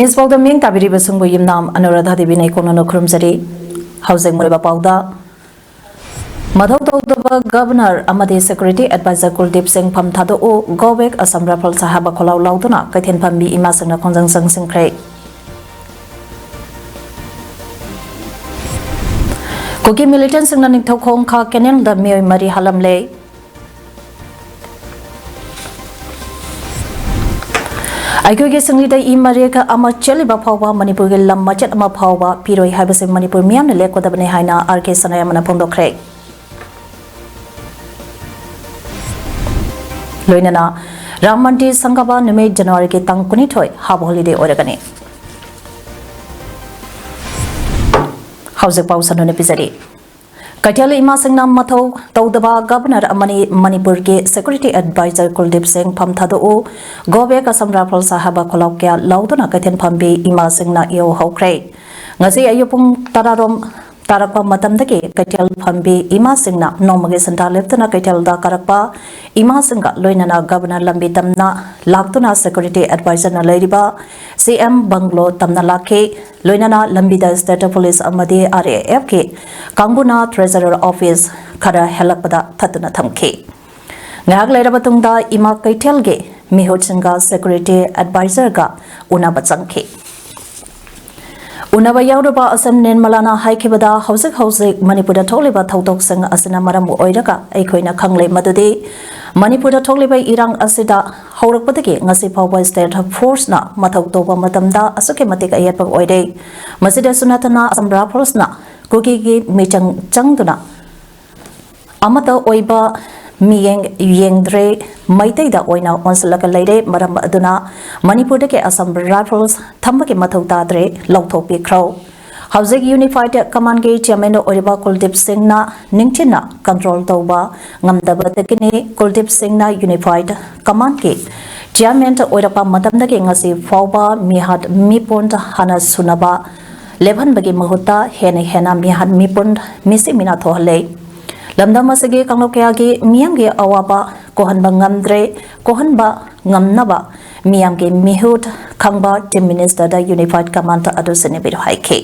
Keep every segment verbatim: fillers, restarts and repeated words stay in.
News ꯄꯥꯎꯗ ꯃꯤꯡ ꯇꯥꯕꯤꯔꯤꯕꯁꯤꯡꯕꯨ ꯌꯨꯝꯅꯥꯝ ꯑꯅꯨꯔꯥꯙꯥ ꯗꯦꯕꯤꯅ ꯏꯀꯣꯛꯅꯅ ꯈꯨꯔꯨꯝꯖꯔꯤ꯫ ꯍꯧꯖꯤꯛ ꯃꯔꯨꯑꯣꯏꯕ ꯄꯥꯎꯗ, ꯃꯊꯧ ꯇꯧꯗꯕ ꯒꯕꯔꯅꯔ ꯑꯃꯗꯤ ꯁꯦꯀ꯭ꯌꯨꯔꯤꯇꯤ ꯑꯦꯗꯚꯥꯏꯖꯔ ꯀꯨꯜꯗꯤꯞ ꯁꯤꯡ ꯐꯝ ꯊꯥꯗꯣꯛꯎ, Go back Assam Rifles ꯍꯥꯏꯕ ꯈꯣꯜꯂꯥꯎ ꯂꯥꯎꯗꯨꯅ ꯀꯩꯊꯦꯜ ꯐꯝꯕꯤ ꯏꯃꯥꯁꯤꯡꯅ ꯈꯣꯡꯖꯪ ꯆꯪꯁꯤꯟꯈ꯭ꯔꯦ꯫ ꯀꯨꯀꯤ ꯃꯤꯂꯤꯇꯦꯟꯠꯁꯤꯡꯅ ꯅꯤꯡꯊꯧꯈꯣꯡ ꯈꯥ ꯀꯦꯅꯦꯜꯗ ꯃꯤꯑꯣꯏ ꯃꯔꯤ ꯍꯥꯠꯂꯝꯂꯦ꯫ ꯑꯩꯈꯣꯏꯒꯤ ꯁꯤꯡꯂꯤꯗ ꯏ ꯃꯔꯦꯛ ꯑꯃ ꯆꯦꯜꯂꯤꯕ ꯐꯥꯎꯕ ꯃꯅꯤꯄꯨꯔꯒꯤ ꯂꯝ ꯃꯆꯦꯠ ꯑꯃ ꯐꯥꯎꯕ ꯄꯤꯔꯣꯏ ꯍꯥꯏꯕꯁꯤ ꯃꯅꯤꯄꯨꯔ ꯃꯤꯌꯥꯝꯅ ꯂꯦꯞꯀꯗꯕꯅꯤ ꯍꯥꯏꯅ ꯑꯥꯔ ꯀꯦ ꯁꯅꯥꯌꯥꯝꯕꯅ ꯐꯣꯡꯗꯣꯛꯈ꯭ꯔꯦ꯫ ꯂꯣꯏꯅꯅ ꯔꯥꯝ ꯃꯟꯗꯤꯔ ꯁꯪꯒꯥꯕ ꯅꯨꯃꯤꯠ ꯖꯅꯋꯥꯔꯤꯒꯤ ꯇꯥꯡ ꯀꯨꯟꯅꯤꯊꯣꯏ half holiday ꯑꯣꯏꯔꯒꯅꯤ꯫ ꯍꯧꯖꯤꯛ ꯄꯥꯎ ꯁꯟꯗꯣꯛꯅ ꯄꯤꯖꯔꯤ꯫ ꯀꯩꯊꯦꯜ ꯏꯃꯥꯁꯤꯡꯅ ꯃꯊꯧ ꯇꯧꯗꯕ ꯒꯕꯔꯅꯔ ꯑꯃꯅꯤ ꯃꯅꯤꯄꯨꯔꯒꯤ ꯁꯦꯀ꯭ꯌꯨꯔꯤꯇꯤ ꯑꯦꯗꯚꯥꯏꯖꯔ ꯀꯨꯜꯗꯤꯞ ꯁꯤꯡ ꯐꯝ ꯊꯥꯗꯣꯛꯎ, Go back Assam Rifles ꯍꯥꯏꯕ ꯈꯣꯜꯂꯥꯎ ꯀꯌꯥ ꯂꯥꯎꯗꯨꯅ ꯀꯩꯊꯦꯜ ꯐꯝꯕꯤ ꯏꯃꯥꯁꯤꯡꯅ ꯏꯍꯧ ꯍꯧꯈ꯭ꯔꯦ꯫ ꯉꯁꯤ ꯑꯌꯨꯛ ꯄꯨꯡ ꯇꯔꯥꯔꯣꯝ ꯇꯥꯔꯛꯄ ꯃꯇꯝꯗꯒꯤ ꯀꯩꯊꯦꯜ ꯐꯝꯕꯤ ꯏꯃꯥꯁꯤꯡꯅ ꯅꯣꯡꯃꯒꯤ ꯁꯟꯗꯥ ꯂꯦꯞꯇꯅ ꯀꯩꯊꯦꯜꯗ ꯀꯥꯔꯛꯄ ꯏꯃꯥꯁꯤꯡꯒ ꯂꯣꯏꯅꯅ ꯒꯕꯔꯅꯔ ꯂꯝꯕꯤ ꯇꯝꯅ ꯂꯥꯛꯇꯨꯅ ꯁꯦꯀ꯭ꯌꯨꯔꯤꯇꯤ ꯑꯦꯗꯚꯥꯏꯖꯔꯅ ꯂꯩꯔꯤꯕ ꯁꯤ ꯑꯦꯝ ꯕꯪꯒ꯭ꯂꯣ ꯇꯝꯅ ꯂꯥꯛꯈꯤ꯫ ꯂꯣꯏꯅꯅ ꯂꯝꯕꯤꯗ ꯁ꯭ꯇꯦꯠ ꯄꯨꯂꯤꯁ ꯑꯃꯗꯤ ꯑꯥꯔ ꯑꯦ ꯑꯦꯐꯀꯤ ꯀꯥꯡꯕꯨꯅ ꯇ꯭ꯔꯦꯖꯔꯔ ꯑꯣꯐꯤꯁ ꯈꯔ ꯍꯦꯜꯂꯛꯄꯗ ꯊꯠꯇꯨꯅ ꯊꯝꯈꯤ꯫ ꯉꯥꯏꯍꯥꯛ ꯂꯩꯔꯕ ꯇꯨꯡꯗ ꯏꯃꯥ ꯀꯩꯊꯦꯜꯒꯤ ꯃꯤꯍꯨꯠꯁꯤꯡꯒ ꯁꯦꯀ꯭ꯌꯨꯔꯤꯇꯤ ꯑꯦꯗꯚꯥꯏꯖꯔꯒ ꯎꯅꯕ ꯆꯪꯈꯤ꯫ ꯎꯅꯕ ꯌꯥꯎꯔꯨꯕ ꯑꯦꯁ ꯑꯦꯝ ꯅꯤꯔꯃꯂꯥꯅ ꯍꯥꯏꯈꯤꯕꯗ, ꯍꯧꯖꯤꯛ ꯍꯧꯖꯤꯛ ꯃꯅꯤꯄꯨꯔꯗ ꯊꯣꯛꯂꯤꯕ ꯊꯧꯗꯣꯛꯁꯤꯡ ꯑꯁꯤꯅ ꯃꯔꯝ ꯑꯣꯏꯔꯒ ꯑꯩꯈꯣꯏꯅ ꯈꯪꯂꯦ ꯃꯗꯨꯗꯤ ꯃꯅꯤꯄꯨꯔꯗ ꯊꯣꯛꯂꯤꯕ ꯏꯔꯥꯡ ꯑꯁꯤꯗ ꯍꯧꯔꯛꯄꯗꯒꯤ ꯉꯁꯤ ꯐꯥꯎꯕ ꯁ꯭ꯇꯦꯠ ꯐꯣꯔꯁꯅ ꯃꯊꯧ ꯇꯧꯕ ꯃꯇꯝꯗ ꯑꯁꯨꯛꯀꯤ ꯃꯇꯤꯛ ꯑꯌꯦꯠꯄ ꯑꯣꯏꯔꯦ꯫ ꯃꯁꯤꯗꯁꯨ ꯅꯠꯇꯅ ꯑꯁꯥꯝ ꯔꯥꯏꯐꯜꯁꯅ ꯀꯨꯀꯤꯒꯤ ꯃꯤꯆꯪ ꯆꯪꯗꯨꯅ ꯑꯃꯠꯇ ꯑꯣꯏꯕ ꯃꯤꯠꯌꯦꯡ ꯌꯦꯡꯗ꯭ꯔꯦ, ꯃꯩꯇꯩꯗ ꯑꯣꯏꯅ ꯑꯣꯟꯁꯤꯜꯂꯒ ꯂꯩꯔꯦ꯫ ꯃꯔꯝ ꯑꯗꯨꯅ ꯃꯅꯤꯄꯨꯔꯗꯒꯤ ꯑꯁꯥꯝ ꯔꯥꯏꯐꯜꯁ ꯊꯝꯕꯒꯤ ꯃꯊꯧ ꯇꯥꯗ꯭ꯔꯦ, ꯂꯧꯊꯣꯛꯄꯤꯈ꯭ꯔꯣ꯫ ꯍꯧꯖꯤꯛ ꯌꯨꯅꯤꯐꯥꯏꯗ ꯀꯃꯥꯟꯒꯤ ꯆꯤꯌꯔꯃꯦꯟ ꯑꯣꯏꯔꯤꯕ ꯀꯨꯜꯗꯤꯞ ꯁꯤꯡꯅ ꯅꯤꯡꯊꯤꯅ ꯀꯟꯇ꯭ꯔꯣꯜ ꯇꯧꯕ ꯉꯝꯗꯕꯗꯒꯤꯅꯤ꯫ ꯀꯨꯜꯗꯤꯞ ꯁꯤꯡꯅ ꯌꯨꯅꯤꯐꯥꯏꯗ ꯀꯃꯥꯟꯒꯤ ꯆꯤꯌꯔꯃꯦꯟ ꯑꯣꯏꯔꯛꯄ ꯃꯇꯝꯗꯒꯤ ꯉꯁꯤ ꯐꯥꯎꯕ ꯃꯤꯍꯥꯠ ꯃꯤꯄꯨꯟ ꯍꯥꯟꯅ ꯁꯨꯅꯕ ꯂꯦꯞꯍꯟꯕꯒꯤ ꯃꯍꯨꯠꯇ ꯍꯦꯟꯅ ꯍꯦꯟꯅ ꯃꯤꯍꯥꯠ ꯃꯤꯄꯨꯟ ꯃꯤꯁꯤ ꯃꯤꯅꯥ ꯊꯣꯛꯍꯜꯂꯦ꯫ ꯂꯝꯗꯝ ꯑꯁꯤꯒꯤ ꯀꯥꯡꯂꯨꯞ ꯀꯌꯥꯒꯤ ꯃꯤꯌꯥꯝꯒꯤ ꯑꯋꯥꯕ ꯀꯣꯛꯍꯟꯕ ꯉꯝꯗ꯭ꯔꯦ꯫ ꯀꯣꯛꯍꯟꯕ ꯉꯝꯅꯕ ꯃꯤꯌꯥꯝꯒꯤ ꯃꯤꯍꯨꯠ ꯈꯪꯕ Chief Minister ꯗ Unified Command ꯑꯗꯨ ꯁꯤꯟꯅꯕꯤꯔꯣ ꯍꯥꯏꯈꯤ꯫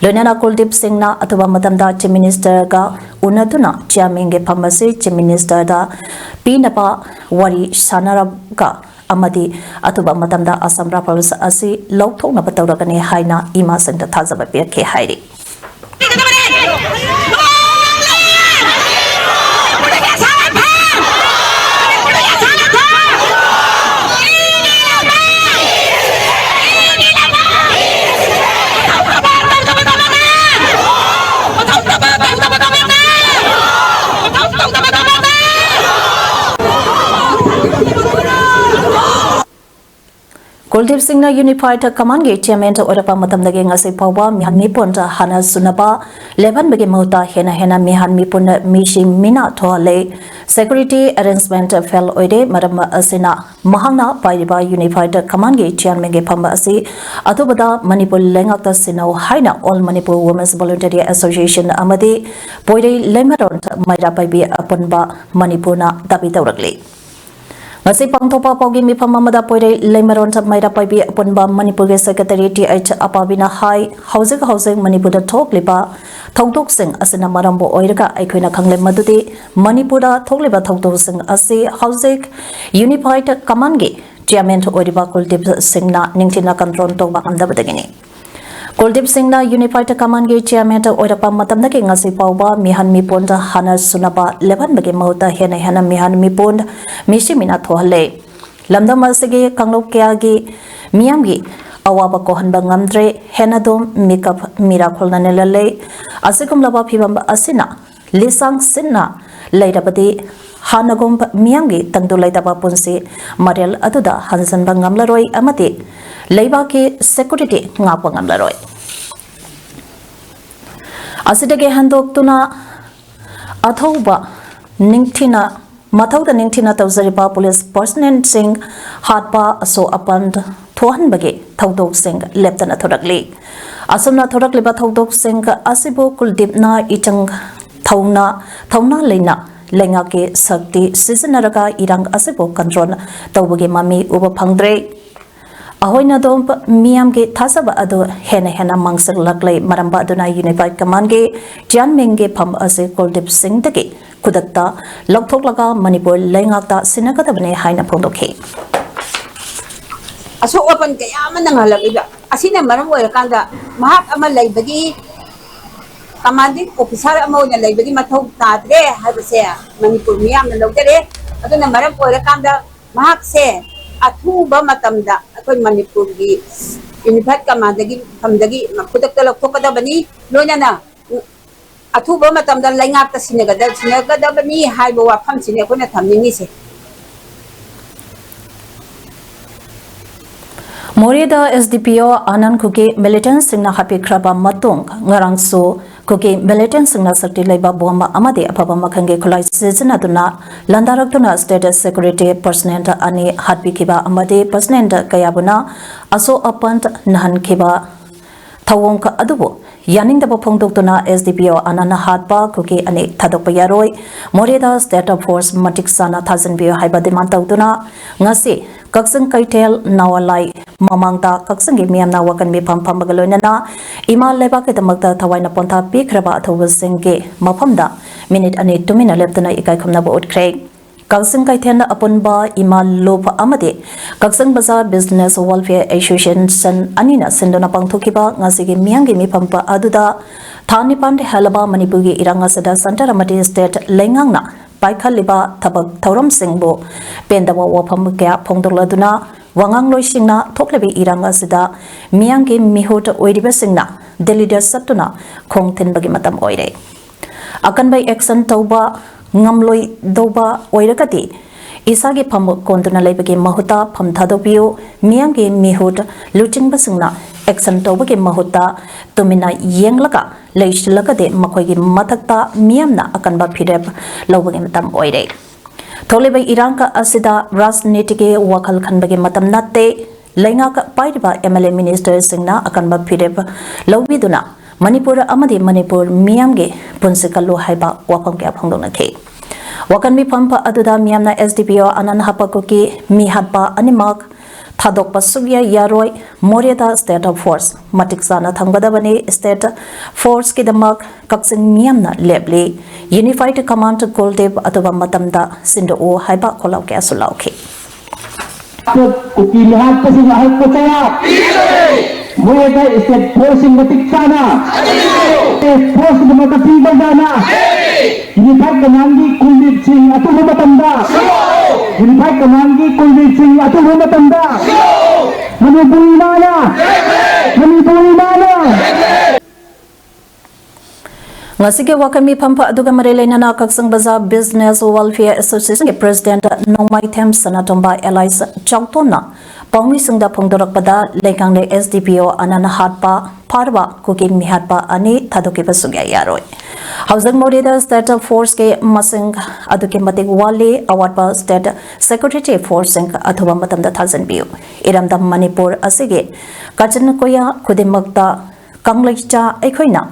ꯂꯣꯏꯅꯅ ꯀꯨꯜꯗꯤꯞ ꯁꯤꯡꯅ ꯑꯊꯨꯕ ꯃꯇꯝꯗ Chief Minister ꯒ ꯎꯅꯗꯨꯅ Chairman ꯒꯤ ꯐꯝ ꯑꯁꯤ Chief Minister ꯗ ꯄꯤꯅꯕ ꯋꯥꯔꯤ ꯁꯥꯟꯅꯔꯒ ꯑꯃꯗꯤ ꯑꯊꯨꯕ ꯃꯇꯝꯗ Assam Rifles ꯑꯁꯤ ꯂꯧꯊꯣꯛꯅꯕ ꯇꯧꯔꯒꯅꯤ ꯍꯥꯏꯅ ꯏꯃꯥꯁꯤꯡꯗ ꯊꯥꯖꯕ ꯄꯤꯔꯛꯈꯤ ꯍꯥꯏꯔꯤ꯫ ꯀꯨꯜꯗꯤꯞ ꯁꯤꯡꯅ Unified Command ꯒꯤ Chairman ꯑꯣꯏꯔꯛꯄ ꯃꯇꯝꯗꯒꯤ ꯉꯁꯤ ꯐꯥꯎꯕ ꯃꯤꯍꯥꯟ ꯃꯤꯄꯨꯟꯗ ꯍꯥꯟꯅ ꯁꯨꯅꯕ ꯂꯦꯞꯍꯟꯕꯒꯤ ꯃꯍꯨꯠꯇ ꯍꯦꯟꯅ ꯍꯦꯟꯅ ꯃꯤꯍꯥꯟ ꯃꯤꯄꯨꯟ ꯃꯤꯁꯤ ꯃꯤꯅꯥ ꯊꯣꯛꯍꯜꯂꯦ꯫ Security arrangement fail ꯑꯣꯏꯔꯦ꯫ ꯃꯔꯝ ꯑꯁꯤꯅ ꯃꯍꯥꯛꯅ ꯄꯥꯏꯔꯤꯕ Unified Command ꯒꯤ Chairman ꯒꯤ ꯐꯝ ꯑꯁꯤ ꯑꯊꯨꯕꯗ ꯃꯅꯤꯄꯨꯔ ꯂꯩꯉꯥꯛꯇ ꯁꯤꯟꯅꯧ ꯍꯥꯏꯅ All Manipur Women's Voluntary Association ꯑꯃꯗꯤ ꯄꯣꯏꯔꯩ ꯂꯩꯃꯔꯣꯟ ꯃꯩꯔꯥ ꯄꯥꯏꯕꯤ ꯑꯄꯨꯟꯕ ꯃꯅꯤꯄꯨꯔꯅ ꯗꯥꯕꯤ ꯇꯧꯔꯛꯂꯤ꯫ ꯉꯁꯤ ꯄꯥꯡꯊꯣꯛꯄ ꯄꯥꯎꯒꯤ ꯃꯤꯐꯝ ꯑꯃꯗ ꯄꯣꯏꯔꯩ ꯂꯩꯃꯔꯣꯟ ꯃꯩꯔꯥ ꯄꯥꯏꯕꯤ ꯑꯄꯨꯟꯕ ꯃꯅꯤꯄꯨꯔꯒꯤ Secretary ꯇꯤ ꯑꯩꯆ ꯑꯄꯥꯕꯤꯅ ꯍꯥꯏ, ꯍꯧꯖꯤꯛ ꯍꯧꯖꯤꯛ ꯃꯅꯤꯄꯨꯔꯗ ꯊꯣꯛꯂꯤꯕ ꯊꯧꯗꯣꯛꯁꯤꯡ ꯑꯁꯤꯅ ꯃꯔꯝ ꯑꯣꯏꯔꯒ ꯑꯩꯈꯣꯏꯅ ꯈꯪꯂꯦ ꯃꯗꯨꯗꯤ ꯃꯅꯤꯄꯨꯔꯗ ꯊꯣꯛꯂꯤꯕ ꯊꯧꯗꯣꯛꯁꯤꯡ ꯑꯁꯤ ꯍꯧꯖꯤꯛ Unified Command ꯒꯤ Chairman ꯑꯣꯏꯔꯤꯕ ꯀꯨꯜꯗꯤꯞ ꯁꯤꯡꯅ ꯅꯤꯡꯊꯤꯅ control ꯇꯧꯕ ꯉꯝꯗꯕꯗꯒꯤꯅꯤ꯫ ꯀꯨꯜꯗꯤꯞ ꯁꯤꯡꯅ Unified Command ꯒꯤ Chairman ꯑꯣꯏꯔꯛꯄ ꯃꯇꯝꯗꯒꯤ ꯉꯁꯤ ꯐꯥꯎꯕ ꯃꯤꯍꯟ ꯃꯤꯄꯨꯟꯗ ꯍꯥꯟꯅ ꯁꯨꯅꯕ ꯂꯦꯞꯍꯟꯕꯒꯤ ꯃꯍꯨꯠꯇ ꯍꯦꯟꯅ ꯍꯦꯟꯅ ꯃꯤꯍꯟ ꯃꯤꯄꯨꯟ ꯃꯤꯁꯤ ꯃꯤꯅꯥ ꯊꯣꯛꯍꯜꯂꯦ꯫ ꯂꯝꯗꯝ ꯑꯁꯤꯒꯤ ꯀꯥꯡꯂꯨꯞ ꯀꯌꯥꯒꯤ ꯃꯤꯌꯥꯝꯒꯤ ꯑꯋꯥꯕ ꯀꯣꯛꯍꯟꯕ ꯉꯝꯗ꯭ꯔꯦ꯫ ꯍꯦꯟꯅ ꯑꯗꯨꯝ ꯃꯤꯀꯞ ꯃꯤꯔꯥ ꯈꯨꯜꯅ ꯅꯤꯜꯍꯜꯂꯦ꯫ ꯑꯁꯤꯒꯨꯝꯂꯕ ꯐꯤꯕꯝ ꯑꯁꯤꯅ ꯂꯤꯁꯥꯡ ꯁꯤꯟꯅ ꯂꯩꯔꯕꯗꯤ ꯍꯥꯟꯅꯒꯨꯝ ꯃꯤꯌꯥꯝꯒꯤ ꯇꯪꯗꯨ ꯂꯩꯇꯥꯕ ꯄꯨꯟꯁꯤ ꯃꯔꯦꯜ ꯑꯗꯨꯗ ꯍꯟꯖꯤꯟꯕ ꯉꯝꯂꯔꯣꯏ ꯑꯃꯗꯤ ꯂꯩꯕꯥꯛꯀꯤ security ꯉꯥꯛꯄ ꯉꯝꯂꯔꯣꯏ꯫ ꯑꯁꯤꯗꯒꯤ ꯍꯟꯗꯣꯛꯇꯨꯅ ꯑꯊꯧꯕ ꯅꯤꯡꯊꯤꯅ, ꯃꯊꯧꯗ ꯅꯤꯡꯊꯤꯅ ꯇꯧꯖꯔꯤꯕ police personnel ꯁꯤꯡ ꯍꯥꯠꯄ, ꯑꯁꯣꯛ ꯑꯄꯟ ꯊꯣꯛꯍꯟꯕꯒꯤ ꯊꯧꯗꯣꯛꯁꯤꯡ ꯂꯦꯞꯇꯅ ꯊꯣꯔꯛꯂꯤ꯫ ꯑꯁꯨꯝꯅ ꯊꯣꯔꯛꯂꯤꯕ ꯊꯧꯗꯣꯛꯁꯤꯡ ꯑꯁꯤꯕꯨ ꯀꯨꯜꯗꯤꯞꯅ ꯏꯆꯪ ꯊꯧꯅ, ꯊꯧꯅꯥ ꯂꯩꯅ ꯂꯩꯉꯥꯛꯀꯤ ꯁꯛꯇꯤ ꯁꯤꯖꯤꯟꯅꯔꯒ ꯏꯔꯥꯡ ꯑꯁꯤꯕꯨ control ꯇꯧꯕꯒꯤ ꯃꯃꯤ ꯎꯕ ꯐꯪꯗ꯭ꯔꯦ꯫ ꯑꯍꯣꯏꯅ ꯑꯗꯨꯝ ꯃꯤꯌꯥꯝꯒꯤ ꯊꯥꯖꯕ ꯑꯗꯨ ꯍꯦꯟꯅ ꯍꯦꯟꯅ ꯃꯥꯡꯁꯤꯜꯂꯛꯂꯦ꯫ ꯃꯔꯝ ꯑꯗꯨꯅ Unified Commandꯒꯤ chairmanꯒꯤ ꯐꯝ ꯑꯁꯤ ꯀꯨꯜꯗꯤꯞ ꯁꯤꯡꯗꯒꯤ ꯈꯨꯗꯛꯇ ꯂꯧꯊꯣꯛꯂꯒ ꯃꯅꯤꯄꯨꯔ ꯂꯩꯉꯥꯛꯇ ꯁꯤꯟꯅꯒꯗꯕꯅꯤ ꯍꯥꯏꯅ ꯐꯣꯡꯗꯣꯛꯈꯤ꯫ ꯑꯁꯣꯛ ꯑꯄꯟ ꯀꯌꯥ ꯑꯃ ꯅꯪꯍꯜꯂꯛꯂꯤꯕ ꯑꯁꯤꯅ ꯃꯔꯝ ꯑꯣꯏꯔꯀꯥꯟꯗ ꯃꯍꯥꯛ ꯑꯃ ꯂꯩꯕꯒꯤ, commanding officer ꯑꯃ ꯑꯣꯏꯅ ꯂꯩꯕꯒꯤ ꯃꯊꯧ ꯇꯥꯗ꯭ꯔꯦ ꯍꯥꯏꯕꯁꯦ ꯃꯅꯤꯄꯨꯔ ꯃꯤꯌꯥꯝꯅ ꯂꯧꯖꯔꯦ꯫ ꯑꯗꯨꯅ ꯃꯔꯝ ꯑꯣꯏꯔꯀꯥꯟꯗ ꯃꯍꯥꯛꯁꯦ ꯑꯊꯨꯕ ꯃꯇꯝꯗ ꯑꯩꯈꯣꯏ ꯃꯅꯤꯄꯨꯔꯒꯤ Unified Commandꯒꯤ ꯐꯝꯗꯒꯤ ꯈꯨꯗꯛꯇ ꯂꯧꯊꯣꯛꯀꯗꯕꯅꯤ꯫ ꯂꯣꯏꯅꯅ ꯑꯊꯨꯕ ꯃꯇꯝꯗ ꯂꯩꯉꯥꯛꯇ ꯁꯤꯟꯅꯒꯗ-, ꯁꯤꯟꯅꯒꯗꯕꯅꯤ ꯍꯥꯏꯕ ꯋꯥꯐꯝꯁꯤꯅꯤ ꯑꯩꯈꯣꯏꯅ ꯊꯝꯅꯤꯡꯉꯤꯁꯦ꯫ ꯃꯣꯔꯦꯗ SDPO ꯑꯅꯟ ꯀꯨꯀꯤ militantꯁꯤꯡꯅ ꯍꯥꯠꯄꯤꯈ꯭ꯔꯕ ꯃꯇꯨꯡ, ꯉꯔꯥꯡꯁꯨ ꯀꯨꯀꯤ militantꯁꯤꯡꯅ ꯁꯛꯇꯤ ꯂꯩꯕ bomb ꯑꯃꯗꯤ ꯑꯐꯕ ꯃꯈꯜꯒꯤ ꯈꯨꯠꯂꯥꯏ ꯁꯤꯖꯤꯟꯅꯗꯨꯅ ꯂꯥꯟꯗꯥꯔꯛꯇꯨꯅ state security personnel ꯑꯅꯤ ꯍꯥꯠꯄꯤꯈꯤꯕ ꯑꯃꯗꯤ personnel ꯀꯌꯥꯕꯨꯅ ꯑꯁꯣꯛ ꯑꯄꯟ ꯅꯪꯍꯟꯈꯤꯕ ꯊꯧꯑꯣꯡ ꯑꯗꯨꯕꯨ ꯌꯥꯅꯤꯡꯗꯕ ꯐꯣꯡꯗꯣꯛꯇꯨꯅ SDPO ꯑꯅꯟꯅ ꯍꯥꯠꯄ ꯀꯨꯀꯤ ꯑꯅꯤ ꯊꯥꯗꯣꯛꯄ ꯌꯥꯔꯣꯏ, ꯃꯣꯔꯦꯗ state force ꯃꯇꯤꯛ ꯆꯥꯅ ꯊꯥꯖꯤꯟꯕꯤꯌꯨ ꯍꯥꯏꯕ demand ꯇꯧꯗꯨꯅ ꯉꯁꯤ ꯀꯛꯆꯤꯡ ꯀꯩꯊꯦꯜ ꯅꯥꯋꯥꯂꯥꯏ ꯃꯃꯥꯡꯗ ꯀꯛꯆꯤꯡꯒꯤ ꯃꯤꯌꯥꯝꯅ ꯋꯥꯀꯟ ꯃꯤꯐꯝ ꯐꯝꯕꯒ ꯂꯣꯏꯅꯅ ꯏꯃꯥ ꯂꯩꯕꯥꯛꯀꯤꯗꯃꯛꯇ ꯊꯋꯥꯏꯅ ꯄꯣꯟꯊꯥ ꯄꯤꯈ꯭ꯔꯕ ꯑꯊꯧꯕꯁꯤꯡꯒꯤ ꯃꯐꯝꯗ minute ꯑꯅꯤ ꯇꯨꯃꯤꯟꯅ ꯂꯦꯞꯇꯨꯅ ꯏꯀꯥꯏ ꯈꯨꯝꯅꯕ ꯎꯠꯈ꯭ꯔꯦ꯫ ꯀꯛꯆꯤꯡ ꯀꯩꯊꯦꯜ ꯑꯄꯨꯟꯕ ꯏꯃꯥ ꯂꯨꯞ ꯑꯃꯗꯤ ꯀꯛꯆꯤꯡ ꯕꯖꯥꯔ Business Welfare Association ꯑꯅꯤꯅ ꯁꯤꯟꯗꯨꯅ ꯄꯥꯡꯊꯣꯛꯈꯤꯕ ꯉꯁꯤꯒꯤ ꯃꯤꯌꯥꯝꯒꯤ ꯃꯤꯐꯝ ꯑꯗꯨꯗ ꯊꯥ ꯅꯤꯄꯥꯟ ꯍꯦꯜꯂꯕ ꯃꯅꯤꯄꯨꯔꯒꯤ ꯏꯔꯥꯡ ꯑꯁꯤꯗ centre ꯑꯃꯗꯤ state ꯂꯩꯉꯥꯛꯅ ꯄꯥꯏꯈꯠꯂꯤꯕ ꯊꯕꯛ ꯊꯧꯔꯝꯁꯤꯡꯕꯨ ꯄꯦꯟꯗꯕ ꯋꯥꯐꯝ ꯀꯌꯥ ꯐꯣꯡꯗꯣꯛꯂꯗꯨꯅ ꯋꯥꯉꯥꯡꯂꯣꯏꯁꯤꯡꯅ ꯊꯣꯛꯂꯤꯕ ꯏꯔꯥꯡ ꯑꯁꯤꯗ ꯃꯤꯌꯥꯝꯒꯤ ꯃꯤꯍꯨꯠ ꯑꯣꯏꯔꯤꯕꯁꯤꯡꯅ ꯗꯤꯜꯂꯤꯗ ꯆꯠꯇꯨꯅ ꯈꯣꯡ ꯊꯤꯟꯕꯒꯤ ꯃꯇꯝ ꯑꯣꯏꯔꯦ꯫ ꯑꯀꯟꯕ action ꯇꯧꯕ ꯉꯝꯂꯣꯏꯗꯧꯕ ꯑꯣꯏꯔꯒꯗꯤ ꯏꯁꯥꯒꯤ ꯐꯝ ꯀꯣꯟꯗꯨꯅ ꯂꯩꯕꯒꯤ ꯃꯍꯨꯠꯇ ꯐꯝ ꯊꯥꯗꯣꯛꯄꯤꯌꯨ꯫ ꯃꯤꯌꯥꯝꯒꯤ ꯃꯤꯍꯨꯠ ꯂꯨꯆꯤꯡꯕꯁꯤꯡꯅ action ꯇꯧꯕꯒꯤ ꯃꯍꯨꯠꯇ ꯇꯨꯃꯤꯟꯅ ꯌꯦꯡꯂꯒ ꯂꯩꯁꯤꯜꯂꯒꯗꯤ ꯃꯈꯣꯏꯒꯤ ꯃꯊꯛꯇ ꯃꯤꯌꯥꯝꯅ ꯑꯀꯟꯕ ꯐꯤꯔꯦꯞ ꯂꯧꯕꯒꯤ ꯃꯇꯝ ꯑꯣꯏꯔꯦ꯫ ꯊꯣꯛꯂꯤꯕ ꯏꯔꯥꯡ ꯑꯁꯤꯗ ꯔꯥꯖꯅꯤꯇꯤꯒꯤ ꯋꯥꯈꯜ ꯈꯟꯕꯒꯤ ꯃꯇꯝ ꯅꯠꯇꯦ꯫ ꯂꯩꯉꯥꯛ ꯄꯥꯏꯔꯤꯕ MLA ministerꯁꯤꯡꯅ ꯑꯀꯟꯕ ꯐꯤꯔꯦꯞ ꯂꯧꯕꯤꯗꯨꯅ ꯃꯅꯤꯄꯨꯔ ꯑꯃꯗꯤ ꯃꯅꯤꯄꯨꯔ ꯃꯤꯌꯥꯝꯒꯤ ꯄꯨꯟꯁꯤ ꯀꯜꯂꯨ ꯍꯥꯏꯕ ꯋꯥꯐꯝ ꯀꯌꯥ ꯐꯣꯡꯗꯣꯛꯅꯈꯤ꯫ ꯋꯥꯀꯟ ꯃꯤꯐꯝ ꯑꯗꯨꯗ ꯃꯤꯌꯥꯝꯅ S D P O ꯑꯅꯟ ꯍꯥꯞꯄ ꯀꯨꯀꯤ ꯃꯤꯍꯥꯠꯄ ꯑꯅꯤꯃꯛ ꯊꯥꯗꯣꯛꯄ ꯁꯨꯛꯌꯥ ꯌꯥꯔꯣꯏ, ꯃꯣꯔꯦꯗ state force ꯃꯇꯤꯛ ꯆꯥꯅ ꯊꯝꯒꯗꯕꯅꯤ, state forceꯀꯤꯗꯃꯛ ꯀꯛꯆꯤꯡ ꯃꯤꯌꯥꯝꯅ ꯂꯦꯞꯂꯤ, unified command ꯀꯨꯜꯗꯤꯞ ꯑꯊꯨꯕ ꯃꯇꯝꯗ ꯁꯤꯟꯗꯣꯛꯎ ꯍꯥꯏꯕ ꯈꯣꯜꯂꯥꯎ ꯀꯌꯥꯁꯨ ꯂꯥꯎꯈꯤ꯫ ꯀꯨꯀꯤ ꯃꯤꯍꯥꯠꯄꯁꯤꯡ ꯑꯍꯛꯄ ꯀꯌꯥ ꯃꯣꯔꯦꯗ state forceꯁꯤꯡ ꯃꯇꯤꯛ ꯆꯥꯅ, state forceꯀꯤꯗꯃꯛꯇ ꯄꯤꯕ ꯗꯥꯅ, unified commandꯀꯤ ꯀꯨꯜꯗꯤꯞꯁꯤꯡ ꯑꯊꯨꯕ ꯃꯇꯝꯗ, unified commandꯀꯤ ꯀꯨꯜꯗꯤꯞꯁꯤꯡ ꯑꯊꯨꯕ ꯃꯇꯝꯗ ꯃꯅꯤꯄꯨꯔ ꯏꯃꯥꯅ, ꯃꯅꯤꯄꯨꯔ ꯏꯃꯥꯅ꯫ ꯉꯁꯤꯒꯤ ꯋꯥꯀꯟ ꯃꯤꯐꯝ ꯑꯗꯨꯒ ꯃꯔꯤ ꯂꯩꯅꯅ ꯀꯛꯆꯤꯡ ꯕꯖꯥꯔ Business Welfare Associationꯒꯤ president ꯅꯣꯡꯃꯥꯏꯊꯦꯝ ꯁꯅꯥꯇꯣꯝꯕ alias ꯆꯥꯎꯊꯣꯟꯅ ꯄꯥꯎꯃꯤꯁꯤꯡꯗ ꯐꯣꯡꯗꯣꯔꯛꯄꯗ, ꯂꯩꯉꯥꯛꯅ S D P O ꯑꯅꯟ ꯍꯥꯠꯄ ꯐꯥꯔꯕ ꯀꯨꯀꯤ ꯃꯤꯍꯥꯠꯄ ꯑꯅꯤ ꯊꯥꯗꯣꯛꯈꯤꯕ ꯁꯨꯛꯌꯥ ꯌꯥꯔꯣꯏ꯫ ꯍꯧꯖꯤꯛ ꯃꯣꯔꯦꯗ state forceꯀꯤ ꯃꯁꯤꯡ ꯑꯗꯨꯛꯀꯤ ꯃꯇꯤꯛ ꯋꯥꯠꯂꯤ, ꯑꯋꯥꯠꯄ state security forceꯁꯤꯡ ꯑꯊꯨꯕ ꯃꯇꯝꯗ ꯊꯥꯖꯤꯟꯕꯤꯌꯨ꯫ ꯏꯔꯝꯗꯝ ꯃꯅꯤꯄꯨꯔ ꯑꯁꯤꯒꯤ ꯀꯥꯆꯤꯟ ꯀꯣꯌꯥ ꯈꯨꯗꯤꯡꯃꯛꯇ ꯀꯪꯂꯩꯆꯥ ꯑꯩꯈꯣꯏꯅ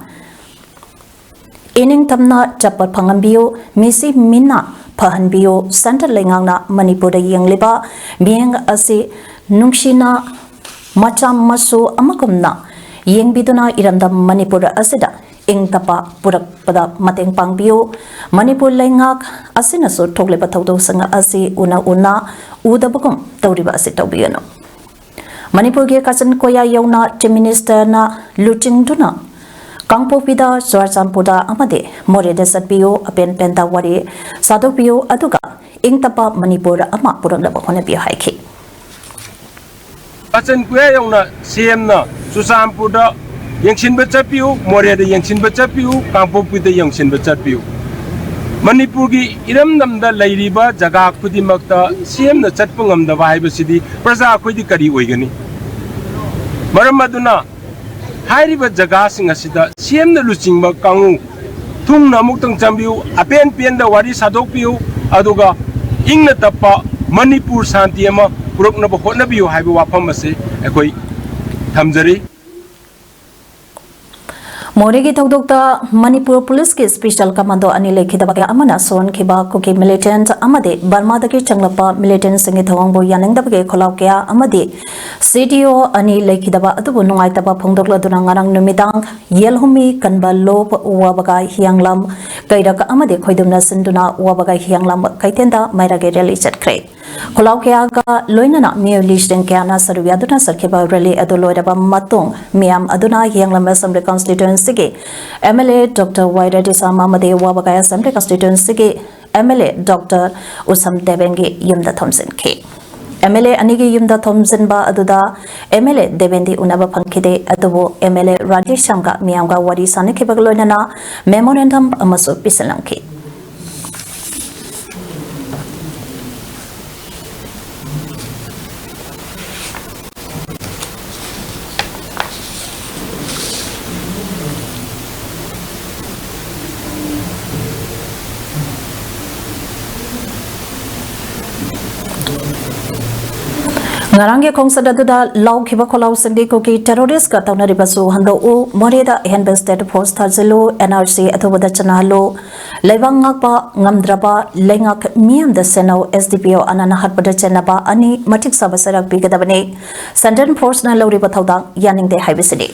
ꯏꯅꯤꯡꯇꯝꯅ ꯆꯠꯄ ꯐꯪꯍꯟꯕꯤꯌꯨ, ꯃꯤꯁꯤ ꯃꯤꯅ ꯐꯍꯟꯕꯤꯌꯨ꯫ Centre ꯂꯩꯉꯥꯛꯅ ꯃꯅꯤꯄꯨꯔꯗ ꯌꯦꯡꯂꯤꯕ ꯃꯤꯠꯌꯦꯡ ꯑꯁꯤ ꯅꯨꯡꯁꯤꯅ ꯃꯆꯥ ꯃꯁꯨ ꯑꯃꯒꯨꯝꯅ ꯌꯦꯡꯕꯤꯗꯨꯅ ꯏꯔꯝꯗꯝ ꯃꯅꯤꯄꯨꯔ ꯑꯁꯤꯗ ꯏꯪ ꯇꯞꯄ ꯄꯨꯔꯛꯄꯗ ꯃꯇꯦꯡ ꯄꯥꯡꯕꯤꯌꯨ꯫ ꯃꯅꯤꯄꯨꯔ ꯂꯩꯉꯥꯛ ꯑꯁꯤꯅꯁꯨ ꯊꯣꯛꯂꯤꯕ ꯊꯧꯗꯣꯛꯁꯤꯡ ꯑꯁꯤ ꯎꯅ ꯎꯅ ꯎꯗꯕꯒꯨꯝ ꯇꯧꯔꯤꯕ ꯑꯁꯤ ꯇꯧꯕꯤꯒꯅꯨ꯫ ꯃꯅꯤꯄꯨꯔꯒꯤ ꯀꯥꯆꯤꯟ ꯀꯣꯌꯥ ꯌꯧꯅ Chief Ministerꯅ ꯂꯨꯆꯤꯡꯗꯨꯅ ꯀꯥꯡꯄꯣꯛꯄꯤꯗ, ꯆꯨꯔꯆꯥꯟꯄꯨꯔꯗ ꯑꯃꯗꯤ ꯃꯣꯔꯦꯗ ꯆꯠꯄꯤꯌꯨ, ꯑꯄꯦꯟ ꯄꯦꯟꯗ ꯋꯥꯔꯤ ꯁꯥꯗꯣꯛꯄꯤꯌꯨ, ꯑꯗꯨꯒ ꯏꯪ ꯇꯞꯄ ꯃꯅꯤꯄꯨꯔ ꯑꯃ ꯄꯨꯔꯛꯅꯕ ꯍꯣꯠꯅꯕꯤꯌꯨ ꯍꯥꯏꯈꯤ꯫ ꯀꯥꯆꯤꯟ ꯀꯣꯌꯥ ꯌꯧꯅ CMꯅ ꯆꯨꯔꯆꯥꯟꯄꯨꯔꯗ ꯌꯦꯡꯁꯤꯟꯕ ꯆꯠꯄꯤꯌꯨ, ꯃꯣꯔꯦꯗ ꯌꯦꯡꯁꯤꯟꯕ ꯆꯠꯄꯤꯌꯨ, ꯀꯥꯡꯄꯣꯛꯄꯤꯗ ꯌꯦꯡꯁꯤꯟꯕ ꯆꯠꯄꯤꯌꯨ꯫ ꯃꯅꯤꯄꯨꯔꯒꯤ ꯏꯔꯝꯗꯝꯗ ꯂꯩꯔꯤꯕ ꯖꯒꯥ ꯈꯨꯗꯤꯡꯃꯛꯇ CMꯅ ꯆꯠꯄ ꯉꯝꯗꯕ ꯍꯥꯏꯕꯁꯤꯗꯤ ꯄ꯭ꯔꯖꯥ ꯑꯩꯈꯣꯏꯗꯤ ꯀꯔꯤ ꯑꯣꯏꯒꯅꯤ? ꯃꯔꯝ ꯑꯗꯨꯅ ꯍꯥꯏꯔꯤꯕ ꯖꯒꯥꯁꯤꯡ ꯑꯁꯤꯗ CMꯅ ꯂꯨꯆꯤꯡꯕ ꯀꯥꯡꯕꯨ ꯊꯨꯡꯅ ꯑꯃꯨꯛꯇꯪ ꯆꯪꯕꯤꯌꯨ, ꯑꯄꯦꯟ ꯄꯦꯟꯗ ꯋꯥꯔꯤ ꯁꯥꯗꯣꯛꯄꯤꯌꯨ, ꯑꯗꯨꯒ ꯏꯪꯅ ꯇꯞꯄ ꯃꯅꯤꯄꯨꯔ ꯁꯥꯟꯇꯤ ꯑꯃ ꯄꯨꯔꯛꯅꯕ ꯍꯣꯠꯅꯕꯤꯌꯨ ꯍꯥꯏꯕ ꯋꯥꯐꯝ ꯑꯁꯤ ꯑꯩꯈꯣꯏ ꯊꯝꯖꯔꯤ꯫ ꯃꯣꯔꯦꯒꯤ ꯊꯧꯗꯣꯛꯇ ꯃꯅꯤꯄꯨꯔ ꯄꯨꯂꯤꯁꯀꯤ ꯁ꯭ꯄꯦꯁꯦꯜ ꯀꯃꯥꯟꯗꯣ ꯑꯅꯤ ꯂꯩꯈꯤꯗꯕ ꯀꯌꯥ ꯑꯃꯅ ꯁꯣꯛꯍꯟꯈꯤꯕ ꯀꯨꯀꯤ ꯃꯤꯂꯤꯇꯦꯟꯠ ꯑꯃꯗꯤ ꯕꯔꯃꯥꯗꯒꯤ ꯆꯪꯂꯛꯄ ꯃꯤꯂꯤꯇꯦꯟꯠꯁꯤꯡꯒꯤ ꯊꯧꯑꯣꯡꯕꯨ ꯌꯥꯅꯤꯡꯗꯕꯒꯤ ꯈꯣꯜꯂꯥꯎ ꯀꯌꯥ ꯑꯃꯗꯤ ꯁꯤ ꯗꯤ ꯑꯣ ꯑꯅꯤ ꯂꯩꯈꯤꯗꯕ ꯑꯗꯨꯕꯨ ꯅꯨꯡꯉꯥꯏꯇꯕ ꯐꯣꯡꯗꯣꯛꯂꯗꯨꯅ ꯉꯔꯥꯡ ꯅꯨꯃꯤꯗꯥꯡ ꯌꯦꯜꯍꯨꯝꯃꯤ ꯀꯟꯕ ꯂꯣꯞ ꯋꯥꯕꯒꯥꯏ ꯍꯤꯌꯥꯡꯂꯝ ꯀꯩꯔꯛ ꯑꯃꯗꯤ ꯈꯣꯏꯗꯨꯝꯅ ꯁꯤꯟꯗꯨꯅ ꯋꯥꯕꯒꯥꯏ ꯍꯤꯌꯥꯡꯂꯝ ꯀꯩꯊꯦꯜꯗ ꯃꯩꯔꯥꯒꯤ ꯔꯦꯂꯤ ꯆꯠꯈ꯭ꯔꯦ꯫ ꯈꯣꯜꯂꯥꯎ ꯀꯌꯥꯒ ꯂꯣꯏꯅꯅ ꯃꯤꯑꯣꯏ ꯂꯤꯁꯤꯡ ꯀꯌꯥꯅ ꯁꯔꯨꯛ ꯌꯥꯗꯨꯅ ꯆꯠꯈꯤꯕ ꯔꯦꯂꯤ ꯑꯗꯨ ꯂꯣꯏꯔꯕ ꯃꯇꯨꯡ ꯃꯤꯌꯥꯝ ꯑꯗꯨꯅ ꯍꯤꯌꯥꯡꯂꯝ ꯑꯦꯁꯦꯝꯕ꯭ꯂꯤ ꯀꯟꯁꯇꯤꯇ꯭ꯋꯦꯟꯁꯤꯒꯤ M L A doctor Y Radheshyam ꯑꯃꯗꯤ ꯋꯥꯕꯒꯥꯏ ꯑꯦꯁꯦꯝꯕ꯭ꯂꯤ ꯀꯟꯁꯇꯤꯇ꯭ꯋꯦꯟꯁꯤꯒꯤ M L A doctor Usham ꯗꯦꯕꯦꯟꯒꯤ ꯌꯨꯝꯗ ꯊꯣꯝꯖꯤꯟꯈꯤ꯫ ꯑꯦꯝ ꯑꯦꯜ ꯑꯦ ꯑꯅꯤꯒꯤ ꯌꯨꯝꯗ ꯊꯣꯝꯖꯤꯟꯕ ꯑꯗꯨꯗ ꯑꯦꯝ ꯑꯦꯜ ꯑꯦ ꯗꯦꯕꯦꯟꯗꯤ ꯎꯅꯕ ꯐꯪꯈꯤꯗꯦ, ꯑꯗꯨꯕꯨ ꯑꯦꯝ ꯑꯦꯜ ꯑꯦ ꯔꯥꯙꯦꯁ꯭ꯌꯥꯝꯒ ꯃꯤꯌꯥꯝꯒ ꯋꯥꯔꯤ ꯁꯥꯅꯈꯤꯕꯒ ꯂꯣꯏꯅꯅ ꯃꯦꯃꯣꯔꯦꯟꯗꯝ ꯑꯃꯁꯨ ꯄꯤꯁꯤꯜꯂꯝꯈꯤ꯫ ꯉꯔꯥꯡꯒꯤ ꯈꯣꯡꯆꯠ ꯑꯗꯨꯗ ꯂꯥꯎꯈꯤꯕ ꯈꯣꯜꯂꯥꯎꯁꯤꯡꯗꯤ ꯀꯨꯀꯤ ꯇꯦꯔꯣꯔꯤꯁ꯭ꯠꯀ ꯇꯧꯅꯔꯤꯕꯁꯨ ꯍꯟꯗꯣꯛꯎ, ꯃꯣꯔꯦꯗ ꯑꯍꯦꯟꯕ ꯁ꯭ꯇꯦꯠ ꯐꯣꯔꯁ ꯊꯥꯖꯤꯜꯂꯨ, ꯑꯦꯟ ꯑꯥꯔ ꯁꯤ ꯑꯊꯨꯕꯗ ꯆꯠꯅꯍꯜꯂꯨ, ꯂꯩꯕꯥꯛ ꯉꯥꯛꯄ ꯉꯝꯗ꯭ꯔꯕ ꯂꯩꯉꯥꯛ ꯃꯤꯌꯥꯝꯗ ꯁꯦꯟꯅꯧ, ꯑꯦꯁ ꯗꯤ ꯄꯤ ꯑꯣ ꯑꯅꯟ ꯍꯥꯠꯄꯗ ꯆꯦꯟꯅꯕ ꯑꯅꯤ ꯃꯇꯤꯛ ꯆꯥꯕ ꯆꯩꯔꯥꯛ ꯄꯤꯒꯗꯕꯅꯤ, ꯁꯦꯟꯇ꯭ꯔꯦꯜ ꯐꯣꯔꯁꯅ ꯂꯧꯔꯤꯕ ꯊꯧꯗꯥꯡ ꯌꯥꯅꯤꯡꯗꯦ ꯍꯥꯏꯕꯁꯤꯅꯤ꯫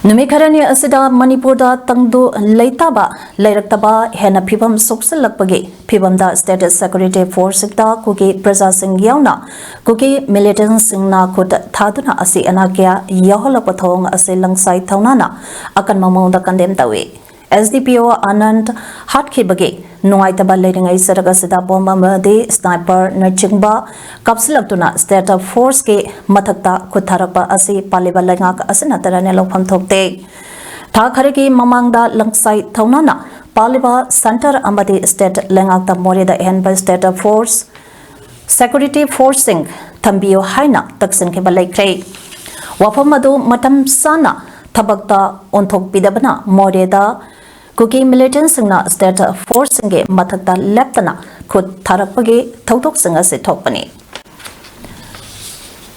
ꯅꯨꯃꯤꯠ ꯈꯔꯅꯤ ꯑꯁꯤꯗ ꯃꯅꯤꯄꯨꯔꯗ ꯇꯪꯗꯨ ꯂꯩꯇꯥꯕ ꯂꯩꯔꯛꯇꯕ ꯍꯦꯟꯅ ꯐꯤꯕꯝ ꯁꯣꯛꯆꯤꯜꯂꯛꯄꯒꯤ ꯐꯤꯕꯝꯗ ꯁ꯭ꯇꯦꯠ ꯁꯦꯀ꯭ꯌꯨꯔꯤꯇꯤ ꯐꯣꯔꯁꯇ ꯀꯨꯀꯤ ꯄ꯭ꯔꯖꯥꯁꯤꯡ ꯌꯥꯎꯅ ꯀꯨꯀꯤ ꯃꯤꯂꯤꯇꯦꯟꯠꯁꯤꯡꯅ ꯈꯨꯠ ꯊꯥꯗꯨꯅ ꯑꯁꯤ ꯑꯅꯥ ꯀꯌꯥ ꯌꯥꯎꯍꯜꯂꯛꯄ ꯊꯧꯑꯣꯡ ꯑꯁꯤ ꯂꯪꯁꯥꯏ ꯊꯧꯅꯥꯅ ꯑꯀꯟꯕ ꯃꯑꯣꯡꯗ ꯀꯟꯗꯦꯝ ꯇꯧꯏ꯫ ꯑꯦꯁ ꯗꯤ ꯄꯤ ꯑꯣ ꯑꯅꯟ ꯍꯥꯠꯈꯤꯕꯒꯤ ꯅꯨꯡꯉꯥꯏꯇꯕ ꯂꯩꯔꯤꯉꯩ ꯆꯔꯛ ꯑꯁꯤꯗ ꯕꯣꯝ ꯑꯃꯗꯤ ꯁ꯭ꯅꯥꯏꯄꯔꯅꯆꯤꯡꯕ ꯀꯥꯞꯁꯤꯜꯂꯛꯇꯨꯅ ꯁ꯭ꯇꯦꯠ ꯐꯣꯔꯁꯀꯤ ꯃꯊꯛꯇ ꯈꯨꯠ ꯊꯥꯔꯛꯄ ꯑꯁꯤ ꯄꯥꯜꯂꯤꯕ ꯂꯩꯉꯥꯛ ꯑꯁꯤꯅ ꯇꯔꯥꯏꯅ ꯂꯧꯐꯝ ꯊꯣꯛꯇꯦ꯫ ꯊꯥ ꯈꯔꯒꯤ ꯃꯃꯥꯡꯗ ꯂꯪꯁꯥꯏ ꯊꯧꯅꯥꯅ ꯄꯥꯜꯂꯤꯕ ꯁꯦꯟꯇꯔ ꯑꯃꯗꯤ ꯁ꯭ꯇꯦꯠ ꯂꯩꯉꯥꯛꯇ ꯃꯣꯔꯦꯗ ꯑꯍꯦꯟꯕ ꯁ꯭ꯇꯦꯠ ꯐꯣꯔꯁ, ꯁꯦꯀ꯭ꯌꯨꯔꯤꯇꯤ ꯐꯣꯔꯁꯁꯤꯡ ꯊꯝꯕꯤꯌꯨ ꯍꯥꯏꯅ ꯇꯛꯁꯤꯟꯈꯤꯕ ꯂꯩꯈ꯭ꯔꯦ꯫ ꯋꯥꯐꯝ ꯑꯗꯨ ꯃꯇꯝ ꯆꯥꯅ ꯊꯕꯛꯇ ꯑꯣꯟꯊꯣꯛꯄꯤꯗꯕꯅ ꯃꯣꯔꯦꯗ ꯀꯨꯀꯤ ꯃꯤꯂꯤꯇꯦꯟꯠꯁꯤꯡꯅ ꯁ꯭ꯇꯦꯠ ꯐꯣꯔꯁꯁꯤꯡꯒꯤ ꯃꯊꯛꯇ ꯂꯦꯞꯇꯅ ꯈꯨꯠ ꯊꯥꯔꯛꯄꯒꯤ ꯊꯧꯗꯣꯛꯁꯤꯡ ꯑꯁꯤ ꯊꯣꯛꯄꯅꯤ꯫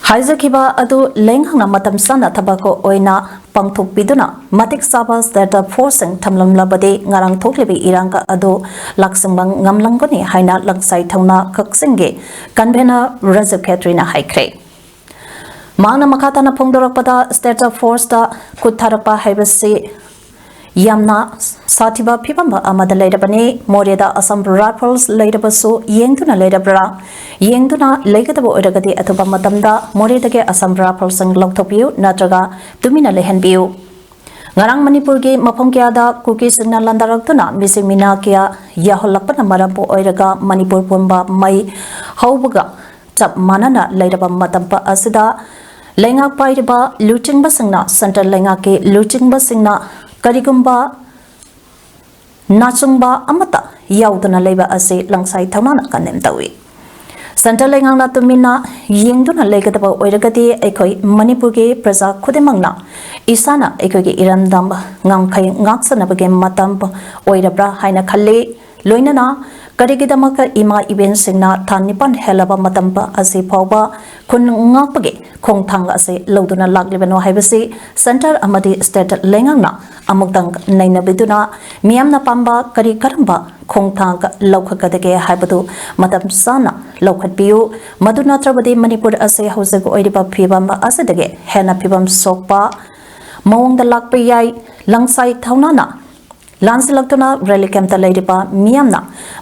ꯍꯥꯏꯖꯈꯤꯕ ꯑꯗꯨ ꯂꯩꯉꯥꯛꯅ ꯃꯇꯝ ꯆꯥꯅ ꯊꯕꯛ ꯑꯣꯏꯅ ꯄꯥꯡꯊꯣꯛꯄꯤꯗꯨꯅ ꯃꯇꯤꯛ ꯆꯥꯕ ꯁ꯭ꯇꯦꯠꯇ ꯐꯣꯔꯁꯁꯤꯡ ꯊꯝꯂꯝꯂꯕꯗꯤ ꯉꯔꯥꯡ ꯊꯣꯛꯂꯤꯕ ꯏꯔꯥꯡ ꯑꯗꯨ ꯂꯥꯛꯁꯤꯟꯕ ꯉꯝꯂꯝꯒꯅꯤ ꯍꯥꯏꯅ ꯂꯪꯁꯥꯏ ꯊꯧꯅꯥ ꯀꯛꯆꯤꯡꯒꯤ ꯀꯟꯚꯦꯅꯔ ꯔꯖꯤꯕ ꯈꯦꯇ꯭ꯔꯤꯅ ꯍꯥꯏꯈ꯭ꯔꯦ꯫ ꯃꯍꯥꯛꯅ ꯃꯈꯥ ꯇꯥꯅ ꯐꯣꯡꯗꯣꯔꯛꯄꯗ, ꯁ꯭ꯇꯦꯠꯇ ꯐꯣꯔꯁꯇ ꯈꯨꯠ ꯊꯥꯔꯛꯄ ꯍꯥꯏꯕꯁꯤ ꯌꯥꯝꯅ ꯁꯥꯊꯤꯕ ꯐꯤꯕꯝ ꯑꯃꯗ ꯂꯩꯔꯕꯅꯤ꯫ ꯃꯣꯔꯦꯗ ꯑꯁꯥꯝ ꯔꯥꯏꯐꯜꯁ ꯂꯩꯔꯕꯁꯨ ꯌꯦꯡꯗꯨꯅ ꯂꯩꯔꯕ꯭ꯔꯥ? ꯌꯦꯡꯗꯨꯅ ꯂꯩꯒꯗꯕ ꯑꯣꯏꯔꯒꯗꯤ ꯑꯊꯨꯕ ꯃꯇꯝꯗ ꯃꯣꯔꯦꯗꯒꯤ ꯑꯁꯥꯝ ꯔꯥꯏꯐꯜꯁꯤꯡ ꯂꯧꯊꯣꯛꯄꯤꯌꯨ ꯅꯠꯇ꯭ꯔꯒ ꯇꯨꯃꯤꯟꯅ ꯂꯩꯍꯟꯕꯤꯌꯨ꯫ ꯉꯔꯥꯡ ꯃꯅꯤꯄꯨꯔꯒꯤ ꯃꯐꯝ ꯀꯌꯥꯗ ꯀꯨꯀꯤꯁꯤꯡꯅ ꯂꯥꯟꯗꯥꯔꯛꯇꯨꯅ ꯃꯤꯁꯤꯡ ꯃꯤꯅꯥ ꯀꯌꯥ ꯌꯥꯎꯍꯜꯂꯛꯄꯅ ꯃꯔꯝ ꯑꯣꯏꯔꯒ ꯃꯅꯤꯄꯨꯔ ꯄꯨꯝꯕ ꯃꯩ ꯍꯧꯕꯒ ꯆꯞ ꯃꯥꯟꯅꯅ ꯂꯩꯔꯕ ꯃꯇꯝ ꯑꯁꯤꯗ ꯂꯩꯉꯥꯛ ꯄꯥꯏꯔꯤꯕ ꯂꯨꯆꯤꯡꯕꯁꯤꯡꯅ, ꯁꯦꯟꯇ꯭ꯔꯦꯜ ꯂꯩꯉꯥꯛꯀꯤ ꯂꯨꯆꯤꯡꯕꯁꯤꯡꯅ ꯀꯔꯤꯒꯨꯝꯕ ꯅꯥꯆꯨꯡꯕ ꯑꯃꯠꯇ ꯌꯥꯎꯗꯅ ꯂꯩꯕ ꯑꯁꯤ ꯂꯪꯁꯥꯏ ꯊꯧꯅꯥꯅ ꯀꯟꯗꯦꯝ ꯇꯧꯏ꯫ ꯁꯦꯟꯇ꯭ꯔꯦꯜ ꯂꯩꯉꯥꯛꯅ ꯇꯨꯃꯤꯟꯅ ꯌꯦꯡꯗꯨꯅ ꯂꯩꯒꯗꯕ ꯑꯣꯏꯔꯒꯗꯤ ꯑꯩꯈꯣꯏ ꯃꯅꯤꯄꯨꯔꯒꯤ ꯄ꯭ꯔꯖꯥ ꯈꯨꯗꯤꯡꯃꯛꯅ ꯏꯁꯥꯅ ꯑꯩꯈꯣꯏꯒꯤ ꯏꯔꯝꯗꯝ ꯉꯝꯈꯩ ꯉꯥꯛꯆꯅꯕꯒꯤ ꯃꯇꯝ ꯑꯣꯏꯔꯕ꯭ꯔꯥ ꯍꯥꯏꯅ ꯈꯜꯂꯤ꯫ ꯂꯣꯏꯅꯅ ꯀꯔꯤꯒꯤꯗꯃꯛꯇ ꯏꯃꯥ ꯏꯕꯦꯟꯁꯤꯡꯅ ꯊꯥ ꯅꯤꯄꯥꯟ ꯍꯦꯜꯂꯕ ꯃꯇꯝ ꯑꯁꯤ ꯐꯥꯎꯕ ꯈꯨꯟ ꯉꯥꯛꯄꯒꯤ ꯈꯣꯡꯊꯥꯡ ꯑꯁꯤ ꯂꯧꯗꯨꯅ ꯂꯥꯛꯂꯤꯕꯅꯣ ꯍꯥꯏꯕꯁꯤ ꯁꯦꯟꯇꯔ ꯑꯃꯗꯤ ꯁ꯭ꯇꯦꯠ ꯂꯩꯉꯥꯛꯅ ꯑꯃꯨꯛꯇꯪ ꯅꯩꯅꯕꯤꯗꯨꯅ ꯃꯤꯌꯥꯝꯅ ꯄꯥꯝꯕ ꯀꯔꯤ ꯀꯔꯝꯕ ꯈꯣꯡꯊꯥꯡ ꯂꯧꯈꯠꯀꯗꯒꯦ ꯍꯥꯏꯕꯗꯨ ꯃꯇꯝ ꯆꯥꯅ ꯂꯧꯈꯠꯄꯤꯌꯨ꯫ ꯃꯗꯨ ꯅꯠꯇ꯭ꯔꯕꯗꯤ ꯃꯅꯤꯄꯨꯔ ꯑꯁꯤ ꯍꯧꯖꯤꯛ ꯑꯣꯏꯔꯤꯕ ꯐꯤꯕꯝ ꯑꯁꯤꯗꯒꯤ ꯍꯦꯟꯅ ꯐꯤꯕꯝ ꯁꯣꯛꯄ ꯃꯑꯣꯡꯗ ꯂꯥꯛꯄ ꯌꯥꯏ꯫ ꯂꯪꯁꯥꯏ ꯊꯧꯅꯥꯅ ꯂꯥꯟꯁꯤꯜꯂꯛꯇꯨꯅ ꯔꯦꯂꯤ ꯀꯦꯝꯞꯇ ꯂꯩꯔꯤꯕ ꯃꯤꯌꯥꯝꯅ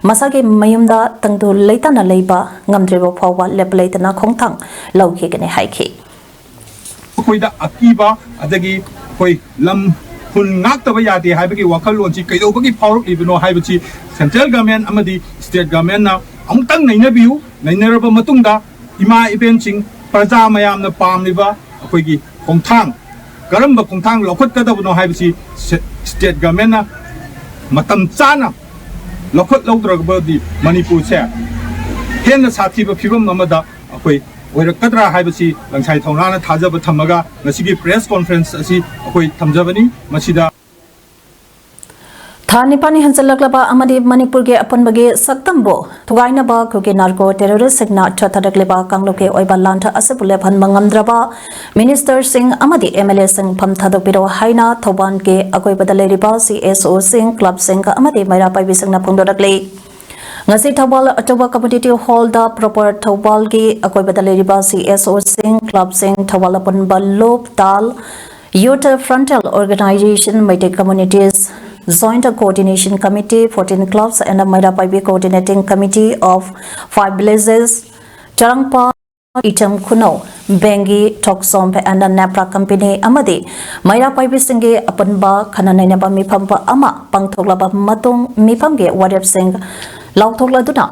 ꯃꯁꯥꯒꯤ ꯃꯌꯨꯝꯗ ꯇꯪꯗꯨ ꯂꯩꯇꯥꯅ ꯂꯩꯕ ꯉꯝꯗ꯭ꯔꯤꯕ ꯐꯥꯎꯕ ꯂꯦꯞꯄ ꯂꯩꯇꯅ ꯈꯣꯡꯊꯥꯡ ꯂꯧꯈꯤꯒꯅꯤ ꯍꯥꯏꯈꯤ꯫ ꯑꯩꯈꯣꯏꯗ ꯑꯀꯤꯕ, ꯑꯗꯒꯤ ꯑꯩꯈꯣꯏ ꯂꯝ ꯈꯨꯟ ꯉꯥꯛꯇꯕ ꯌꯥꯗꯦ ꯍꯥꯏꯕꯒꯤ ꯋꯥꯈꯜꯂꯣꯟꯁꯤ ꯀꯩꯗꯧꯕꯒꯤ ꯐꯥꯎꯔꯛꯂꯤꯕꯅꯣ ꯍꯥꯏꯕꯁꯤ ꯁꯦꯟꯇ꯭ꯔꯦꯜ ꯒꯃꯦꯟ ꯑꯃꯗꯤ ꯁ꯭ꯇꯦꯠ ꯒꯃꯦꯟꯅ ꯑꯃꯨꯛꯇꯪ ꯅꯩꯅꯕꯤꯌꯨ꯫ ꯅꯩꯅꯔꯕ ꯃꯇꯨꯡꯗ ꯏꯃꯥ ꯏꯕꯦꯟꯁꯤꯡ, ꯄ꯭ꯔꯖꯥ ꯃꯌꯥꯝꯅ ꯄꯥꯝꯂꯤꯕ ꯑꯩꯈꯣꯏꯒꯤ ꯈꯣꯡꯊꯥꯡ, ꯀꯔꯝꯕ ꯈꯣꯡꯊꯥꯡ ꯂꯧꯈꯠꯀꯗꯕꯅꯣ ꯍꯥꯏꯕꯁꯤ ꯁꯦ-, ꯁ꯭ꯇꯦꯠ ꯒꯃꯦꯟꯅ ꯃꯇꯝ ꯆꯥꯅ ꯂꯧꯈꯠꯍꯧꯗ꯭ꯔꯕꯗꯤ ꯃꯅꯤꯄꯨꯔꯁꯦ ꯍꯦꯟꯅ ꯁꯥꯊꯤꯕ ꯐꯤꯕꯝ ꯑꯃꯗ ꯑꯩꯈꯣꯏ ꯑꯣꯏꯔꯛꯀꯗ꯭ꯔꯥ ꯍꯥꯏꯕꯁꯤ ꯂꯪꯁꯥꯏ ꯊꯧꯅꯥꯅ ꯊꯥꯖꯕ ꯊꯝꯃꯒ ꯉꯁꯤꯒꯤ ꯄ꯭ꯔꯦꯁ ꯀꯣꯟꯐ꯭ꯔꯦꯟꯁ ꯑꯁꯤ ꯑꯩꯈꯣꯏ ꯊꯝꯖꯕꯅꯤ꯫ ꯃꯁꯤꯗ ꯊꯥ ꯅꯤꯄꯥꯟꯅꯤ ꯍꯟꯖꯤꯜꯂꯛꯂꯕ ꯑꯃꯗꯤ ꯃꯅꯤꯄꯨꯔꯒꯤ ꯑꯄꯨꯟꯕꯒꯤ ꯁꯛꯇꯝꯕꯨ ꯊꯨꯒꯥꯏꯅꯕ ꯀꯨꯀꯤ ꯅꯥꯔꯀꯣ ꯇꯦꯔꯣꯔꯤꯁ꯭ꯠꯁꯤꯡꯅ ꯆꯠꯊꯔꯛꯂꯤꯕ ꯀꯥꯡꯂꯨꯞꯀꯤ ꯑꯣꯏꯕ ꯂꯥꯟ ꯑꯁꯤꯕꯨ ꯂꯦꯞꯍꯟꯕ ꯉꯝꯗ꯭ꯔꯕ ꯃꯤꯅꯤꯁꯇꯔꯁꯤꯡ ꯑꯃꯗꯤ ꯑꯦꯝ ꯑꯦꯜ ꯑꯦꯁꯤꯡ ꯐꯝ ꯊꯥꯗꯣꯛꯄꯤꯔꯣ ꯍꯥꯏꯅ ꯊꯧꯕꯥꯜꯒꯤ ꯑꯀꯣꯏꯕꯗ ꯂꯩꯔꯤꯕ ꯁꯤ ꯑꯦꯁ ꯑꯣꯁꯤꯡ, ꯀ꯭ꯂꯕꯁꯤꯡ ꯑꯃꯗꯤ ꯃꯩꯔꯥ ꯄꯥꯏꯕꯤꯁꯤꯡꯅ ꯐꯣꯡꯗꯣꯔꯛꯂꯤ꯫ ꯉꯁꯤ ꯊꯧꯕꯥꯜ ꯑꯆꯧꯕ ꯀꯝꯃ꯭ꯌꯨꯅꯤꯇꯤ ꯍꯣꯜꯗ ꯄ꯭ꯔꯣꯄꯔ ꯊꯧꯕꯥꯜꯒꯤ ꯑꯀꯣꯏꯕꯗ ꯂꯩꯔꯤꯕ ꯁꯤ ꯑꯦꯁ ꯑꯣꯁꯤꯡ, ꯀ꯭ꯂꯕꯁꯤꯡ, ꯊꯧꯕꯥꯜ ꯑꯄꯨꯟꯕ ꯂꯨꯞ, ꯇꯥꯜ, Youth Frontal Organization, Meitei Communities, Joint Coordination Committee, fourteen Clubs and Meira Paibi Coordinating Committee of five Villages, ꯆꯔꯥꯡꯄꯥꯠ, ꯏꯆꯝ ꯈꯨꯅꯧ, ꯕꯦꯡꯒꯤ, ꯊꯣꯛꯆꯣꯝ and ꯅꯦꯄ꯭ꯔꯥ ꯀꯝꯄꯦꯅꯤ ꯑꯃꯗꯤ ꯃꯩꯔꯥ ꯄꯥꯏꯕꯤꯁꯤꯡꯒꯤ ꯑꯄꯨꯟꯕ ꯈꯟꯅ ꯅꯩꯅꯕ ꯃꯤꯐꯝ ꯑꯃ ꯄꯥꯡꯊꯣꯛꯂꯕ ꯃꯇꯨꯡ ꯃꯤꯐꯝꯒꯤ ꯋꯥꯔꯦꯞꯁꯤꯡ ꯂꯥꯎꯊꯣꯛꯂꯗꯨꯅ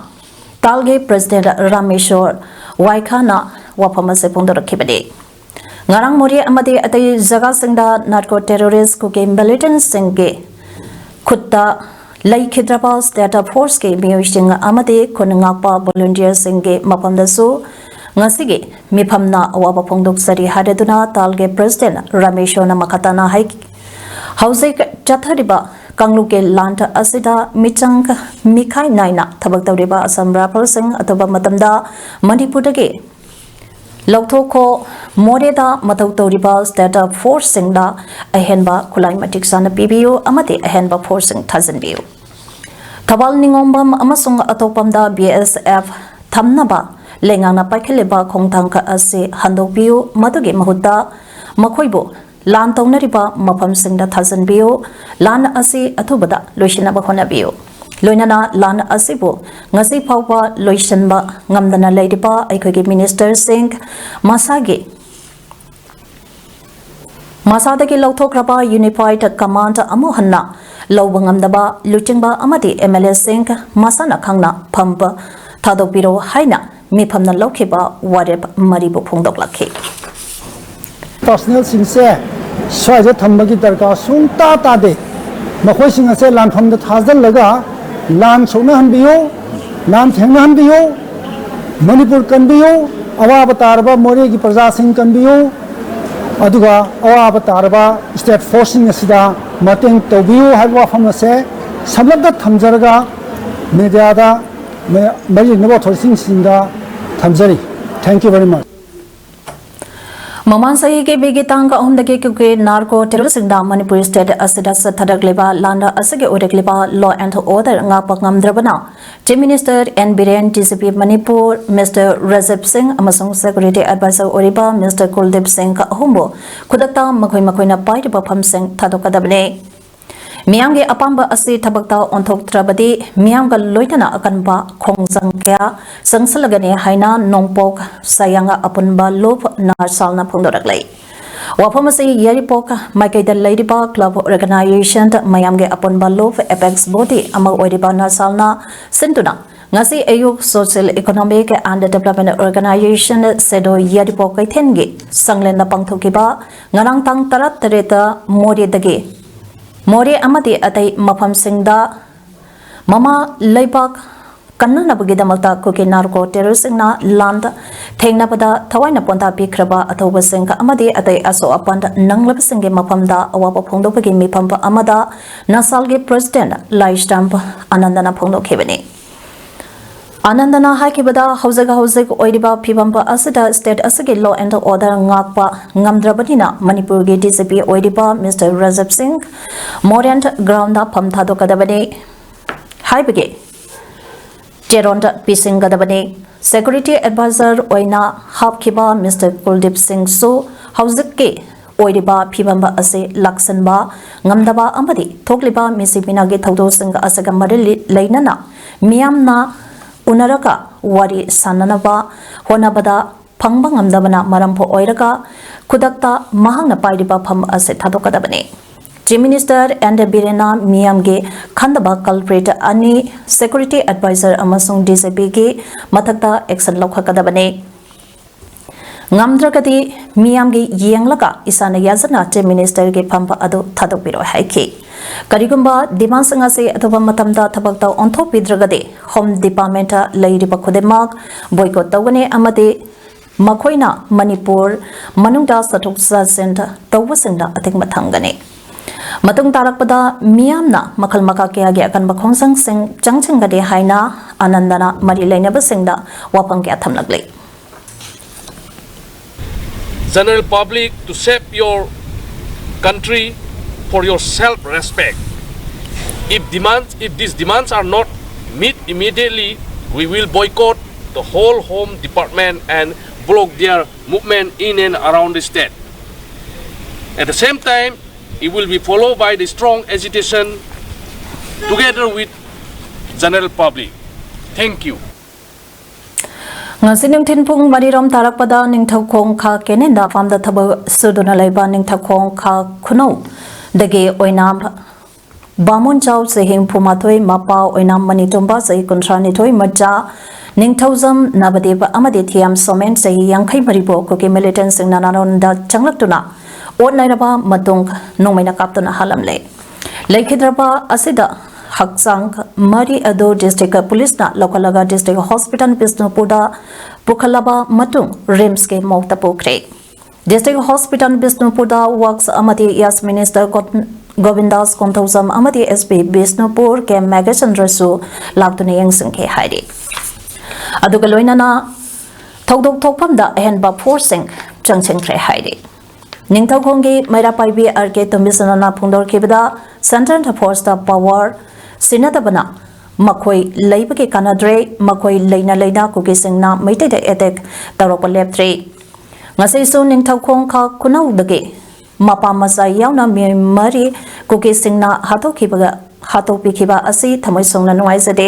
ꯇꯥꯜꯒꯤ ꯄ꯭ꯔꯦꯁꯤꯗꯦꯟꯠ ꯔꯥꯃꯦꯁꯣꯔ ꯋꯥꯏꯈꯥꯅ ꯋꯥꯐꯝ ꯑꯁꯤ ꯐꯣꯡꯗꯣꯔꯛꯈꯤꯕꯅꯤ꯫ ꯉꯔꯥꯡ ꯃꯣꯔꯦ ꯑꯃꯗꯤ ꯑꯇꯩ ꯖꯒꯥꯁꯤꯡꯗ ꯅꯥꯔꯀꯣ ꯇꯦꯔꯣꯔꯤꯁ꯭ꯠ ꯀꯨꯀꯤ ꯃꯤꯂꯤꯇꯦꯟꯠꯁꯤꯡꯒꯤ ꯈꯨꯠꯇ ꯂꯩꯈꯤꯗ꯭ꯔꯕ ꯁ꯭ꯇꯦꯠ ꯐꯣꯔꯁꯀꯤ ꯃꯤꯑꯣꯏꯁꯤꯡ ꯑꯃꯗꯤ ꯈꯨꯟ ꯉꯥꯛꯄ ꯚꯣꯂꯨꯟꯇꯤꯌꯔꯁꯤꯡꯒꯤ ꯃꯐꯝꯗꯁꯨ ꯉꯁꯤꯒꯤ ꯃꯤꯐꯝꯅ ꯑꯋꯥꯕ ꯐꯣꯡꯗꯣꯛꯆꯔꯤ ꯍꯥꯏꯔꯗꯨꯅ ꯇꯥꯜꯒꯤ ꯄ꯭ꯔꯦꯁꯤꯗꯦꯟꯠ ꯔꯥꯃꯦꯁꯣꯔꯅ ꯃꯈꯥ ꯇꯥꯅ ꯍꯥꯏ, ꯍꯧꯖꯤꯛ ꯆꯠꯊꯔꯤꯕ ꯀꯥꯡꯂꯨꯞꯀꯤ ꯂꯥꯟ ꯑꯁꯤꯗ ꯃꯤꯆꯪ ꯃꯤꯈꯥꯏ ꯅꯥꯏꯅ ꯊꯕꯛ ꯇꯧꯔꯤꯕ ꯑꯁꯥꯝ ꯔꯥꯏꯐꯜꯁꯤꯡ ꯑꯊꯨꯕ ꯃꯇꯝꯗ ꯃꯅꯤꯄꯨꯔꯗꯒꯤ ꯂꯧꯊꯣꯛꯈꯣ, ꯃꯣꯔꯦꯗ ꯃꯊꯧ ꯇꯧꯔꯤꯕ ꯁ꯭ꯇꯦꯠ ꯐꯣꯔꯁꯁꯤꯡꯗ ꯑꯍꯦꯟꯕ ꯈꯨꯠꯂꯥꯏ ꯃꯇꯤꯛ ꯆꯥꯅ ꯄꯤꯕꯤꯌꯨ ꯑꯃꯗꯤ ꯑꯍꯦꯟꯕ ꯐꯣꯔꯁꯁꯤꯡ ꯊꯥꯖꯤꯟꯕꯤꯌꯨ꯫ ꯊꯧꯕꯥꯜ ꯅꯤꯉꯣꯝꯕꯝ ꯑꯃꯁꯨꯡ ꯑꯇꯣꯞꯄꯝꯗ ꯕꯤ ꯑꯦꯁ ꯑꯦꯐ ꯊꯝꯅꯕ ꯂꯩꯉꯥꯛꯅ ꯄꯥꯏꯈꯠꯂꯤꯕ ꯈꯣꯡꯊꯥꯡ ꯑꯁꯤ ꯍꯟꯗꯣꯛꯄꯤꯌꯨ꯫ ꯃꯗꯨꯒꯤ ꯃꯍꯨꯠꯇ ꯃꯈꯣꯏꯕꯨ ꯂꯥꯟ ꯇꯧꯅꯔꯤꯕ ꯃꯐꯝꯁꯤꯡꯗ ꯊꯥꯖꯤꯟꯕꯤꯌꯨ꯫ ꯂꯥꯟ ꯑꯁꯤ ꯑꯊꯨꯕꯗ ꯂꯣꯏꯁꯤꯟꯅꯕ ꯍꯣꯠꯅꯕꯤꯌꯨ꯫ ꯂꯣꯏꯅꯅ ꯂꯥꯟ ꯑꯁꯤꯕꯨ ꯉꯁꯤ ꯐꯥꯎꯕ ꯂꯣꯏꯁꯤꯟꯕ ꯉꯝꯗꯅ ꯂꯩꯔꯤꯕ ꯑꯩꯈꯣꯏꯒꯤ ꯃꯤꯅꯤꯁꯇꯔꯁꯤꯡ, ꯃꯁꯥꯒꯤ ꯃꯁꯥꯗꯒꯤ ꯂꯧꯊꯣꯛꯈ꯭ꯔꯕ ꯌꯨꯅꯤꯐꯥꯏꯗ ꯀꯃꯥꯟꯗ ꯑꯃꯨꯛ ꯍꯟꯅ ꯂꯧꯕ ꯉꯝꯗꯕ ꯂꯨꯆꯤꯡꯕ ꯑꯃꯗꯤ ꯑꯦꯝ ꯑꯦꯜ ꯑꯦꯁꯤꯡ ꯃꯁꯥꯅ ꯈꯪꯅ ꯐꯝꯕ ꯊꯥꯗꯣꯛꯄꯤꯔꯣ ꯍꯥꯏꯅ ꯃꯤꯐꯝꯅ ꯂꯧꯈꯤꯕ ꯋꯥꯔꯦꯞ ꯃꯔꯤꯕꯨ ꯐꯣꯡꯗꯣꯛꯂꯛꯈꯤ꯫ ꯄꯥꯔꯁꯅꯦꯜꯁꯤꯡꯁꯦ ꯁ꯭ꯋꯥꯏꯗ ꯊꯝꯕꯒꯤ ꯗꯔꯀꯥꯔ ꯁꯨꯡꯇꯥ ꯇꯥꯗꯦ꯫ ꯃꯈꯣꯏꯁꯤꯡ ꯑꯁꯦ ꯂꯥꯟꯐꯝꯗ ꯊꯥꯖꯤꯜꯂꯒ ꯂꯥꯟ ꯁꯣꯛꯅꯍꯟꯕꯤꯌꯨ, ꯂꯥꯟ ꯊꯦꯡꯅꯍꯟꯕꯤꯌꯨ꯫ ꯃꯅꯤꯄꯨꯔ ꯀꯟꯕꯤꯌꯨ, ꯑꯋꯥꯕ ꯇꯥꯔꯕ ꯃꯣꯔꯦꯒꯤ ꯄ꯭ꯔꯖꯥꯁꯤꯡ ꯀꯟꯕꯤꯌꯨ꯫ ꯑꯗꯨꯒ ꯑꯋꯥꯕ ꯇꯥꯔꯕ ꯁ꯭ꯇꯦꯠ ꯐꯣꯔꯁꯁꯤꯡ ꯑꯁꯤꯗ ꯃꯇꯦꯡ ꯇꯧꯕꯤꯌꯨ ꯍꯥꯏꯕ ꯋꯥꯐꯝ ꯑꯁꯦ ꯁꯝꯂꯞꯅ ꯊꯝꯖꯔꯒ ꯃꯦꯗꯤꯌꯥꯗ ꯃꯔꯤ ꯂꯩꯅꯕ ꯑꯣꯊꯣꯔꯤꯇꯤꯁꯤꯡꯗ ꯊꯝꯖꯔꯤ꯫ Thank you very much. ꯃꯃꯥꯡ ꯆꯍꯤꯒꯤ ꯃꯦꯒꯤ ꯇꯥꯡ ꯑꯍꯨꯝꯗꯒꯤ ꯀꯨꯀꯤ ꯅꯥꯔꯀꯣ ꯇꯦꯔꯣꯔꯤꯁꯁꯤꯡꯅ ꯃꯅꯤꯄꯨꯔ ꯁ꯭ꯇꯦꯠ ꯑꯁꯤꯗ ꯆꯠꯊꯔꯛꯂꯤꯕ ꯂꯥꯟꯗꯥ ꯑꯁꯤꯒꯤ ꯑꯣꯏꯔꯛꯂꯤꯕ law and order ꯉꯥꯛꯄ ꯉꯝꯗ꯭ꯔꯕꯅ Chief Minister N Biren, D G P Manipur Mister Rajiv ꯁꯤꯡ ꯑꯃꯁꯨꯡ Security Advisor ꯑꯣꯏꯔꯤꯕ Mister ꯀꯨꯜꯗꯤꯞ ꯁꯤꯡ ꯑꯍꯨꯝꯕꯨ ꯈꯨꯗꯛꯇ ꯃꯈꯣꯏ ꯃꯈꯣꯏꯅ ꯄꯥꯏꯔꯤꯕ ꯐꯝꯁꯤꯡ ꯊꯥꯗꯣꯛꯀꯗꯕꯅꯤ꯫ ꯃꯤꯌꯥꯝꯒꯤ ꯑꯄꯥꯝꯕ ꯑꯁꯤ ꯊꯕꯛꯇ ꯑꯣꯟꯊꯣꯛꯇ꯭ꯔꯕꯗꯤ ꯃꯤꯌꯥꯝꯒ ꯂꯣꯏꯅꯅ ꯑꯀꯟꯕ ꯈꯣꯡꯖꯪ ꯀꯌꯥ ꯆꯪꯁꯤꯜꯂꯒꯅꯤ ꯍꯥꯏꯅ ꯅꯣꯡꯄꯣꯛ ꯁꯥꯌꯥꯡ ꯑꯄꯨꯟꯕ ꯂꯨꯞ ꯅꯥꯔꯁꯥꯜꯅ ꯐꯣꯡꯗꯣꯔꯛꯂꯤ꯫ ꯋꯥꯐꯝ ꯑꯁꯤ ꯌꯥꯏꯔꯤꯄꯣꯛ ꯃꯥꯏꯀꯩꯗ ꯂꯩꯔꯤꯕ club organization ꯃꯌꯥꯝꯒꯤ ꯑꯄꯨꯟꯕ ꯂꯨꯞ apex body ꯑꯃ ꯑꯣꯏꯔꯤꯕ ꯅꯥꯔꯁꯥꯜꯅ ꯁꯤꯟꯗꯨꯅ ꯉꯁꯤ ꯑꯌꯨꯛ Social Economic and Development Organization, ꯁꯦꯗꯣ ꯌꯥꯏꯔꯤꯄꯣꯛ ꯀꯩꯊꯦꯜꯒꯤ ꯆꯪꯂꯦꯟꯗ ꯄꯥꯡꯊꯣꯛꯈꯤꯕ ꯉꯔꯥꯡ ꯇꯥꯡ ꯇꯔꯥꯇꯔꯦꯠꯇ ꯃꯣꯔꯦꯗꯒꯤ ꯃꯣꯔꯦ ꯑꯃꯗꯤ ꯑꯇꯩ ꯃꯐꯝꯁꯤꯡꯗ ꯃꯃꯥ ꯂꯩꯕꯥꯛ ꯀꯟꯅꯅꯕꯒꯤꯗꯃꯛꯇ ꯀꯨꯀꯤ ꯅꯥꯔꯀꯣ ꯇꯦꯔꯣꯔꯤꯁꯁꯤꯡꯅ ꯂꯥꯟꯗ ꯊꯦꯡꯅꯕꯗ ꯊꯋꯥꯏꯅ ꯄꯣꯟꯊꯥ ꯄꯤꯈ꯭ꯔꯕ ꯑꯊꯧꯕꯁꯤꯡ ꯑꯃꯗꯤ ꯑꯇꯩ ꯑꯁꯣꯛ ꯑꯄꯟ ꯅꯪꯂꯕꯁꯤꯡꯒꯤ ꯃꯐꯝꯗ ꯑꯋꯥꯕ ꯐꯣꯡꯗꯣꯛꯄꯒꯤ ꯃꯤꯐꯝ ꯑꯃꯗ ꯅꯥꯁꯥꯜꯒꯤ president ꯂꯥꯏꯁ꯭ꯔꯝ ꯑꯅꯟꯗꯅ ꯐꯣꯡꯗꯣꯛꯈꯤꯕꯅꯤ꯫ ꯑꯅꯟꯗꯅ ꯍꯥꯏꯈꯤꯕꯗ, ꯍꯧꯖꯤꯛ ꯍꯧꯖꯤꯛ ꯑꯣꯏꯔꯤꯕ ꯐꯤꯕꯝ ꯑꯁꯤꯗ state ꯑꯁꯤꯒꯤ law and order ꯉꯥꯛꯄ ꯉꯝꯗ꯭ꯔꯕꯅꯤꯅ ꯃꯅꯤꯄꯨꯔꯒꯤ D G P ꯑꯣꯏꯔꯤꯕ Mister ꯔꯥꯖꯤꯕ ꯁꯤꯡ ꯃꯣꯔꯦꯟ groundꯗ ꯐꯝ ꯊꯥꯗꯣꯛꯀꯗꯕꯅꯤ ꯍꯥꯏꯕꯒꯤ ꯆꯦꯔꯣꯟꯗ ꯄꯤꯁꯤꯟꯒꯗꯕꯅꯤ꯫ Security Advisor ꯑꯣꯏꯅ ꯍꯥꯞꯈꯤꯕ Mister ꯀꯨꯜꯗꯤꯞ ꯁꯤꯡꯁꯨ ꯍꯧꯖꯤꯛꯀꯤ ꯑꯣꯏꯔꯤꯕ ꯐꯤꯕꯝ ꯑꯁꯤ ꯂꯥꯛꯁꯤꯟꯕ ꯉꯝꯗꯕ ꯑꯃꯗꯤ ꯊꯣꯛꯂꯤꯕ ꯃꯤꯁꯤ ꯃꯤꯅꯥꯒꯤ ꯊꯧꯗꯣꯛꯁꯤꯡ ꯑꯁꯤꯒ ꯃꯔꯤ ꯂꯩꯅꯅ ꯃꯤꯌꯥꯝꯅ ꯎꯅꯔꯒ ꯋꯥꯔꯤ ꯁꯥꯟꯅꯅꯕ ꯍꯣꯠꯅꯕꯗ ꯐꯪꯕ ꯉꯝꯗꯕꯅ ꯃꯔꯝ ꯑꯣꯏꯔꯒ ꯈꯨꯗꯛꯇ ꯃꯍꯥꯛꯅ ꯄꯥꯏꯔꯤꯕ ꯐꯝ ꯑꯁꯤ ꯊꯥꯗꯣꯛꯀꯗꯕꯅꯤ꯫ Chief Minister N Birenꯅ ꯃꯤꯌꯥꯝꯒꯤ ꯈꯟꯗꯕ culprit ꯑꯅꯤ, Security Advisor ꯑꯃꯁꯨꯡ D G Pꯒꯤ ꯃꯊꯛꯇ action ꯂꯧꯈꯠꯀꯗꯕꯅꯤ꯫ ꯉꯝꯗ꯭ꯔꯒꯗꯤ ꯃꯤꯌꯥꯝꯒꯤ ꯌꯦꯡꯂꯒ ꯏꯁꯥꯅ ꯌꯥꯖꯅ Chief Ministerꯒꯤ ꯐꯝ ꯑꯗꯨ ꯊꯥꯗꯣꯛꯄꯤꯔꯣꯏ ꯍꯥꯏꯈꯤ꯫ ꯀꯔꯤꯒꯨꯝꯕ demandꯁꯤꯡ ꯑꯁꯤ ꯑꯊꯨꯕ ꯃꯇꯝꯗ ꯊꯕꯛꯇ ꯑꯣꯟꯊꯣꯛꯄꯤꯗ꯭ꯔꯒꯗꯤ Home Departmentꯇ ꯂꯩꯔꯤꯕ ꯈꯨꯗꯤꯡꯃꯛ boycott ꯇꯧꯒꯅꯤ ꯑꯃꯗꯤ ꯃꯈꯣꯏꯅ ꯃꯅꯤꯄꯨꯔ ꯃꯅꯨꯡꯗ ꯆꯠꯊꯣꯛ ꯆꯠꯁꯤꯟ ꯇꯧꯕꯁꯤꯡꯗ ꯑꯊꯤꯡꯕ ꯊꯝꯒꯅꯤ꯫ ꯃꯇꯨꯡ ꯇꯥꯔꯛꯄꯗ ꯃꯤꯌꯥꯝꯅ ꯃꯈꯜ ꯃꯈꯥ ꯀꯌꯥꯒꯤ ꯑꯀꯟꯕ ꯈꯣꯡꯖꯪꯁꯤꯡ ꯆꯪꯁꯤꯟꯒꯅꯤ ꯍꯥꯏꯅ ꯑꯅꯟꯗꯅ ꯃꯔꯤ ꯂꯩꯅꯕꯁꯤꯡꯗ ꯋꯥꯐꯝ ꯀꯌꯥ ꯊꯝꯂꯛꯂꯤ꯫ General public, to save your country, for your self-respect. If demands, if these demands are not met immediately, we will boycott the whole Home Department and block their movement in and around the state. At the same time, it will be followed by the strong agitation together with general public. Thank you. ꯉꯁꯤ ꯅꯨꯡꯊꯤꯜ ꯄꯨꯡ ꯃꯔꯤꯔꯣꯝ ꯇꯥꯔꯛꯄꯗ ꯅꯤꯡꯊꯧꯈꯣꯡ ꯈꯥ ꯀꯦꯅꯦꯟꯗ ꯐꯥꯝꯗ ꯊꯕꯛ ꯁꯨꯗꯨꯅ ꯂꯩꯕ ꯅꯤꯡꯊꯧꯈꯣꯡ ꯈꯥ ꯈꯨꯅꯧꯗꯒꯤ ꯑꯣꯏꯅꯥꯝ ꯕꯥꯃꯣꯟꯆꯥꯎ ꯆꯍꯤ ꯍꯨꯝꯐꯨ ꯃꯥꯊꯣꯏ, ꯃꯄꯥ ꯑꯣꯏꯅꯥꯝ ꯃꯅꯤꯇꯣꯝꯕ ꯆꯍꯤ ꯀꯨꯟꯊ꯭ꯔꯥ ꯅꯤꯊꯣꯏ, ꯃꯆꯥ ꯅꯤꯡꯊꯧꯖꯝ ꯅꯕꯗꯤꯞ ꯑꯃꯗꯤ ꯊꯤꯌꯥꯝ ꯁꯣꯃꯦꯟ ꯆꯍꯤ ꯌꯥꯡꯈꯩ ꯃꯔꯤꯕꯨ ꯀꯨꯀꯤ ꯃꯤꯂꯤꯇꯦꯟꯁꯤꯡꯅ ꯅꯥꯔꯣꯟꯗ ꯆꯪꯂꯛꯇꯨꯅ ꯑꯣꯠ ꯅꯩꯔꯕ ꯃꯇꯨꯡ ꯅꯣꯡꯃꯩꯅ ꯀꯥꯞꯇꯨꯅ ꯍꯥꯠꯂꯝꯂꯦ꯫ ꯂꯩꯈꯤꯗ꯭ꯔꯕ ꯑꯁꯤꯗ ꯍꯛꯆꯥꯡ ꯃꯔꯤ ꯑꯗꯨ ꯗꯤꯁꯇ꯭ꯔꯤꯛ ꯄꯨꯂꯤꯁꯅ ꯂꯧꯈꯠꯂꯒ ꯗꯤꯁꯇ꯭ꯔꯤꯛ ꯍꯣꯁꯄꯤꯇꯥꯜ ꯕꯤꯁꯅꯨꯄꯨꯔꯗ ꯄꯨꯈꯠꯂꯕ ꯃꯇꯨꯡ ꯔꯤꯝꯁꯀꯤ ꯃꯣꯔꯒꯇ ꯄꯨꯈ꯭ꯔꯦ꯫ ꯗꯤꯁꯇ꯭ꯔꯤꯛ ꯍꯣꯁꯄꯤꯇꯥꯜ ꯕꯤꯁꯅꯨꯄꯨꯔꯗ ꯋꯥꯔꯛꯁ ꯑꯃꯗꯤ ꯌꯥꯁ ꯃꯤꯅꯤꯁꯇꯔ ꯒꯣ-, ꯒꯣꯕꯤꯟꯗꯥꯁ ꯀꯣꯟꯊꯧꯖꯝ ꯑꯃꯗꯤ ꯑꯦꯁ ꯄꯤ ꯕꯤꯁꯅꯨꯄꯨꯔ ꯀꯦ ꯃꯦꯒꯁꯟꯗ꯭ꯔꯁꯨ ꯂꯥꯛꯇꯨꯅ ꯌꯦꯡꯁꯤꯟꯈꯤ ꯍꯥꯏꯔꯤ꯫ ꯑꯗꯨꯒ ꯂꯣꯏꯅꯅ ꯊꯧꯗꯣꯛ ꯊꯣꯛꯐꯝꯗ ꯑꯍꯦꯟꯕ ꯐꯣꯔꯁꯁꯤꯡ ꯆꯪꯁꯤꯟꯈ꯭ꯔꯦ ꯍꯥꯏꯔꯤ꯫ ꯅꯤꯡꯊꯧꯈꯣꯡꯒꯤ ꯃꯩꯔꯥ ꯄꯥꯏꯕꯤ ꯑꯥꯔ ꯀꯦ ꯇꯣꯝꯕꯤꯁꯅꯥꯅ ꯐꯣꯡꯗꯣꯔꯛꯈꯤꯕꯗ, ꯁꯦꯟꯇ꯭ꯔꯦꯜ ꯐꯣꯔꯁꯇ ꯄꯋꯥꯔ ꯁꯤꯟꯅꯗꯕꯅ ꯃꯈꯣꯏ ꯂꯩꯕꯒꯤ ꯀꯥꯟꯅꯗ꯭ꯔꯦ, ꯃꯈꯣꯏ ꯂꯩꯅ ꯂꯩꯅ ꯀꯨꯀꯤꯁꯤꯡꯅ ꯃꯩꯇꯩꯗ ꯑꯦꯇꯦꯛ ꯇꯧꯔꯛꯄ ꯂꯦꯞꯇ꯭ꯔꯤ꯫ ꯉꯁꯤꯁꯨ ꯅꯤꯡꯊꯧꯈꯣꯡ ꯈꯥ ꯈꯨꯅꯧꯗꯒꯤ ꯃꯄꯥ ꯃꯆꯥ ꯌꯥꯎꯅ ꯃꯤꯑꯣꯏ ꯃꯔꯤ ꯀꯨꯀꯤꯁꯤꯡꯅ ꯍꯥꯠꯇꯣꯛꯈꯤꯕꯒ, ꯍꯥꯠꯇꯣꯛꯄꯤꯈꯤꯕ ꯑꯁꯤ ꯊꯃꯣꯏ ꯁꯣꯛꯅ ꯅꯨꯡꯉꯥꯏꯖꯗꯦ꯫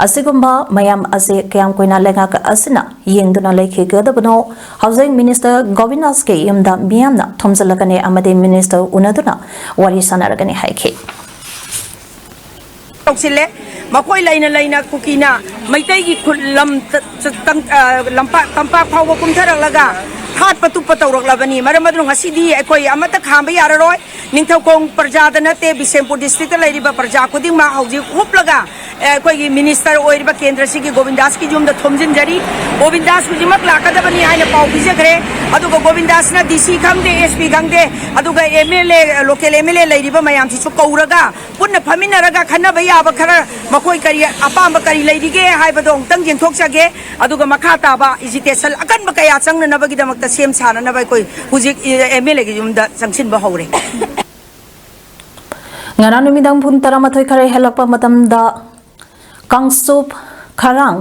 ꯑꯁꯤꯒꯨꯝꯕ ꯃꯌꯥꯝ ꯑꯁꯤ ꯀꯌꯥꯝ ꯀꯨꯏꯅ ꯂꯩꯉꯥꯛ ꯑꯁꯤꯅ ꯌꯦꯡꯗꯨꯅ ꯂꯩꯈꯤꯒꯗꯕꯅꯣ? ꯍꯧꯖꯤꯛ ꯃꯤꯅꯤꯁꯇꯔ ꯒꯣꯕꯤꯟꯗꯥꯁꯀꯤ ꯌꯨꯝꯗ ꯃꯤꯌꯥꯝꯅ ꯊꯣꯝꯖꯤꯜꯂꯛꯀꯅꯤ ꯑꯃꯗꯤ ꯃꯤꯅꯤꯁꯇꯔ ꯎꯅꯗꯨꯅ ꯋꯥꯔꯤ ꯁꯥꯟꯅꯔꯒꯅꯤ ꯍꯥꯏꯈꯤ꯫ ꯇꯧꯁꯤꯜꯂꯦ꯫ ꯃꯈꯣꯏ ꯂꯩꯅ ꯂꯩꯅ ꯀꯨꯀꯤꯅ ꯃꯩꯇꯩꯒꯤ ꯈꯨꯜ ꯂꯝ ꯇ-, ꯇ-, ꯇꯝ-, ꯑ, ꯂꯝꯄꯥꯛ, ꯇꯝꯄꯥꯛ ꯐꯥꯎꯕ ꯀꯨꯝꯊꯔꯛꯂꯒ ꯍꯥꯠꯄ ꯇꯨꯞꯄ ꯇꯧꯔꯛꯂꯕꯅꯤ꯫ ꯃꯔꯝ ꯑꯗꯨꯅ ꯉꯁꯤꯗꯤ ꯑꯩꯈꯣꯏ ꯑꯃꯠꯇ ꯈꯥꯝꯕ ꯌꯥꯔꯔꯣꯏ꯫ ꯅꯤꯡꯊꯧꯈꯣꯡ ꯄ꯭ꯔꯖꯥꯗ ꯅꯠꯇꯦ, ꯕꯤꯁꯦꯝꯄꯨꯔ ꯗꯤꯁꯇ꯭ꯔꯤꯛꯇ ꯂꯩꯔꯤꯕ ꯄ꯭ꯔꯖꯥ ꯈꯨꯗꯤꯡꯃꯛ ꯍꯧꯖꯤꯛ ꯍꯨꯞꯂꯒ ꯑꯩꯈꯣꯏꯒꯤ ꯃꯤꯅꯤꯁꯇꯔ ꯑꯣꯏꯔꯤꯕ ꯀꯦꯟꯗ꯭ꯔꯁꯤꯒꯤ ꯒꯣꯕꯤꯟꯗꯥꯁꯀꯤ ꯌꯨꯝꯗ ꯊꯣꯝꯖꯤꯟꯖꯔꯤ꯫ ꯒꯣꯕꯤꯟꯗꯥꯁ ꯍꯧꯖꯤꯛꯃꯛ ꯂꯥꯛꯀꯗꯕꯅꯤ ꯍꯥꯏꯅ ꯄꯥꯎ ꯄꯤꯖꯈ꯭ꯔꯦ꯫ ꯑꯗꯨꯒ ꯒꯣꯕꯤꯟꯗꯥꯁꯅ ꯗꯤ ꯁꯤ ꯈꯪꯗꯦ, ꯑꯦꯁ ꯄꯤ ꯈꯪꯗꯦ, ꯑꯗꯨꯒ ꯑꯦꯝ ꯑꯦꯜ ꯑꯦ, ꯂꯣꯀꯦꯜ ꯑꯦꯝ ꯑꯦꯜ ꯑꯦ ꯂꯩꯔꯤꯕ ꯃꯌꯥꯝꯁꯤꯁꯨ ꯀꯧꯔꯒ ꯄꯨꯟꯅ ꯐꯝꯃꯤꯟꯅꯔꯒ ꯈꯟꯅꯕ ꯌꯥꯕ ꯈꯔ, ꯃꯈꯣꯏ ꯀꯔꯤ ꯑꯄꯥꯝꯕ ꯀꯔꯤ ꯂꯩꯔꯤꯒꯦ ꯍꯥꯏꯕꯗꯣ ꯑꯃꯨꯛꯇꯪ ꯌꯦꯡꯊꯣꯛꯆꯒꯦ꯫ ꯑꯗꯨꯒ ꯃꯈꯥ ꯇꯥꯕ ꯏꯖꯤꯇꯦꯁꯟ ꯑꯀꯟꯕ ꯀꯌꯥ ꯆꯪꯅꯅꯕꯒꯤꯗꯃꯛꯇ ꯁꯦꯝ ꯁꯥꯅꯅꯕ ꯑꯩꯈꯣꯏ ꯍꯧꯖꯤꯛ ꯑꯦꯝ ꯑꯦꯜ ꯑꯦꯒꯤ ꯌꯨꯝꯗ ꯆꯪꯁꯤꯟꯕ ꯍꯧꯔꯦ꯫ ꯉꯔꯥꯡ ꯅꯨꯃꯤꯗꯥꯡ ꯄꯨꯡ ꯇꯔꯥꯃꯥꯊꯣꯏ ꯈꯔ ꯍꯦꯜꯂꯛꯄ ꯃꯇꯝꯗ ꯀꯥꯡꯆꯨꯞ ꯈꯔꯥꯡ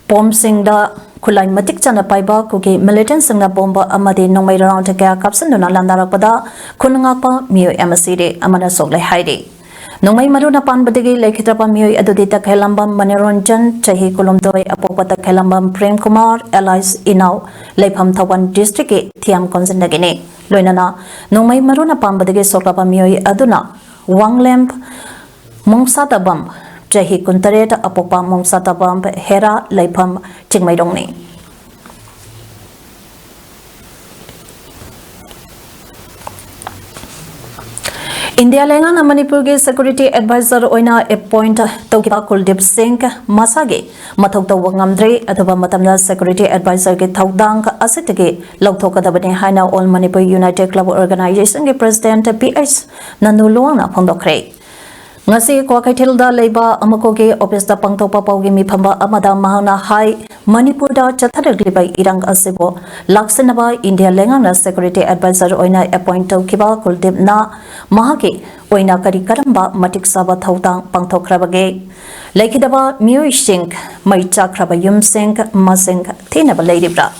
ꯄꯣꯝꯁꯤꯡꯗ ꯈꯨꯠꯂꯥꯏ ꯃꯇꯤꯛ ꯆꯥꯅ ꯄꯥꯏꯕ ꯀꯨꯀꯤ ꯃꯤꯂꯤꯇꯦꯟꯁꯤꯡꯅ ꯕꯣꯝꯕ ꯑꯃꯗꯤ ꯅꯣꯡꯃꯩ ꯔꯥꯎꯟ ꯀꯌꯥ ꯀꯥꯞꯁꯤꯟꯗꯨꯅ ꯂꯥꯟꯗꯥꯔꯛꯄꯗ ꯈꯨꯟ ꯉꯥꯛꯄ ꯃꯤꯑꯣꯏ ꯑꯃ ꯁꯤꯔꯦ, ꯑꯃꯅ ꯁꯣꯛꯂꯦ ꯍꯥꯏꯔꯤ꯫ ꯅꯣꯡꯃꯩ ꯃꯔꯨꯅ ꯄꯥꯟꯕꯗꯒꯤ ꯂꯩꯈꯤꯗ꯭ꯔꯕ ꯃꯤꯑꯣꯏ ꯑꯗꯨꯗꯤ ꯇꯈꯦꯜꯂꯝꯕꯝ ꯃꯅꯤꯔꯟꯖꯟ, ꯆꯍꯤ ꯀꯨꯟꯍꯨꯝꯗꯣꯏ, ꯑꯄꯣꯛꯄ ꯇꯈꯦꯜꯂꯝꯕꯝ ꯄ꯭ꯔꯦꯝ ꯀꯨꯃꯥꯔ, ꯑꯦꯂꯥꯏꯁ ꯏꯅꯥꯎ, ꯂꯩꯐꯝ ꯊꯧꯕꯥꯜ ꯗꯤꯁꯇ꯭ꯔꯤꯛꯀꯤ ꯊꯤꯌꯥꯝ ꯀꯣꯟꯖꯟꯗꯒꯤꯅꯤ꯫ ꯂꯣꯏꯅꯅ ꯅꯣꯡꯃꯩ ꯃꯔꯨꯅ ꯄꯥꯟꯕꯗꯒꯤ ꯁꯣꯛꯂꯕ ꯃꯤꯑꯣꯏ ꯑꯗꯨꯅ ꯋꯥꯡꯂꯦꯝ ꯃꯣꯡꯁꯥꯇꯕꯝ, ꯆꯍꯤ ꯀꯨꯟꯇꯔꯦꯠ, ꯑꯄꯣꯛꯄ ꯃꯣꯡꯁꯥꯇꯕꯝ ꯍꯦꯔꯥ, ꯂꯩꯐꯝ ꯆꯤꯡꯃꯩꯔꯣꯡꯅꯤ꯫ ꯏꯟꯗꯤꯌꯥ ꯂꯩꯉꯥꯛꯅ ꯃꯅꯤꯄꯨꯔꯒꯤ ꯁꯦꯀ꯭ꯌꯨꯔꯤꯇꯤ ꯑꯦꯗꯚꯥꯏꯖꯔ ꯑꯣꯏꯅ ꯑꯦꯄꯣꯏꯟꯠ ꯇꯧꯈꯤꯕ ꯀꯨꯜꯗꯤꯞ ꯁꯤꯡ ꯃꯁꯥꯒꯤ ꯃꯊꯧ ꯇꯧꯕ ꯉꯝꯗ꯭ꯔꯦ꯫ ꯑꯊꯨꯕ ꯃꯇꯝꯗ ꯁꯦꯀ꯭ꯌꯨꯔꯤꯇꯤ ꯑꯦꯗꯚꯥꯏꯖꯔꯒꯤ ꯊꯧꯗꯥꯡ ꯑꯁꯤꯗꯒꯤ ꯂꯧꯊꯣꯛꯀꯗꯕꯅꯤ ꯍꯥꯏꯅ ꯑꯣꯜ ꯃꯅꯤꯄꯨꯔ ꯌꯨꯅꯥꯏꯇꯦꯗ ꯀ꯭ꯂꯕ ꯑꯣꯔꯒꯅꯥꯏꯖꯦꯁꯟꯒꯤ ꯄ꯭ꯔꯦꯁꯤꯗꯦꯟꯠ ꯄꯤ ꯑꯩꯆ ꯅꯟꯗꯨ ꯂꯨꯋꯥꯡꯅ ꯐꯣꯡꯗꯣꯛꯈ꯭ꯔꯦ꯫ ꯉꯁꯤ ꯀ꯭ꯋꯥꯀꯩꯊꯦꯜꯗ ꯂꯩꯕ ꯑꯃꯀꯣꯒꯤ ꯑꯣꯐꯤꯁꯇ ꯄꯥꯡꯊꯣꯛꯄ ꯄꯥꯎꯒꯤ ꯃꯤꯐꯝꯕ ꯑꯃꯗ ꯃꯍꯥꯛꯅ ꯍꯥꯏ, ꯃꯅꯤꯄꯨꯔꯗ ꯆꯠꯊꯔꯛꯂꯤꯕ ꯏꯔꯥꯡ ꯑꯁꯤꯕꯨ ꯂꯥꯛꯁꯤꯟꯅꯕ ꯏꯟꯗꯤꯌꯥ ꯂꯩꯉꯥꯛꯅ ꯁꯦꯀ꯭ꯌꯨꯔꯤꯇꯤ ꯑꯦꯗꯚꯥꯏꯖꯔ ꯑꯣꯏꯅ ꯑꯦꯄꯣꯏꯟꯠ ꯇꯧꯈꯤꯕ ꯀꯨꯜꯗꯤꯞꯅ ꯃꯍꯥꯛꯀꯤ ꯑꯣꯏꯅ ꯀꯔꯤ ꯀꯔꯝꯕ ꯃꯇꯤꯛ ꯆꯥꯕ ꯊꯧꯗꯥꯡ ꯄꯥꯡꯊꯣꯛꯈ꯭ꯔꯕꯒꯦ? ꯂꯩꯈꯤꯗꯕ ꯃꯤꯑꯣꯏꯁꯤꯡ, ꯃꯩ ꯆꯥꯛꯈ꯭ꯔꯕ ꯌꯨꯝꯁꯤꯡ ꯃꯁꯤꯡ ꯊꯤꯅꯕ ꯂꯩꯔꯤꯕ꯭ꯔꯥ?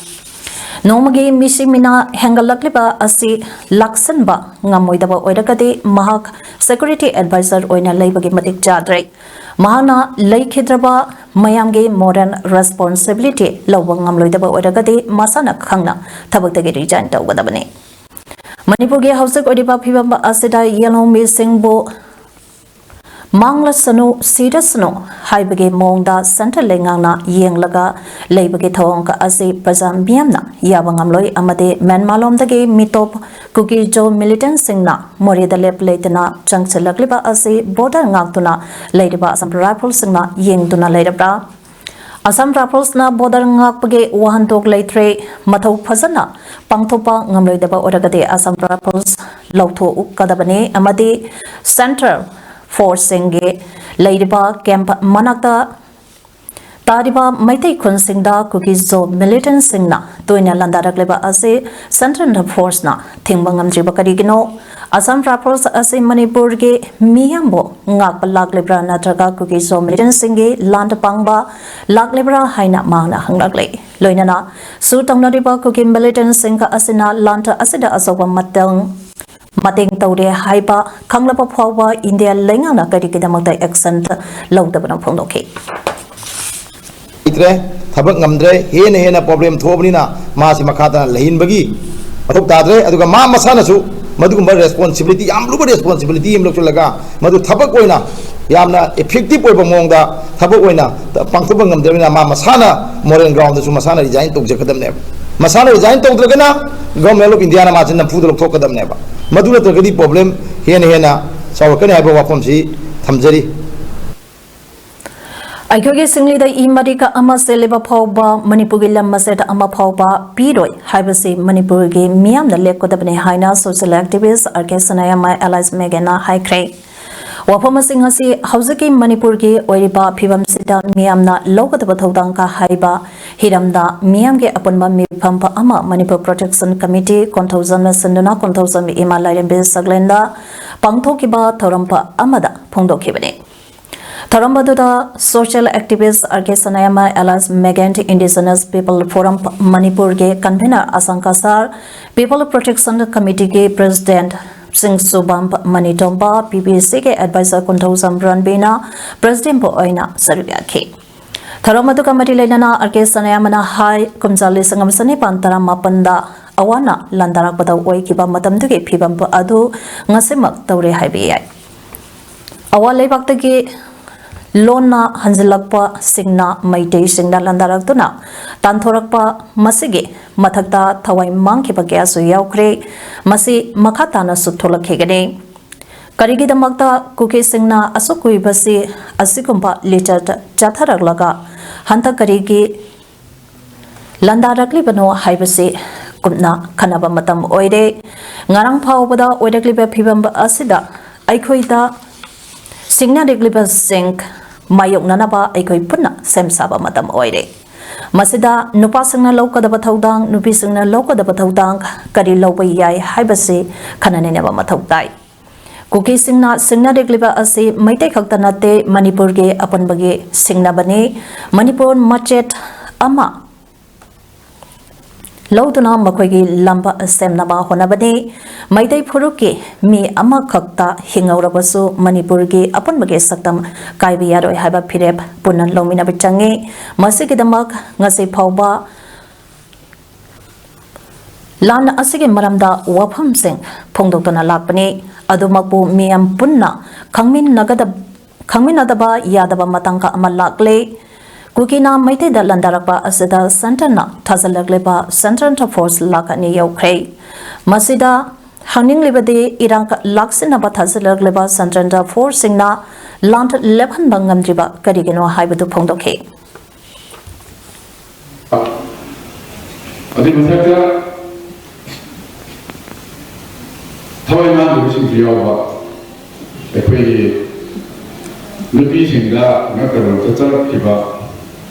ꯅꯣꯡꯃꯒꯤ ꯃꯤꯁꯤ ꯃꯤꯅꯥ ꯍꯦꯟꯒꯠꯂꯛꯂꯤꯕ ꯑꯁꯤ ꯂꯥꯛꯁꯤꯟꯕ ꯉꯝꯃꯣꯏꯗꯕ ꯑꯣꯏꯔꯒꯗꯤ ꯃꯍꯥꯛ ꯁꯦꯀ꯭ꯌꯨꯔꯤꯇꯤ ꯑꯦꯗꯚꯥꯏꯖꯔ ꯑꯣꯏꯅ ꯂꯩꯕꯒꯤ ꯃꯇꯤꯛ ꯆꯥꯗ꯭ꯔꯦ꯫ ꯃꯍꯥꯛꯅ ꯂꯩꯈꯤꯗ꯭ꯔꯕ ꯃꯌꯥꯝꯒꯤ ꯃꯣꯔꯦꯜ ꯔꯦꯁꯄꯣꯟꯁꯤꯕꯤꯂꯤꯇꯤ ꯂꯧꯕ ꯉꯝꯂꯣꯏꯗꯕ ꯑꯣꯏꯔꯒꯗꯤ ꯃꯁꯥꯅ ꯈꯪꯅ ꯊꯕꯛꯇꯒꯤ ꯔꯤꯖꯥꯏꯟ ꯇꯧꯒꯗꯕꯅꯤ꯫ ꯃꯅꯤꯄꯨꯔꯒꯤ ꯍꯧꯖꯤꯛ ꯑꯣꯏꯔꯤꯕ ꯐꯤꯕꯝ ꯑꯁꯤꯗ ꯌꯦꯜꯍꯧꯃꯤꯁꯤꯡꯕꯨ ꯃꯥꯡꯂꯁꯅꯨ, ꯁꯤꯔꯁꯅꯨ ꯍꯥꯏꯕꯒꯤ ꯃꯑꯣꯡꯗ central ꯂꯩꯉꯥꯛꯅ ꯌꯦꯡꯂꯒ ꯂꯩꯕꯒꯤ ꯊꯧꯑꯣꯡ ꯑꯁꯤ ꯄ꯭ꯔꯖꯥ ꯃꯤꯌꯥꯝꯅ ꯌꯥꯕ ꯉꯝꯂꯣꯏ ꯑꯃꯗꯤ ꯃ꯭ꯌꯥꯟꯃꯥꯔ ꯂꯣꯝꯗꯒꯤ ꯃꯤꯇꯣꯞ ꯀꯨꯀꯤ ꯖꯣ militantꯁꯤꯡꯅ ꯃꯣꯔꯦꯗ ꯂꯦꯞ ꯂꯩꯇꯅ ꯆꯪꯁꯤꯜꯂꯛꯂꯤꯕ ꯑꯁꯤ border ꯉꯥꯛꯇꯨꯅ ꯂꯩꯔꯤꯕ Assam Riflesꯁꯤꯡꯅ ꯌꯦꯡꯗꯨꯅ ꯂꯩꯔꯕ꯭ꯔꯥ? Assam Riflesꯅ border ꯉꯥꯛꯄꯒꯤ ꯋꯥꯍꯟꯊꯣꯛ ꯂꯩꯇ꯭ꯔꯦ, ꯃꯊꯧ ꯐꯖꯅ ꯄꯥꯡꯊꯣꯛꯄ ꯉꯝꯂꯣꯏꯗꯕ ꯑꯣꯏꯔꯒꯗꯤ Assam Rifles ꯂꯧꯊꯣꯛꯀꯗꯕꯅꯤ ꯑꯃꯗꯤ central forceꯁꯤꯡꯒꯤ ꯂꯩꯔꯤꯕ camp ꯃꯅꯥꯛꯇ ꯇꯥꯔꯤꯕ ꯃꯩꯇꯩ ꯈꯨꯟꯁꯤꯡꯗ ꯀꯨꯀꯤ ꯖꯣ militantꯁꯤꯡꯅ ꯇꯣꯏꯅ ꯂꯥꯟꯗꯥꯔꯛꯂꯤꯕ ꯑꯁꯤ central forceꯅ ꯊꯤꯡꯕ ꯉꯝꯗ꯭ꯔꯤꯕ ꯀꯔꯤꯒꯤꯅꯣ? Assam Rifles ꯑꯁꯤ ꯃꯅꯤꯄꯨꯔꯒꯤ ꯃꯤꯌꯥꯝꯕꯨ ꯉꯥꯛꯄ ꯂꯥꯛꯂꯤꯕ꯭ꯔꯥ ꯅꯠꯇ꯭ꯔꯒ ꯀꯨꯀꯤ ꯖꯣ militantꯁꯤꯡꯒꯤ ꯂꯥꯟꯗ ꯄꯥꯡꯕ ꯂꯥꯛꯂꯤꯕ꯭ꯔꯥ ꯍꯥꯏꯅ ꯃꯍꯥꯛꯅ ꯍꯪꯂꯛꯂꯤ꯫ ꯂꯣꯏꯅꯅ ꯁꯨ ꯇꯧꯅꯔꯤꯕ ꯀꯨꯀꯤ militantꯁꯤꯡ ꯑꯁꯤꯅ ꯂꯥꯟꯗ ꯑꯁꯤꯗ ꯑꯆꯧꯕ ꯃꯇꯦꯡ ꯃꯇꯦꯡ ꯇꯧꯔꯦ ꯍꯥꯏꯕ ꯈꯪꯂꯕ ꯐꯥꯎꯕ ꯏꯟꯗꯤꯌꯥ ꯂꯩꯉꯥꯛꯅ ꯀꯔꯤꯒꯤꯗꯃꯛꯇ action ꯂꯧꯗꯕꯅꯣ ꯐꯣꯡꯗꯣꯛꯈꯤ꯫ ꯂꯩꯇ꯭ꯔꯦ, ꯊꯕꯛ ꯉꯝꯗ꯭ꯔꯦ, ꯍꯦꯟꯅ ꯍꯦꯟꯅ problem ꯊꯣꯛꯑꯕꯅꯤꯅ ꯃꯥꯁꯤ ꯃꯈꯥ ꯇꯥꯅ ꯂꯩꯍꯟꯕꯒꯤ ꯃꯊꯧ ꯇꯥꯗ꯭ꯔꯦ꯫ ꯑꯗꯨꯒ ꯃꯥ ꯃꯁꯥꯅꯁꯨ ꯃꯗꯨꯒꯨꯝꯕ responsibility, ꯌꯥꯝ ꯂꯨꯕ responsibility ꯑꯃ ꯂꯧꯁꯤꯜꯂꯒ ꯃꯗꯨ ꯊꯕꯛ ꯑꯣꯏꯅ ꯌꯥꯝꯅ effective ꯑꯣꯏꯕ ꯃꯑꯣꯡꯗ ꯊꯕꯛ ꯑꯣꯏꯅ ꯄꯥꯡꯊꯣꯛꯄ ꯉꯝꯗ꯭ꯔꯕꯅꯤꯅ ꯃꯥ ꯃꯁꯥꯅ moral groundꯗꯁꯨ ꯃꯁꯥꯅ resign ꯇꯧꯖꯒꯗꯕꯅꯦꯕ꯫ ꯃꯁꯥꯅ resign ꯇꯧꯗ꯭ꯔꯒꯅ Government of Indiaꯅ ꯃꯥꯁꯦ ꯅꯝꯐꯨꯗ ꯂꯧꯊꯣꯛꯀꯗꯕꯅꯦꯕ꯫ ꯃꯗꯨ ꯅꯠꯇ꯭ꯔꯒꯗꯤ problem ꯍꯦꯟꯅ ꯍꯦꯟꯅ ꯆꯥꯎꯔꯛꯀꯅꯤ ꯍꯥꯏꯕ ꯋꯥꯐꯝꯁꯤ ꯊꯝꯖꯔꯤ꯫ ꯑꯩꯈꯣꯏꯒꯤ ꯁꯤꯡꯂꯤꯗ ꯏ ꯃꯔꯤꯀ ꯑꯃ ꯆꯦꯜꯂꯤꯕ ꯐꯥꯎꯕ ꯃꯅꯤꯄꯨꯔꯒꯤ ꯂꯝ ꯃꯆꯦꯠ ꯑꯃ ꯐꯥꯎꯕ ꯄꯤꯔꯣꯏ ꯍꯥꯏꯕꯁꯤ ꯃꯅꯤꯄꯨꯔꯒꯤ ꯃꯤꯌꯥꯝꯅ ꯂꯦꯞꯀꯗꯕꯅꯤ ꯍꯥꯏꯅ social activist R K Sanayaima alias Meganꯅ ꯍꯥꯏꯈ꯭ꯔꯦ꯫ ꯋꯥꯐꯝꯁꯤꯡ ꯑꯁꯤ ꯍꯧꯖꯤꯛꯀꯤ ꯃꯅꯤꯄꯨꯔꯒꯤ ꯑꯣꯏꯔꯤꯕ ꯐꯤꯕꯝꯁꯤꯗ ꯃꯤꯌꯥꯝꯅ ꯂꯧꯒꯗꯕ ꯊꯧꯗꯥꯡ ꯍꯥꯏꯕ ꯍꯤꯔꯝꯗ ꯃꯤꯌꯥꯝꯒꯤ ꯑꯄꯨꯟꯕ ꯃꯤꯐꯝ ꯑꯃ Manipur Protection Committee ꯀꯣꯟꯊꯧꯖꯝꯅ ꯁꯤꯟꯗꯨꯅ ꯀꯣꯟꯊꯧꯖꯝ ꯏꯃꯥ ꯂꯥꯏꯔꯦꯝꯕꯤ ꯁꯛꯂꯦꯟꯗ ꯄꯥꯡꯊꯣꯛꯈꯤꯕ ꯊꯧꯔꯝ ꯑꯃꯗ ꯐꯣꯡꯗꯣꯛꯈꯤꯕꯅꯤ꯫ ꯊꯧꯔꯝ ꯑꯗꯨꯗ social activist R K Sanayaima alias Megan, Indigenous People Forum ꯃꯅꯤꯄꯨꯔꯒꯤ convener Ashangka Sar, People Protection Committeeꯒꯤ president Singsubam Manitomba, P B ꯁꯤꯒꯤ advisor ꯀꯣꯟꯊꯧꯖꯝ ꯔꯟꯕꯤꯅ presidentꯄꯨ ꯑꯣꯏꯅ ꯁꯔꯨꯛ ꯌꯥꯈꯤ꯫ ꯊꯧꯔꯝ ꯑꯗꯨꯒ ꯃꯔꯤ ꯂꯩꯅꯅ ꯑꯥꯔ ꯀꯦ ꯁꯅꯥꯌꯥꯃꯅ ꯍꯥꯏ, ꯀꯨꯝꯖꯥ ꯂꯤꯁꯤꯡ ꯑꯃ ꯆꯅꯤꯄꯥꯟ ꯇꯔꯥꯃꯥꯄꯟꯗ ꯑꯋꯥꯅ ꯂꯥꯟꯗꯥꯔꯛꯄꯗ ꯑꯣꯏꯈꯤꯕ ꯃꯇꯝꯗꯨꯒꯤ ꯐꯤꯕꯝ ꯑꯗꯨ ꯉꯁꯤꯃꯛ ꯇꯧꯔꯦ ꯍꯥꯏꯕ ꯌꯥꯏ꯫ ꯑꯋꯥ ꯂꯩꯕꯥꯛꯇꯒꯤ ꯂꯣꯟꯅ ꯍꯟꯖꯤꯜꯂꯛꯄꯁꯤꯡꯅ ꯃꯩꯇꯩꯁꯤꯡꯗ ꯂꯥꯟꯗꯥꯔꯛꯇꯨꯅ ꯇꯥꯟꯊꯣꯔꯛꯄ, ꯃꯁꯤꯒꯤ ꯃꯊꯛꯇ ꯊꯋꯥꯏ ꯃꯥꯡꯈꯤꯕ ꯀꯌꯥꯁꯨ ꯌꯥꯎꯈ꯭ꯔꯦ꯫ ꯃꯁꯤ ꯃꯈꯥ ꯇꯥꯅꯁꯨ ꯊꯣꯛꯂꯛꯈꯤꯒꯅꯤ꯫ ꯀꯔꯤꯒꯤꯗꯃꯛꯇ ꯀꯨꯀꯤꯁꯤꯡꯅ ꯑꯁꯨꯛ ꯀꯨꯏꯕꯁꯤ ꯑꯁꯤꯒꯨꯝꯕ ꯂꯤꯆꯠ ꯆꯠꯊꯔꯛꯂꯒ ꯍꯟꯗꯛ ꯀꯔꯤꯒꯤ ꯂꯥꯟꯗꯥꯔꯛꯂꯤꯕꯅꯣ ꯍꯥꯏꯕꯁꯤ ꯀꯨꯞꯅ ꯈꯟꯅꯕ ꯃꯇꯝ ꯑꯣꯏꯔꯦ꯫ ꯉꯔꯥꯡ ꯐꯥꯎꯕꯗ ꯑꯣꯏꯔꯛꯂꯤꯕ ꯐꯤꯕꯝ ꯑꯁꯤꯗ ꯑꯩꯈꯣꯏꯗ ꯁꯤꯡꯅꯔꯛꯂꯤꯕꯁꯤꯡ ꯃꯥꯌꯣꯛꯅꯅꯕ ꯑꯩꯈꯣꯏ ꯄꯨꯟꯅ ꯁꯦꯝ ꯁꯥꯕ ꯃꯇꯝ ꯑꯣꯏꯔꯦ꯫ ꯃꯁꯤꯗ ꯅꯨꯄꯥꯁꯤꯡꯅ ꯂꯧꯒꯗꯕ ꯊꯧꯗꯥꯡ, ꯅꯨꯄꯤꯁꯤꯡꯅ ꯂꯧꯒꯗꯕ ꯊꯧꯗꯥꯡ ꯀꯔꯤ ꯂꯧꯕ ꯌꯥꯏ ꯍꯥꯏꯕꯁꯤ ꯈꯟꯅ ꯅꯩꯅꯕ ꯃꯊꯧ ꯇꯥꯏ꯫ ꯀꯨꯀꯤꯁꯤꯡꯅ ꯁꯤꯡꯅꯔꯛꯂꯤꯕ ꯑꯁꯤ ꯃꯩꯇꯩ ꯈꯛꯇ ꯅꯠꯇꯦ, ꯃꯅꯤꯄꯨꯔꯒꯤ ꯑꯄꯨꯟꯕꯒꯤ ꯁꯤꯡꯅꯕꯅꯤ꯫ ꯃꯅꯤꯄꯨꯔ ꯃꯆꯦꯠ ꯑꯃ ꯂꯧꯗꯨꯅ ꯃꯈꯣꯏꯒꯤ ꯂꯝꯕ ꯁꯦꯝꯅꯕ ꯍꯣꯠꯅꯕꯅꯤ꯫ ꯃꯩꯇꯩ ꯐꯨꯔꯨꯞꯀꯤ ꯃꯤ ꯑꯃꯈꯛꯇ ꯍꯤꯡꯍꯧꯔꯕꯁꯨ ꯃꯅꯤꯄꯨꯔꯒꯤ ꯑꯄꯨꯟꯕꯒꯤ ꯁꯛꯇꯝ ꯀꯥꯏꯕ ꯌꯥꯔꯣꯏ ꯍꯥꯏꯕ ꯐꯤꯔꯦꯞ ꯄꯨꯟꯅ ꯂꯧꯃꯤꯟꯅꯕ ꯆꯪꯏ꯫ ꯃꯁꯤꯒꯤꯗꯃꯛ ꯉꯁꯤ ꯐꯥꯎꯕ ꯂꯥꯟ ꯑꯁꯤꯒꯤ ꯃꯔꯝꯗ ꯋꯥꯐꯝꯁꯤꯡ ꯐꯣꯡꯗꯣꯛꯇꯨꯅ ꯂꯥꯛꯄꯅꯤ꯫ ꯑꯗꯨꯃꯛꯄꯨ ꯃꯤꯌꯥꯝ ꯄꯨꯟꯅ ꯈꯪꯃꯤꯟꯅꯒꯗꯕ, ꯈꯪꯃꯤꯟꯅꯗꯕ ꯌꯥꯗꯕ ꯃꯇꯥꯡ ꯑꯃ ꯂꯥꯛꯂꯦ꯫ ꯀꯨꯀꯤꯅ ꯃꯩꯇꯩꯗ ꯂꯥꯟꯗꯥꯔꯛꯄ ꯑꯁꯤꯗ ꯁꯦꯟꯇꯔꯅ ꯊꯥꯖꯤꯜꯂꯛꯂꯤꯕ ꯁꯦꯟꯇꯔ ꯐꯣꯔꯁ ꯂꯥꯈ ꯑꯅꯤ ꯌꯧꯈ꯭ꯔꯦ꯫ ꯃꯁꯤꯗ ꯍꯪꯅꯤꯡꯂꯤꯕꯗꯤ ꯏꯔꯥꯡ ꯂꯥꯛꯁꯤꯟꯅꯕ ꯊꯥꯖꯤꯜꯂꯛꯂꯤꯕ ꯁꯦꯟꯇꯔ ꯐꯣꯔꯁꯁꯤꯡꯅ ꯂꯥꯟ ꯂꯦꯞꯍꯟꯕ ꯉꯝꯗ꯭ꯔꯤꯕ ꯀꯔꯤꯒꯤꯅꯣ ꯍꯥꯏꯕꯗꯨ ꯐꯣꯡꯗꯣꯛꯈꯤ꯫ ꯑꯗꯨꯒꯤ ꯃꯊꯛꯇ ꯊꯋꯥꯏ ꯃꯥꯡꯈꯤꯕꯁꯤꯡꯁꯨ ꯌꯥꯎꯕ, ꯑꯩꯈꯣꯏꯒꯤ ꯅꯨꯄꯤꯁꯤꯡꯗ ꯉꯛꯀꯗꯧ ꯆꯠꯆꯔꯛꯈꯤꯕ,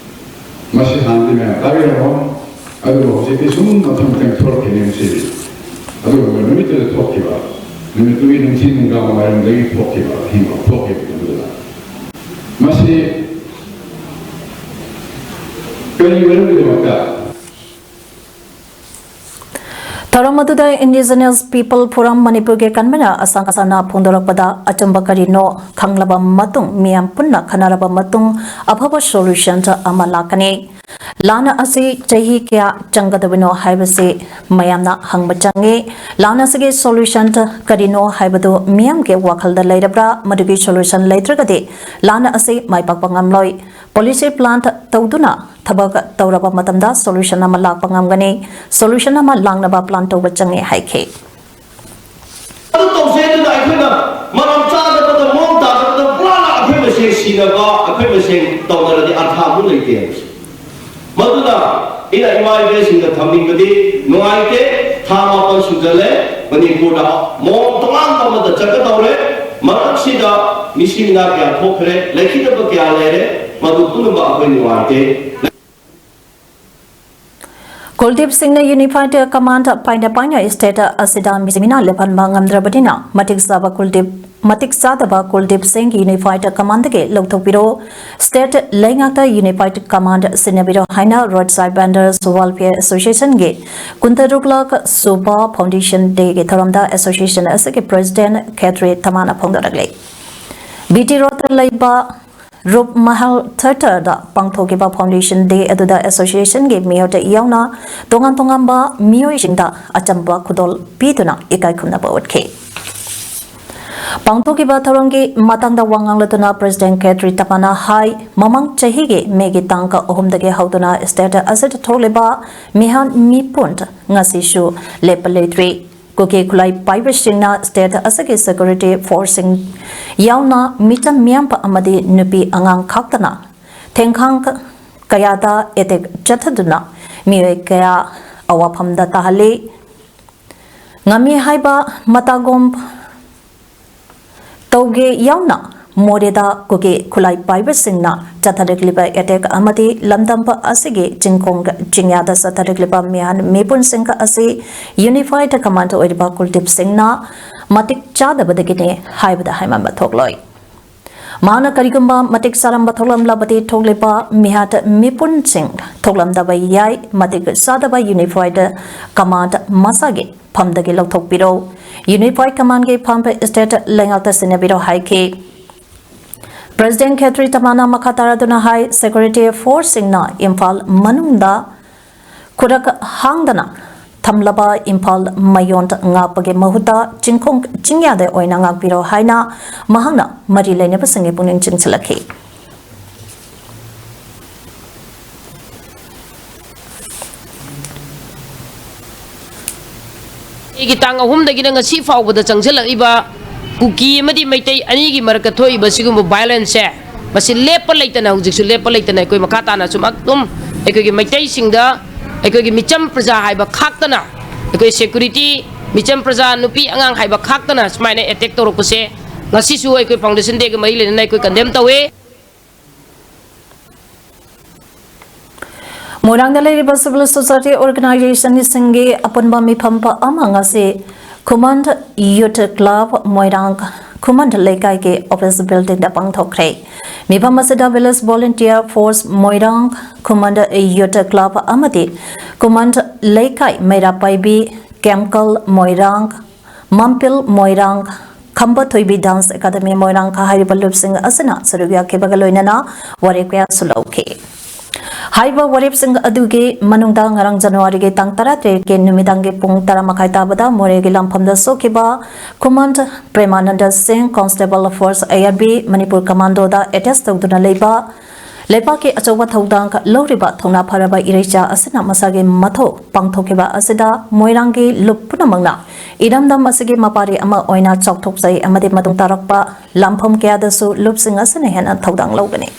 ꯃꯁꯤ ꯍꯥꯟꯅꯗꯤ ꯃꯌꯥꯝ ꯇꯥꯕꯤꯔꯝꯃꯣꯏ꯫ ꯑꯗꯨꯕꯨ ꯍꯧꯖꯤꯛꯇꯤ ꯁꯨꯝ ꯃꯊꯪ ꯃꯊꯪ ꯊꯣꯛꯂꯛꯈꯤꯅꯤ ꯃꯁꯤꯗꯤ꯫ ꯑꯗꯨꯒꯨꯝꯕ ꯅꯨꯃꯤꯠꯇꯨꯗ ꯊꯣꯛꯈꯤꯕ, ꯅꯨꯃꯤꯠꯇꯨꯒꯤ ꯅꯨꯡꯊꯤꯜ ꯅꯨꯡꯗꯥꯡ ꯋꯥꯏꯔꯝꯗꯒꯤ ꯊꯣꯛꯈꯤꯕ, ꯑꯍꯤꯡꯕ ꯊꯣꯛꯈꯤꯕ ꯅꯨꯃꯤꯠꯇꯨꯗ꯫ ꯃꯁꯤ ꯀꯔꯤ ꯃꯔꯝꯒꯤꯗꯃꯛꯇ? ꯊꯧꯔꯝ ꯑꯗꯨꯗ Indigenous People Forum ꯃꯅꯤꯄꯨꯔꯒꯤ convener ꯑꯁꯥꯡ ꯑꯁꯥꯅ ꯐꯣꯡꯗꯣꯔꯛꯄꯗ, ꯑꯆꯨꯝꯕ ꯀꯔꯤꯅꯣ ꯈꯪꯂꯕ ꯃꯇꯨꯡ, ꯃꯤꯌꯥꯝ ꯄꯨꯟꯅ ꯈꯟꯅꯔꯕ ꯃꯇꯨꯡ, ꯑꯐꯕ solution ꯑꯃ ꯂꯥꯛꯀꯅꯤ꯫ ꯂꯥꯟ ꯑꯁꯤ ꯆꯍꯤ ꯀꯌꯥ ꯆꯪꯒꯗꯕꯅꯣ ꯍꯥꯏꯕꯁꯤ ꯃꯌꯥꯝꯅ ꯍꯪꯕ ꯆꯪꯉꯤ꯫ ꯂꯥꯟ ꯑꯁꯤꯒꯤ solution ꯀꯔꯤꯅꯣ ꯍꯥꯏꯕꯗꯨ ꯃꯤꯌꯥꯝꯒꯤ ꯋꯥꯈꯜꯗ ꯂꯩꯔꯕ꯭ꯔꯥ? ꯃꯗꯨꯒꯤ solution ꯂꯩꯇ꯭ꯔꯒꯗꯤ ꯂꯥꯟ ꯑꯁꯤ ꯃꯥꯏ ꯄꯥꯛꯄ ꯉꯝꯂꯣꯏ꯫ Policy plan ꯇꯧꯗꯨꯅ ꯊꯕꯛ ꯇꯧꯔꯕ ꯃꯇꯝꯗ solution ꯑꯃ ꯂꯥꯛꯄ ꯉꯝꯒꯅꯤ꯫ Solution ꯑꯃ ꯂꯥꯛꯅꯕ plan ꯇꯧꯕ ꯆꯪꯉꯤ ꯍꯥꯏꯈꯤ꯫ ꯑꯗꯨ ꯇꯧꯁꯦ ꯑꯗꯨꯅ ꯑꯩꯈꯣꯏꯅ ꯃꯔꯝ ꯆꯥꯗꯕꯗ, ꯃꯑꯣꯡ ꯇꯥꯗꯕꯗ ꯄꯨꯔꯥ ꯑꯩꯈꯣꯏ ꯃꯁꯦꯟ ꯁꯤꯅꯕ, ꯑꯩꯈꯣꯏ ꯃꯁꯦꯟ ꯇꯧꯅꯔꯗꯤ ꯑꯔꯊ ꯑꯃ ꯂꯩꯇꯦ ꯍꯥꯏꯕꯁꯦ꯫ ꯃꯗꯨꯅ ꯑꯩꯅ ꯏꯃꯥ ꯏꯕꯦꯟꯁꯤꯡꯗ ꯊꯝꯅꯤꯡꯕꯗꯤ, ꯅꯨꯡꯉꯥꯏꯇꯦ, ꯊꯥ ꯃꯥꯄꯟ ꯁꯨꯖꯜꯂꯦ, ꯃꯅꯤꯄꯨꯔꯗ ꯃꯑꯣꯡ ꯇꯣꯉꯥꯟꯕ ꯑꯃꯗ ꯆꯠꯀꯗꯧꯔꯦ꯫ ꯃꯔꯛꯁꯤꯗ ꯃꯤꯁꯤ ꯃꯤꯅꯥ ꯀꯌꯥ ꯊꯣꯛꯈ꯭ꯔꯦ, ꯂꯩꯈꯤꯗꯕ ꯀꯌꯥ ꯂꯩꯔꯦ, ꯃꯗꯨ ꯄꯨꯝꯅꯃꯛ ꯑꯩꯈꯣꯏ ꯅꯨꯡꯉꯥꯏꯇꯦ꯫ ꯀꯨꯜꯗꯤꯞ ꯁꯤꯡꯅ Unified Command ꯄꯥꯏꯅ ꯄꯥꯏꯅ state ꯑꯁꯤꯗ ꯃꯤꯁꯤ ꯃꯤꯅꯥ ꯂꯦꯞꯍꯟꯕ ꯉꯝꯗ꯭ꯔꯕꯅꯤꯅ, ꯃꯇꯤꯛ ꯆꯥꯕ ꯀꯨꯜꯗꯤꯞ ꯃꯇꯤꯛ ꯆꯥꯗꯕ ꯀꯨꯜꯗꯤꯞ ꯁꯤꯡ Unified Command ꯗꯒꯤ ꯂꯧꯊꯣꯛꯄꯤꯔꯣ꯫ State ꯂꯩꯉꯥꯛꯇ Unified Command ꯁꯤꯟꯅꯕꯤꯔꯣ ꯍꯥꯏꯅ Roadside Vendors Welfare Association ꯒꯤ ꯀꯨꯟꯇꯔꯨꯛꯂꯛ ꯁꯨꯕ Foundation Day ꯒꯤ ꯊꯧꯔꯝꯗ association ꯑꯁꯤꯒꯤ president ꯈꯦꯇ꯭ꯔꯤ ꯇꯃꯥꯅ ꯐꯣꯡꯗꯣꯔꯛꯂꯤ꯫ B T Road ꯇ ꯂꯩꯕ ꯔꯨꯞ ꯃꯍꯜ ꯊꯤꯌꯦꯇꯔꯗ ꯄꯥꯡꯊꯣꯛꯈꯤꯕ Foundation Day ꯑꯗꯨꯗ association ꯒꯤ ꯃꯤꯑꯣꯏ ꯌꯥꯎꯅ ꯇꯣꯉꯥꯟ ꯇꯣꯉꯥꯟꯕ ꯃꯤꯑꯣꯏꯁꯤꯡꯗ ꯑꯆꯝꯕ ꯈꯨꯗꯣꯜ ꯄꯤꯗꯨꯅ ꯏꯀꯥꯏ ꯈꯨꯝꯅꯕ ꯎꯠꯈꯤ꯫ ꯄꯥꯡꯊꯣꯛꯈꯤꯕ ꯊꯧꯔꯝꯒꯤ ꯃꯇꯥꯡꯗ ꯋꯥ ꯉꯥꯡꯂꯗꯨꯅ president ꯈꯦꯇ꯭ꯔꯤ ꯇꯃꯥꯅ ꯍꯥꯏ, ꯃꯃꯥꯡ ꯆꯍꯤꯒꯤ May ꯒꯤ ꯇꯥꯡ ꯑꯍꯨꯝꯗꯒꯤ ꯍꯧꯗꯨꯅ state ꯑꯁꯤꯗ ꯊꯣꯛꯂꯤꯕ ꯃꯤꯍꯥꯠ ꯃꯤꯄꯨꯟ ꯉꯁꯤꯁꯨ ꯂꯦꯞꯄ ꯂꯩꯇ꯭ꯔꯤ꯫ ꯀꯨꯀꯤ ꯈꯨꯠꯂꯥꯏ ꯄꯥꯏꯕꯁꯤꯡꯅ state ꯑꯁꯤꯒꯤ security force ꯁꯤꯡ ꯌꯥꯎꯅ ꯃꯤꯆꯝ ꯃꯤꯌꯥꯝꯕ ꯑꯃꯗꯤ ꯅꯨꯄꯤ ꯑꯉꯥꯡ ꯈꯛꯇꯅ ꯊꯦꯡꯈꯥꯡ ꯀꯌꯥꯗ attack ꯆꯠꯊꯗꯨꯅ ꯃꯤꯑꯣꯏ ꯀꯌꯥ ꯑꯋꯥꯐꯝꯗ ꯇꯥꯍꯜꯂꯤ꯫ ꯉꯝꯃꯤ ꯍꯥꯏꯕ ꯃꯇꯥꯒꯨꯝ ꯇꯧꯒꯦ ꯌꯥꯎꯅ ꯃꯣꯔꯦꯗ ꯀꯨꯀꯤ ꯈꯨꯠꯂꯥꯏ ꯄꯥꯏꯕꯁꯤꯡꯅ ꯆꯠꯊꯔꯛꯂꯤꯕ attack ꯑꯃꯗꯤ ꯂꯝꯗꯝꯕ ꯑꯁꯤꯒꯤ ꯆꯤꯡꯈꯣꯡ ꯆꯤꯡꯌꯥꯗ ꯆꯠꯊꯔꯛꯂꯤꯕ ꯃꯤꯍꯥꯠ ꯃꯤꯄꯨꯟꯁꯤꯡ ꯑꯁꯤ Unified Command ꯑꯣꯏꯔꯤꯕ ꯀꯨꯜꯗꯤꯞ ꯁꯤꯡꯅ ꯃꯇꯤꯛ ꯆꯥꯗꯕꯗꯒꯤꯅꯤ ꯍꯥꯏꯕꯗ ꯍꯥꯏꯃꯟꯕ ꯊꯣꯛꯂꯣꯏ꯫ ꯃꯍꯥꯛꯅ ꯀꯔꯤꯒꯨꯝꯕ ꯃꯇꯤꯛ ꯆꯥꯔꯝꯕ ꯊꯣꯛꯂꯝꯂꯕꯗꯤ ꯊꯣꯛꯂꯤꯕ ꯃꯤꯍꯥꯠ ꯃꯤꯄꯨꯟꯁꯤꯡ ꯊꯣꯛꯂꯝꯗꯕ ꯌꯥꯏ꯫ ꯃꯇꯤꯛ ꯆꯥꯗꯕ Unified Command ꯃꯁꯥꯒꯤ ꯐꯝꯗꯒꯤ ꯂꯧꯊꯣꯛꯄꯤꯔꯣ꯫ Unified Commandꯒꯤ ꯐꯝ state ꯂꯩꯉꯥꯛꯇ ꯁꯤꯟꯅꯕꯤꯔꯣ ꯍꯥꯏꯈꯤ꯫ President ꯈꯦꯇ꯭ꯔꯤ ꯇꯃꯥꯅ ꯃꯈꯥ ꯇꯥꯔꯗꯨꯅ ꯍꯥꯏ, security forceꯁꯤꯡꯅ ꯏꯝꯐꯥꯜ ꯃꯅꯨꯡꯗ ꯈꯨꯔꯛ ꯍꯥꯡꯗꯅ ꯊꯝꯂꯕ ꯏꯝꯐꯥꯜ ꯃꯌꯣꯟ ꯉꯥꯛꯄꯒꯤ ꯃꯍꯨꯠꯇ ꯆꯤꯡꯈꯣꯡ ꯆꯤꯡꯌꯥꯗ ꯑꯣꯏꯅ ꯉꯥꯛꯄꯤꯔꯣ ꯍꯥꯏꯅ ꯃꯍꯥꯛꯅ ꯃꯔꯤ ꯂꯩꯅꯕꯁꯤꯡꯒꯤ ꯄꯨꯛꯅꯤꯡ ꯆꯤꯡꯁꯤꯜꯂꯛꯈꯤ꯫ ꯑꯩꯒꯤ ꯇꯥꯡ ꯑꯍꯨꯝꯗꯒꯤꯅ ꯉꯁꯤ ꯐꯥꯎꯕꯗ ꯆꯪꯁꯤꯜꯂꯛꯂꯤꯕ ꯀꯨꯀꯤ ꯑꯃꯗꯤ ꯃꯩꯇꯩ ꯑꯅꯤꯒꯤ ꯃꯔꯛꯇ ꯊꯣꯛꯏꯕ ꯁꯤꯒꯨꯝꯕ violenceꯁꯦ, ꯃꯁꯤ ꯂꯦꯞꯄ ꯂꯩꯇꯅ, ꯍꯧꯖꯤꯛꯁꯨ ꯂꯦꯞꯄ ꯂꯩꯇꯅ ꯑꯩꯈꯣꯏ ꯃꯈꯥ ꯇꯥꯅ ꯁꯨꯝ ꯑꯗꯨꯝ ꯑꯩꯈꯣꯏꯒꯤ ꯃꯩꯇꯩꯁꯤꯡꯗ, ꯑꯩꯈꯣꯏꯒꯤ ꯃꯤꯆꯝ ꯄ꯭ꯔꯖꯥ ꯍꯥꯏꯕ ꯈꯥꯛꯇꯅ, ꯑꯩꯈꯣꯏ security, ꯃꯤꯆꯝ ꯄ꯭ꯔꯖꯥ, ꯅꯨꯄꯤ ꯑꯉꯥꯡ ꯍꯥꯏꯕ ꯈꯥꯛꯇꯅ ꯁꯨꯃꯥꯏꯅ attack ꯇꯧꯔꯛꯄꯁꯦ ꯉꯁꯤꯁꯨ ꯑꯩꯈꯣꯏ Foundation Dayꯒ ꯃꯔꯤ ꯂꯩꯅꯅ ꯑꯩꯈꯣꯏ condemn ꯇꯧꯋꯦ꯫ ꯃꯣꯏꯔꯥꯡꯗ ꯂꯩꯔꯤꯕ civil society organizationꯁꯤꯡꯒꯤ ꯑꯄꯨꯟꯕ ꯃꯤꯐꯝ ꯑꯃ ꯉꯁꯤ ꯈꯨꯃꯟ Youth Club ꯃꯣꯏꯔꯥꯡ ꯈꯨꯃꯟ ꯂꯩꯀꯥꯏꯒꯤ office buildingꯗ ꯄꯥꯡꯊꯣꯛꯈ꯭ꯔꯦ꯫ ꯃꯤꯐꯝ ꯑꯁꯤꯗ Village Volunteer Force ꯃꯣꯏꯔꯥꯡ, ꯈꯨꯃꯟ Youth Club ꯑꯃꯗꯤ ꯈꯨꯃꯟ ꯂꯩꯀꯥꯏ ꯃꯩꯔꯥ ꯄꯥꯏꯕꯤ, ꯀꯦꯝꯀꯜ ꯃꯣꯏꯔꯥꯡ, ꯃꯝꯄꯤꯜ ꯃꯣꯏꯔꯥꯡ, ꯈꯝꯕ ꯊꯣꯏꯕꯤ Dance Academy ꯃꯣꯏꯔꯥꯡ ꯍꯥꯏꯔꯤꯕ ꯂꯨꯞꯁꯤꯡ ꯑꯁꯤꯅ ꯁꯔꯨꯛ ꯌꯥꯈꯤꯕꯒ ꯂꯣꯏꯅꯅ ꯋꯥꯔꯦꯞ ꯀꯌꯥꯁꯨ ꯂꯧꯈꯤ꯫ ꯍꯥꯏꯔꯤꯕ ꯋꯥꯔꯦꯞꯁꯤꯡ ꯑꯗꯨꯒꯤ ꯃꯅꯨꯡꯗ ꯉꯔꯥꯡ Januaryꯒꯤ ꯇꯥꯡ ꯇꯔꯥꯇꯔꯦꯠꯀꯤ ꯅꯨꯃꯤꯗꯥꯡꯒꯤ ꯄꯨꯡ ꯇꯔꯥ ꯃꯈꯥꯏ ꯇꯥꯕꯗ ꯃꯣꯔꯦꯒꯤ ꯂꯥꯟꯐꯝꯗ ꯁꯣꯛꯈꯤꯕ ꯈꯨꯃꯟ ꯄ꯭ꯔꯦꯃꯥꯅꯟꯗ ꯁꯤꯡ, Constable Force IRB, Manipur Commandoꯗ attach ꯇꯧꯗꯨꯅ ꯂꯩꯕ ꯂꯩꯕꯥꯛꯀꯤ ꯑꯆꯧꯕ ꯊꯧꯗꯥꯡ ꯂꯧꯔꯤꯕ ꯊꯧꯅꯥ ꯐꯔꯕ ꯏꯔꯩꯆꯥ ꯑꯁꯤꯅ ꯃꯁꯥꯒꯤ ꯃꯊꯧ ꯄꯥꯡꯊꯣꯛꯈꯤꯕ ꯑꯁꯤꯗ ꯃꯣꯏꯔꯥꯡꯒꯤ ꯂꯨꯞ ꯄꯨꯝꯅꯃꯛꯅ ꯏꯔꯝꯗꯝ ꯑꯁꯤꯒꯤ ꯃꯄꯥꯔꯤ ꯑꯃ ꯑꯣꯏꯅ ꯆꯥꯎꯊꯣꯛꯆꯩ ꯑꯃꯗꯤ ꯃꯇꯨꯡ ꯇꯥꯔꯛꯄ ꯂꯥꯟꯐꯝ ꯀꯌꯥꯗꯁꯨ ꯂꯨꯞꯁꯤꯡ ꯑꯁꯤꯅ ꯍꯦꯟꯅ ꯊꯧꯗꯥꯡ ꯂꯧꯒꯅꯤ꯫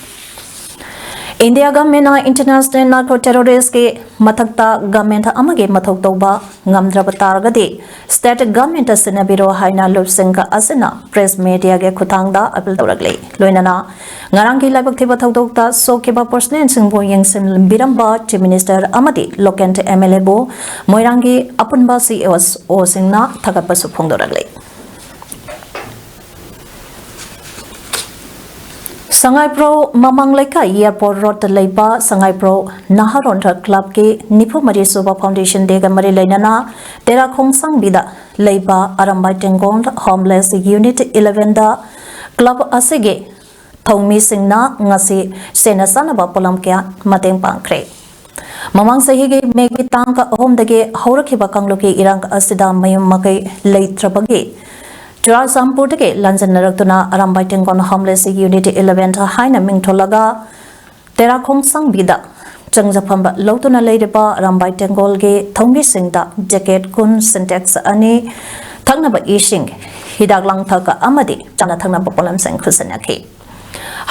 India governmentꯅ international narco terroristꯀꯤ ꯃꯊꯛꯇ government ꯑꯃꯒꯤ ꯃꯊꯧ ꯇꯧꯕ ꯉꯝꯗ꯭ꯔꯕ ꯇꯥꯔꯒꯗꯤ state governmentꯇ ꯁꯤꯟꯅꯕꯤꯔꯣ ꯍꯥꯏꯅ ꯂꯨꯞꯁꯤꯡ ꯑꯁꯤꯅ press mediaꯒꯤ ꯈꯨꯠꯊꯥꯡꯗ appeal ꯇꯧꯔꯛꯂꯤ꯫ ꯂꯣꯏꯅꯅ ꯉꯔꯥꯡꯒꯤ ꯂꯥꯏꯕꯛ ꯊꯤꯕ ꯊꯧꯗꯣꯛꯇ ꯁꯣꯛꯈꯤꯕ personalꯁꯤꯡꯕꯨ ꯌꯦꯡꯁꯤꯟꯕꯤꯔꯝꯕ Chief Minister ꯑꯃꯗꯤ local MLAꯕꯨ ꯃꯣꯏꯔꯥꯡꯒꯤ ꯑꯄꯨꯟꯕ CSOꯁꯤꯡꯅ ꯊꯥꯒꯠꯄꯁꯨ ꯐꯣꯡꯗꯣꯔꯛꯂꯤ꯫ ꯁꯉꯥꯏꯄ꯭ꯔꯧ ꯃꯃꯥꯡ ꯂꯩꯀꯥꯏ, ꯑꯦꯌꯔꯄꯣꯔꯠ ꯔꯣꯗꯇ ꯂꯩꯕ ꯁꯉꯥꯏꯄ꯭ꯔꯧ ꯅꯍꯥꯔꯣꯟ ꯀ꯭ꯂꯕꯀꯤ ꯅꯤꯐꯨ ꯃꯔꯤ ꯁꯨꯕ ꯐꯥꯎꯟꯗꯦꯁꯟ ꯗꯦꯒ ꯃꯔꯤ ꯂꯩꯅꯅ ꯇꯦꯔꯥ ꯈꯣꯡꯁꯥꯡꯕꯤꯗ ꯂꯩꯕ ꯑꯔꯥꯝꯕꯥꯏ ꯇꯦꯡꯒꯣꯜ ꯍꯣꯝꯂꯦꯁ ꯌꯨꯅꯤꯠ ꯏꯂꯦꯚꯦꯟꯗ ꯀ꯭ꯂꯕ ꯑꯁꯤꯒꯤ ꯊꯧꯃꯤꯁꯤꯡꯅ ꯉꯁꯤ ꯁꯦꯟꯅ ꯆꯥꯅꯕ ꯄꯣꯠꯂꯝ ꯀꯌꯥ ꯃꯇꯦꯡ ꯄꯥꯡꯈ꯭ꯔꯦ꯫ ꯃꯃꯥꯡ ꯆꯍꯤꯒꯤ ꯃꯦꯒꯤ ꯇꯥꯡ ꯑꯍꯨꯝꯗꯒꯤ ꯍꯧꯔꯛꯈꯤꯕ ꯀꯥꯡꯂꯨꯞꯀꯤ ꯏꯔꯥꯡ ꯑꯁꯤꯗ ꯃꯌꯨꯝ ꯃꯀꯩ ꯂꯩꯇ꯭ꯔꯕꯒꯤ ꯆꯨꯔꯥꯆꯥꯟꯄꯨꯔꯗꯒꯤ ꯂꯥꯟꯖꯟꯅꯔꯛꯇꯨꯅ ꯑꯔꯥꯝꯕꯥꯏ ꯇꯦꯡꯒꯣꯜ ꯍꯣꯝꯂꯦꯁ ꯌꯨꯅꯤꯠ ꯏꯂꯦꯚꯦꯟ ꯍꯥꯏꯅ ꯃꯤꯡꯊꯣꯜꯂꯒ ꯇꯦꯔꯥ ꯈꯣꯡꯁꯥꯡꯕꯤꯗ ꯆꯪꯖꯐꯝ ꯂꯧꯗꯨꯅ ꯂꯩꯔꯤꯕ ꯑꯔꯥꯝꯕꯥꯏ ꯇꯦꯡꯒꯣꯜꯒꯤ ꯊꯧꯃꯤꯁꯤꯡꯗ ꯖꯦꯀꯦꯠ ꯀꯨꯟ, ꯁꯤꯟꯇꯦꯛꯁ ꯑꯅꯤ, ꯊꯛꯅꯕ ꯏꯁꯤꯡ, ꯍꯤꯗꯥꯛ ꯂꯥꯡꯊꯛ ꯑꯃꯗꯤ ꯆꯥꯅ ꯊꯛꯅꯕ ꯄꯣꯠꯂꯝꯁꯤꯡ ꯈꯨꯠꯁꯤꯟꯅꯈꯤ꯫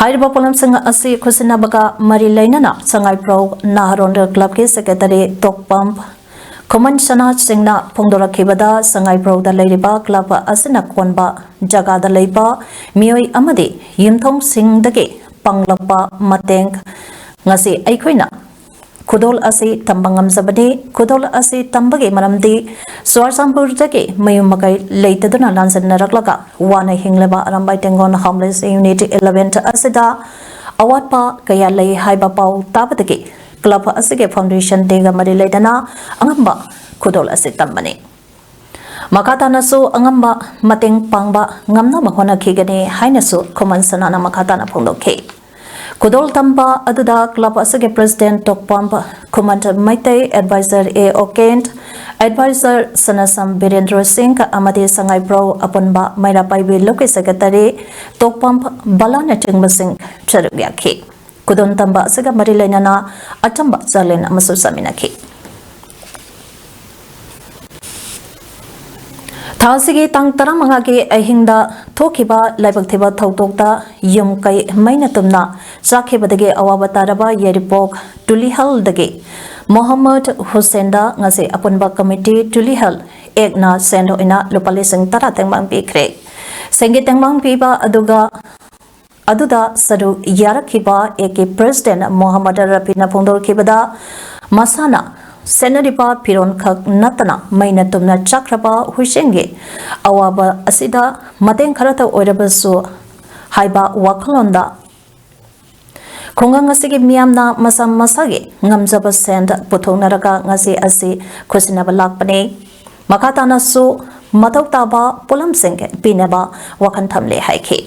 ꯍꯥꯏꯔꯤꯕ ꯄꯣꯠꯂꯝꯁꯤꯡ ꯑꯁꯤ ꯈꯨꯠꯁꯤꯟꯅꯕꯒ ꯃꯔꯤ ꯂꯩꯅꯅ ꯁꯉꯥꯏꯄ꯭ꯔꯧ ꯅꯍꯥꯔꯣꯟ ꯀ꯭ꯂꯕꯀꯤ ꯁꯦꯀ꯭ꯔꯦꯇꯔꯤ ꯇꯣꯛꯄꯝ ꯈꯨꯃꯟ ꯁꯅꯥ ꯁꯤꯡꯅ ꯐꯣꯡꯗꯣꯔꯛꯈꯤꯕꯗ, ꯁꯉꯥꯏꯄ꯭ꯔꯧꯗ ꯂꯩꯔꯤꯕ ꯀ꯭ꯂꯕ ꯑꯁꯤꯅ ꯀꯣꯟꯕ ꯖꯒꯥꯗ ꯂꯩꯕ ꯃꯤꯑꯣꯏ ꯑꯃꯗꯤ ꯌꯨꯝꯊꯣꯡꯁꯤꯡꯗꯒꯤ ꯄꯥꯡꯂꯛꯄ ꯃꯇꯦꯡ ꯉꯁꯤ ꯑꯩꯈꯣꯏꯅ ꯈꯨꯗꯣꯜ ꯑꯁꯤ ꯇꯝꯕ ꯉꯝꯖꯕꯅꯤ꯫ ꯈꯨꯗꯣꯜ ꯑꯁꯤ ꯇꯝꯕꯒꯤ ꯃꯔꯝꯗꯤ ꯆꯨꯔꯥꯆꯥꯟꯄꯨꯔꯗꯒꯤ ꯃꯌꯨꯝ ꯃꯀꯩ ꯂꯩꯇꯗꯨꯅ ꯂꯥꯟꯖꯟꯅꯔꯛꯂꯒ ꯋꯥꯅ ꯍꯤꯡꯂꯕ ꯑꯔꯥꯝꯕꯥꯏ ꯇꯦꯡꯒꯣꯜ ꯍꯣꯝꯂꯦꯁ ꯌꯨꯅꯤꯠ ꯏꯂꯦꯚꯦꯟ ꯑꯁꯤꯗ ꯑꯋꯥꯠꯄ ꯀꯌꯥ ꯂꯩ ꯍꯥꯏꯕ ꯄꯥꯎ ꯇꯥꯕꯗꯒꯤ ꯀ꯭ꯂꯕ ꯑꯁꯤꯒꯤ ꯐꯥꯎꯟꯗꯦꯁꯟ ꯗꯦꯒ ꯃꯔꯤ ꯂꯩꯅꯅ ꯑꯉꯝꯕ ꯈꯨꯗꯣꯜ ꯑꯁꯤ ꯇꯝꯕꯅꯤ꯫ ꯃꯈꯥ ꯇꯥꯅꯁꯨ ꯑꯉꯝꯕ ꯃꯇꯦꯡ ꯄꯥꯡꯕ ꯉꯝꯅꯕ ꯍꯣꯠꯅꯈꯤꯒꯅꯤ ꯍꯥꯏꯅꯁꯨ ꯈꯨꯃꯟ ꯁꯅꯥꯅ ꯃꯈꯥ ꯇꯥꯅ ꯐꯣꯡꯗꯣꯛꯈꯤ꯫ ꯈꯨꯗꯣꯜ ꯇꯝꯕ ꯑꯗꯨꯗ ꯀ꯭ꯂꯕ ꯑꯁꯤꯒꯤ ꯄ꯭ꯔꯦꯁꯤꯗꯦꯟꯠ ꯇꯣꯛꯄꯥꯝ ꯈꯨꯃꯟ ꯃꯩꯇꯩ, ꯑꯦꯗꯚꯥꯏꯖꯔ ꯑꯦ ꯑꯣꯀꯦꯟ, ꯑꯦꯗꯚꯥꯏꯖꯔ ꯁꯅꯥꯁꯝ ꯕꯤꯔꯦꯟꯗ꯭ꯔ ꯁꯤꯡ ꯑꯃꯗꯤ ꯁꯉꯥꯏꯄ꯭ꯔꯧ ꯑꯄꯨꯟꯕ ꯃꯩꯔꯥ ꯄꯥꯏꯕꯤ ꯂꯨꯞꯀꯤ ꯁꯦꯀ꯭ꯔꯦꯇꯔꯤ ꯇꯣꯛꯄꯥꯝ ꯕꯂꯥꯅꯆꯤꯡꯕꯁꯤꯡ ꯁꯔꯨꯛ ꯌꯥꯈꯤ꯫ ꯈꯨꯗꯣꯜ ꯇꯝꯕ ꯑꯁꯤꯒ ꯃꯔꯤ ꯂꯩꯅꯅ ꯑꯆꯝꯕ ꯆꯥꯂꯦꯟ ꯑꯃꯁꯨ ꯆꯥꯃꯤꯟꯅꯈꯤ꯫ ꯊꯥ ꯑꯁꯤꯒꯤ ꯇꯥꯡ ꯇꯔꯥꯃꯉꯥꯒꯤ ꯑꯍꯤꯡꯗ ꯊꯣꯛꯈꯤꯕ ꯂꯥꯏꯕꯛ ꯊꯤꯕ ꯊꯧꯗꯣꯛꯇ ꯌꯨꯝ ꯀꯩ ꯃꯩꯅ ꯇꯨꯝꯅ ꯆꯥꯛꯈꯤꯕꯗꯒꯤ ꯑꯋꯥꯕ ꯇꯥꯔꯕ ꯌꯥꯏꯔꯤꯄꯣꯛ ꯇꯨꯂꯤꯍꯜꯗꯒꯤ ꯃꯣꯍꯝꯃꯗ ꯍꯨꯁꯦꯟꯗ ꯉꯁꯤ ꯑꯄꯨꯟꯕ ꯀꯃꯤꯇꯤ ꯇꯨꯂꯤꯍꯜ ꯑꯦꯛꯅ ꯁꯦꯟ ꯑꯣꯏꯅ ꯂꯨꯄꯥ ꯂꯤꯁꯤꯡ ꯇꯔꯥ ꯇꯦꯡꯕꯥꯡ ꯄꯤꯈ꯭ꯔꯦ꯫ ꯁꯦꯟꯒꯤ ꯇꯦꯡꯕꯥꯡ ꯄꯤꯕ ꯑꯗꯨꯒ ꯑꯗꯨꯗ ꯁꯔꯨꯛ ꯌꯥꯔꯛꯈꯤꯕ ꯑꯦꯛꯀꯤ ꯄ꯭ꯔꯦꯁꯤꯗꯦꯟꯠ ꯃꯣꯍꯝꯃꯗ ꯔꯐꯤꯅ ꯐꯣꯡꯗꯣꯔꯛꯈꯤꯕꯗ, ꯃꯁꯥꯅ ꯁꯦꯠꯅꯔꯤꯕ ꯐꯤꯔꯣꯜ ꯈꯛ ꯅꯠꯇꯅ ꯃꯩꯅ ꯇꯨꯝꯅ ꯆꯥꯛꯈ꯭ꯔꯕ ꯍꯨꯏꯁꯦꯟꯒꯤ ꯑꯋꯥꯕ ꯑꯁꯤꯗ ꯃꯇꯦꯡ ꯈꯔꯇ ꯑꯣꯏꯔꯕꯁꯨ ꯍꯥꯏꯕ ꯋꯥꯈꯜꯂꯣꯟꯗ ꯈꯨꯡꯒꯪ ꯑꯁꯤꯒꯤ ꯃꯤꯌꯥꯝꯅ ꯃꯁꯥ ꯃꯁꯥꯒꯤ ꯉꯝꯖꯕ ꯁꯦꯟ ꯄꯨꯊꯣꯛꯅꯔꯒ ꯉꯁꯤ ꯑꯁꯤ ꯈꯨꯠꯁꯤꯟꯅꯕ ꯂꯥꯛꯄꯅꯤ꯫ ꯃꯈꯥ ꯇꯥꯅꯁꯨ ꯃꯊꯧ ꯇꯥꯕ ꯄꯣꯠꯂꯝꯁꯤꯡ ꯄꯤꯅꯕ ꯋꯥꯈꯜ ꯊꯝꯂꯦ ꯍꯥꯏꯈꯤ꯫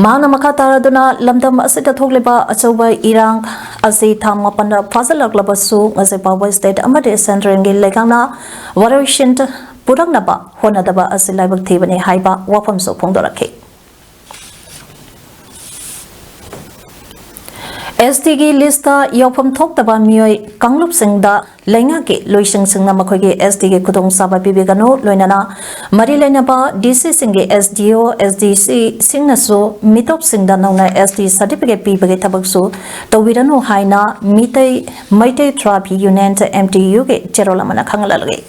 ꯃꯍꯥꯛꯅ ꯃꯈꯥ ꯇꯥꯔꯗꯨꯅ ꯂꯝꯗꯝ ꯑꯁꯤꯗ ꯊꯣꯛꯂꯤꯕ ꯑꯆꯧꯕ ꯏꯔꯥꯡ ꯑꯁꯤ ꯊꯥ ꯃꯥꯄꯟ ꯐꯥꯖꯤꯜꯂꯛꯂꯕꯁꯨ ꯉꯁꯤ ꯐꯥꯎꯕ state ꯑꯃꯗꯤ central ꯒꯤ ꯂꯩꯉꯥꯛꯅ ꯋꯥꯔꯣꯏꯁꯤꯟ ꯄꯨꯔꯛꯅꯕ ꯍꯣꯠꯅꯗꯕ ꯑꯁꯤ ꯂꯥꯏꯕꯛ ꯊꯤꯕꯅꯤ ꯍꯥꯏꯕ ꯋꯥꯐꯝꯁꯨ ꯐꯣꯡꯗꯣꯔꯛꯈꯤ꯫ S T ꯒꯤ list ꯇ ꯌꯥꯎꯐꯝ ꯊꯣꯛꯇꯕ ꯃꯤꯑꯣꯏ ꯀꯥꯡꯂꯨꯞꯁꯤꯡꯗ ꯂꯩꯉꯥꯛꯀꯤ ꯂꯨꯆꯤꯡꯁꯤꯡꯅ ꯃꯈꯣꯏꯒꯤ S T ꯒꯤ ꯈꯨꯗꯣꯡꯆꯥꯕ ꯄꯤꯕꯤꯒꯅꯨ, ꯂꯣꯏꯅꯅ ꯃꯔꯤ ꯂꯩꯅꯕ D C ꯁꯤꯡꯒꯤ S D O, S D C ꯁꯤꯡꯅꯁꯨ ꯃꯤꯇꯣꯞꯁꯤꯡꯗ ꯅꯧꯅ S T certificate ꯄꯤꯕꯒꯤ ꯊꯕꯛꯁꯨ ꯇꯧꯕꯤꯔꯅꯨ ꯍꯥꯏꯅ Meitei, Meitei Tribe Union, M T U ꯒꯤ ꯆꯦꯔꯣꯜ ꯑꯃꯅ ꯈꯪꯍꯜꯂꯛꯂꯤ꯫